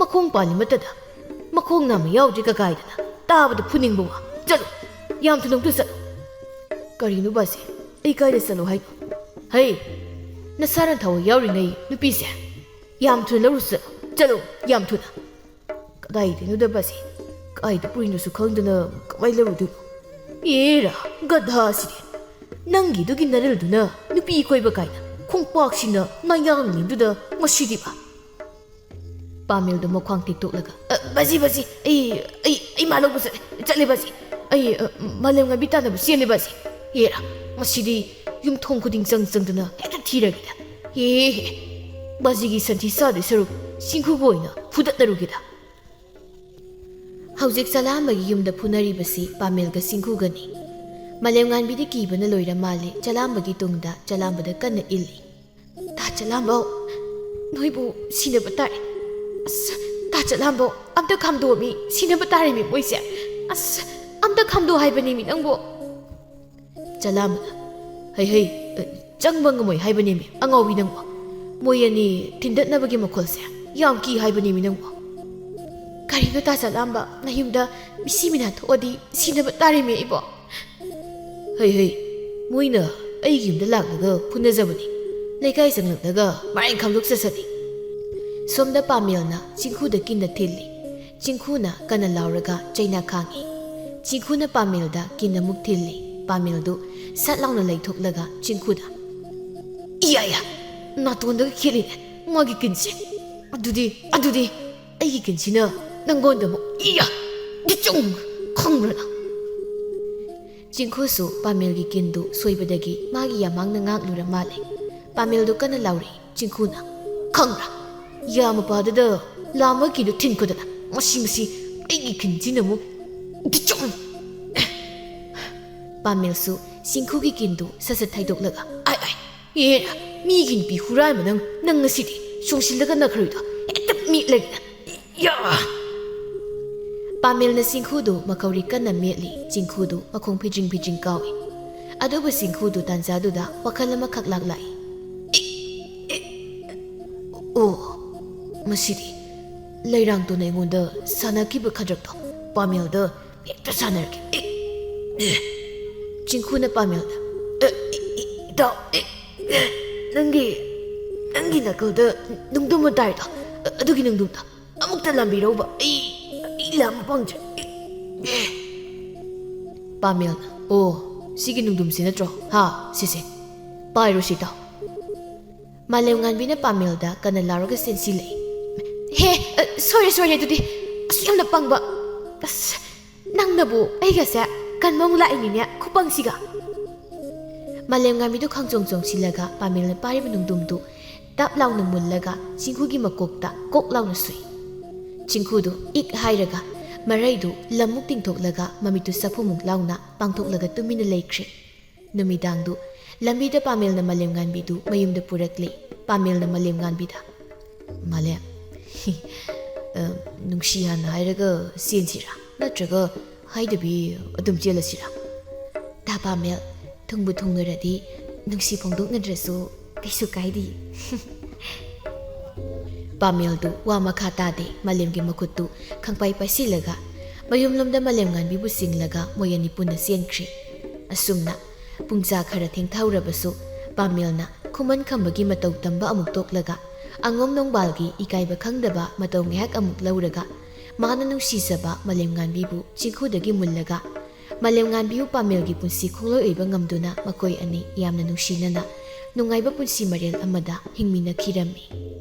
ꯃꯈꯣꯡ ꯄꯥꯜꯂꯤ ꯃꯠꯇꯗ ꯃꯈꯣꯡ ꯅꯥꯝꯃ ꯌꯥꯎꯗ꯭ꯔꯤ ꯀꯀꯥꯏꯗꯅ ꯇꯥꯕꯗ ꯐꯨꯅꯤꯡꯕ ꯋꯥ꯫ ꯆꯠꯂꯨ, ꯌꯥꯝ ꯊꯨꯅ ꯑꯃꯨꯛꯇ ꯆꯠꯂꯨ꯫" "ꯀꯔꯤꯅꯣ ꯕꯥꯁꯤ? ꯑꯩ ꯀꯥꯏꯗ ꯆꯠꯂꯨ ꯍꯥꯏꯅꯣ? ꯍꯩ, ꯅꯁꯥꯅ ꯊꯋꯥꯏ ꯌꯥꯎꯔꯤꯉꯩ ꯅꯨꯄꯤꯁꯦ ꯌꯥꯝ ꯊꯨꯅ ꯂꯧꯔꯨ ꯆꯠꯂꯨ꯫ ꯆꯠꯂꯨ, ꯌꯥꯝ ꯊꯨꯅ꯫" "ꯀꯗꯥꯏꯗꯩꯅꯣꯗ ꯕꯥꯁꯤ? ꯀꯥꯏꯗ ꯄꯨꯔꯤꯅꯣꯁꯨ ꯈꯪꯗꯅ ꯀꯃꯥꯏ ꯂꯧꯔꯨꯗꯣꯏꯅꯣ? ꯑꯦꯔꯥ, ꯒꯙꯥꯁꯤꯗꯤ! ꯅꯪꯒꯤꯗꯨꯒꯤ ꯅꯔꯜꯗꯨꯅ ꯅꯨꯄꯤ ꯀꯣꯏꯕ ꯀꯥꯏꯅ ꯈꯣꯡꯄꯥꯛꯁꯤꯅ ꯅꯌꯥꯡꯂꯦꯟꯗꯨꯗ ꯉꯁꯤꯗꯤꯕ!" ꯄꯥꯃꯦꯜꯗꯨ ꯃꯈ꯭ꯋꯥꯡ ꯇꯦꯛꯇꯣꯛꯂꯒ, "ꯑ, ꯕꯥꯖꯤ, ꯕꯥꯖꯤ, ꯑꯩ, ꯑꯩ, ꯑꯩ ꯃꯥ ꯂꯧꯕ ꯆꯠꯂꯦ, ꯆꯠꯂꯦ ꯕꯥꯖꯤ꯫ ꯑꯩ, ꯑ, ꯃꯥꯂꯦꯝꯉꯥꯟꯕꯤ ꯇꯥꯟꯅꯕ ꯆꯦꯜꯂꯦ ꯕꯥꯖꯤ꯫ ꯍꯦꯔꯥ, ꯃꯁꯤꯗꯤ ꯌꯨꯝꯊꯣꯡ ꯈꯨꯗꯤꯡ ꯆꯪ ꯆꯪꯗꯅ ꯍꯦꯛꯇ ꯊꯤꯔꯒꯦꯗ꯫ ꯍꯦ, ꯍꯦ, ꯍꯦ꯫" ꯕꯥꯖꯤꯒꯤ ꯁꯟꯊꯤ ꯆꯥꯗꯣꯏ ꯁꯔꯨꯛ ꯆꯤꯡꯈꯨꯒ ꯑꯣꯏꯅ ꯐꯨꯗꯠꯅꯔꯨꯒꯦꯗ꯫ ꯍꯧꯖꯤꯛ ꯆꯂꯥꯝꯕꯒꯤ ꯌꯨꯝꯗ ꯐꯨꯅꯔꯤꯕꯁꯤ ꯄꯥꯃꯦꯜꯒ ꯆꯤꯡꯈꯨꯒꯅꯤ꯫ ꯃꯥꯂꯦꯝꯉꯥꯟꯕꯤꯗꯤ ꯀꯤꯕꯅ ꯂꯣꯏꯔ ꯃꯥꯜꯂꯦ꯫ ꯆꯂꯥꯝꯕꯒꯤ ꯇꯨꯡꯗ ꯆꯂꯥꯝꯕꯗ ꯀꯟꯅ ꯏꯜꯂꯤ꯫ "ꯇꯥ ꯆꯂꯥꯝꯕꯧ, ꯅꯣꯏꯕꯨ ꯁꯤꯅꯕ ꯇꯥꯔꯦ꯫ ꯑꯁ, ꯇꯥ ꯆꯂꯥꯝꯕꯧ, ꯑꯝꯇ ꯈꯥꯝꯗꯣꯛꯑꯃꯤ, ꯁꯤꯅꯕ ꯇꯥꯔꯦꯃꯤ ꯃꯣꯏꯁꯦ꯫ ꯑꯁ, ꯑꯝꯇ ꯈꯥꯝꯗꯣꯛ ꯍꯥꯏꯕꯅꯦꯃꯤ ꯅꯪꯕꯨ꯫" ꯆꯂꯥꯝꯕꯅ, "ꯍꯩ ꯍꯩ, ꯆꯪꯕ ꯉꯝꯃꯣꯏ ꯍꯥꯏꯕꯅꯦꯃꯤ ꯑꯉꯥꯎꯕꯤ ꯅꯪꯕꯨ꯫ ꯃꯣꯏ ꯑꯅꯤ ꯊꯤꯟꯗꯠꯅꯕꯒꯤ ꯃꯈꯣꯜꯁꯦ ꯌꯥꯝ ꯀꯤ ꯍꯥꯏꯕꯅꯦꯃꯤ ꯅꯪꯕꯨ꯫" "ꯀꯔꯤꯅꯣ ꯇꯥ ꯆꯂꯥꯝꯕ, ꯅꯌꯨꯝꯗ ꯃꯤꯁꯤ ꯃꯤꯅꯥ ꯊꯣꯛꯑꯗꯤ ꯁꯤꯅꯕ ꯇꯥꯔꯦꯃꯤ ꯑꯩꯕꯣ꯫" "ꯍꯩ ꯍꯩ, ꯃꯣꯏꯅ ꯑꯩꯒꯤ ꯌꯨꯝꯗ ꯂꯥꯛꯂꯒ ꯐꯨꯅꯖꯕꯅꯤ꯫ ꯂꯩꯀꯥꯏ ꯆꯪꯂꯛꯂꯒ ꯃꯔꯥꯏ ꯈꯥꯝꯗꯣꯛꯆꯁꯅꯤ꯫" ꯁꯣꯝꯗ ꯄꯥꯃꯦꯜꯅ ꯆꯤꯡꯈꯨꯗ ꯀꯤꯟꯅ ꯊꯤꯜꯂꯤ꯫ ꯆꯤꯡꯈꯨꯅ ꯀꯟꯅ ꯂꯥꯎꯔꯒ ꯆꯩꯅꯥ ꯈꯥꯡꯉꯤ꯫ ꯆꯤꯡꯈꯨꯅ ꯄꯥꯃꯦꯜꯗ ꯀꯤꯟ ꯑꯃꯨꯛ ꯊꯤꯜꯂꯤ꯫ ꯄꯥꯃꯦꯜꯗꯨ ꯁꯠ ꯂꯥꯎꯅ ꯂꯩꯊꯣꯛꯂꯒ ꯆꯤꯡꯈꯨꯗ, "ꯏꯌꯥ ꯌꯥ, ꯅꯥꯇꯣꯟꯗꯒ ꯈꯦꯠꯂꯤꯅꯦ ꯃꯥꯒꯤ ꯀꯤꯟꯁꯦ꯫ ꯑꯗꯨꯗꯤ, ꯑꯗꯨꯗꯤ ꯑꯩꯒꯤ ꯀꯤꯟꯁꯤꯅ ꯅꯪꯉꯣꯟꯗ ꯑꯃꯨꯛ, ꯏꯌꯥ, ꯗꯤꯆꯨꯡ, ꯈꯪꯕ꯭ꯔꯥ ꯅꯪ?" ꯆꯤꯡꯈꯨꯁꯨ ꯄꯥꯃꯦꯜꯒꯤ ꯀꯤꯟꯗꯨ ꯁꯣꯏꯕꯗꯒꯤ ꯃꯥꯒꯤ ꯌꯥꯃꯥꯡꯅ ꯉꯥꯛꯂꯨꯔ ꯃꯥꯜꯂꯦ꯫ ꯄꯥꯃꯦꯜꯗꯨ ꯀꯟꯅ ꯂꯥꯎꯔꯛꯏ꯫ ꯆꯤꯡꯈꯨꯅ, "ꯈꯪꯕ꯭ꯔꯥ? ꯌꯥ ꯃꯄꯥꯗꯨꯗ ꯂꯥꯝꯃ ꯀꯤꯟꯗꯨ ꯊꯤꯟꯈꯣꯗꯅ꯫ ꯃꯁꯤ, ꯃꯁꯤ ꯑꯩꯒꯤ ꯀꯤꯟꯁꯤꯅ ꯑꯃꯨꯛ ꯗꯤꯆꯨꯝ!" ꯄꯥꯃꯦꯜꯁꯨ ꯆꯤꯡꯈꯨꯒꯤ ꯀꯤꯟꯗꯨ ꯁꯠ ꯁꯠ ꯊꯩꯗꯣꯛꯂꯒ, "ꯑꯥꯏ, ꯑꯥꯏ, ꯑꯦ, ꯃꯤꯒꯤ ꯅꯨꯄꯤ ꯍꯨꯔꯥꯟꯕ ꯅꯪ, ꯅꯪ ꯉꯁꯤꯗꯤ ꯆꯣꯡꯁꯤꯜꯂꯒ ꯅꯈ꯭ꯔꯨꯏꯗꯣ ꯍꯦꯛꯇ ꯃꯦꯠꯂꯒꯦ꯫ ꯌꯥ!" ꯄꯥꯃꯦꯜꯅ ꯆꯤꯡꯈꯨꯗꯨ ꯃꯈꯧꯔꯤ ꯀꯟꯅ ꯃꯦꯠꯂꯤ꯫ ꯆꯤꯡꯈꯨꯗꯨ ꯃꯈꯣꯡ ꯐꯤꯖꯤꯡ ꯐꯤꯖꯤꯡ ꯀꯥꯎꯏ꯫ ꯑꯗꯨꯕꯨ ꯆꯤꯡꯈꯨꯗꯨ ꯇꯥꯟꯖꯥꯗꯨꯗ ꯋꯥꯈꯜ ꯑꯃꯈꯛ ꯂꯥꯛꯂꯛꯏ꯫ "ꯑꯣ, ꯃꯁꯤꯗꯤ ꯂꯩꯔꯥꯡꯇꯣꯟꯅ ꯑꯩꯉꯣꯟꯗ ꯁꯥꯟꯅꯈꯤꯕ ꯈꯗ꯭ꯔꯛꯇꯣ ꯄꯥꯃꯦꯜꯗ ꯍꯦꯛꯇ ꯁꯥꯟꯅꯔꯒꯦ꯫" ꯆꯤꯡꯈꯨꯅ ꯄꯥꯃꯦꯜꯗ, "ꯑꯦ, ꯏ-, ꯏ-, ꯏꯇꯥꯎ, ꯑꯦ, ꯑꯦ, ꯅꯪꯒꯤ, ꯅꯪꯒꯤ ꯅꯥꯀꯜꯗ ꯅꯨꯡꯗꯨꯝ ꯑꯃ ꯇꯥꯏꯗꯣ, ꯑ-, ꯑꯗꯨꯒꯤ ꯅꯨꯡꯗꯨꯝꯗꯣ ꯑꯃꯨꯛꯇ ꯂꯥꯝꯕꯤꯔꯧꯕ꯫ ꯑꯩ, ꯑꯩ ꯂꯥꯝꯕ ꯄꯥꯝꯖꯩ꯫" ꯄꯥꯃꯦꯜꯅ, "ꯑꯣ, ꯁꯤꯒꯤ ꯅꯨꯡꯗꯨꯝꯁꯤ ꯅꯠꯇ꯭ꯔꯣ? ꯍꯥ, ꯁꯤꯁꯦ꯫ ꯄꯥꯏꯔꯣ ꯁꯤ ꯇꯥꯎ꯫" ꯃꯥꯂꯦꯝꯉꯥꯟꯕꯤꯅ ꯄꯥꯃꯦꯜꯗ ꯀꯟꯅ ꯂꯥꯎꯔꯒ ꯆꯦꯟꯁꯤꯜꯂꯛꯏ꯫ "ꯍꯦ, ꯑ, ꯁꯣꯏꯔꯦ, ꯁꯣꯏꯔꯦ ꯑꯗꯨꯗꯤ꯫ ꯑꯁꯨꯛ ꯌꯥꯝꯅ ꯄꯪꯕ꯫ ꯑꯁ, ꯅꯪꯅꯕꯨ ꯑꯩꯒꯁꯦ ꯀꯟꯕ ꯑꯃꯨꯛ ꯂꯥꯛꯏꯅꯤꯅꯦ, ꯈꯨꯄꯪꯁꯤꯒ꯫" ꯃꯥꯂꯦꯝꯉꯥꯟꯕꯤꯗꯨ ꯈꯪꯆꯣꯡ ꯆꯣꯡꯁꯤꯜꯂꯒ ꯄꯥꯃꯦꯜꯅ ꯄꯥꯏꯔꯤꯕ ꯅꯨꯡꯗꯨꯝꯗꯨ ꯇꯞ ꯂꯥꯎꯅ ꯃꯨꯜꯂꯒ ꯆꯤꯡꯈꯨꯒꯤ ꯃꯀꯣꯛꯇ ꯀꯣꯛ ꯂꯥꯎꯅ ꯁꯨꯏ꯫ ꯆꯤꯡꯈꯨꯗꯨ ꯏꯛ ꯍꯥꯏꯔꯒ ꯃꯔꯩꯗꯨ ꯂꯝꯃꯨꯛ ꯇꯤꯡꯊꯣꯛꯂꯒ ꯃꯃꯤꯠꯇꯨ ꯆꯐꯨꯃꯨꯛ ꯂꯥꯎꯅ ꯄꯥꯡꯊꯣꯛꯂꯒ ꯇꯨꯃꯤꯟꯅ ꯂꯩꯈ꯭ꯔꯦ꯫ ꯅꯨꯃꯤꯗꯥꯡꯗꯨ ꯂꯝꯕꯤꯗ ꯄꯥꯃꯦꯜꯅ ꯃꯥꯂꯦꯝꯉꯥꯟꯕꯤꯗꯨ ꯃꯌꯨꯝꯗ ꯄꯨꯔꯛꯂꯦ꯫ ꯄꯥꯃꯦꯜꯅ ꯃꯥꯂꯦꯝꯉꯥꯟꯕꯤꯗ, "ꯃꯥꯂꯦꯝ, ꯑ, ꯅꯨꯡꯁꯤ ꯍꯥꯟꯅ ꯍꯥꯏꯔꯒ ꯆꯦꯟꯁꯤꯔꯥ, ꯅꯠꯇ꯭ꯔꯒ ꯍꯥꯏꯗꯕꯤ ꯑꯗꯨꯝ ꯆꯦꯜꯂꯁꯤꯔꯥ?" "ꯇꯥ ꯄꯥꯃꯦꯜ, ꯊꯨꯡꯕꯨ ꯊꯨꯡꯉꯔꯗꯤ ꯅꯨꯡꯁꯤ ꯐꯣꯡꯗꯣꯛꯅꯗ꯭ꯔꯁꯨ ꯀꯩꯁꯨ ꯀꯥꯏꯗꯦ꯫" ꯄꯥꯃꯦꯜꯗꯨ ꯋꯥ ꯃꯈꯥ ꯇꯥꯗꯦ꯫ ꯃꯥꯂꯦꯝꯒꯤ ꯃꯈꯨꯠꯇꯨ ꯈꯪꯄꯥꯏ ꯄꯥꯏꯁꯤꯜꯂꯒ ꯃꯌꯨꯝꯂꯣꯝꯗ ꯃꯥꯂꯦꯝꯉꯥꯟꯕꯤꯕꯨ ꯆꯤꯡꯂꯒ ꯃꯣꯏ ꯑꯅꯤ ꯄꯨꯟꯅ ꯆꯦꯟꯈ꯭ꯔꯦ꯫ ꯑꯁꯨꯝꯅ ꯄꯨꯡꯖꯥ ꯈꯔ ꯊꯦꯡꯊꯍꯧꯔꯕꯁꯨ ꯄꯥꯃꯦꯜꯅ ꯈꯨꯃꯟ ꯈꯝꯕꯒꯤ ꯃꯇꯧ ꯇꯝꯕ ꯑꯃꯨꯛ ꯇꯣꯛꯂꯒ ꯑꯉꯣꯝ ꯅꯣꯡꯕꯥꯜꯒꯤ ꯏꯀꯥꯏꯕ ꯈꯪꯗꯕ ꯃꯇꯧ ꯉꯥꯏꯍꯥꯛ ꯑꯃꯨꯛ ꯂꯧꯔꯒ ꯃꯥꯅ ꯅꯨꯡꯁꯤꯖꯕ ꯃꯥꯂꯦꯝꯉꯥꯟꯕꯤꯕꯨ ꯆꯤꯡꯈꯨꯗꯒꯤ ꯃꯨꯜꯂꯒ ꯃꯥꯂꯦꯝꯉꯥꯟꯕꯤꯕꯨ ꯄꯥꯃꯦꯜꯒꯤ ꯄꯨꯟꯁꯤ ꯈꯣꯡꯂꯣꯏ ꯑꯣꯏꯕ ꯉꯝꯗꯨꯅ ꯃꯈꯣꯏ ꯑꯅꯤ ꯌꯥꯝꯅ ꯅꯨꯡꯁꯤꯅꯅ ꯅꯨꯡꯉꯥꯏꯕ ꯄꯨꯟꯁꯤ ꯃꯔꯦꯜ ꯑꯃꯗ ꯍꯤꯡꯃꯤꯟꯅꯈꯤꯔꯝꯃꯤ꯫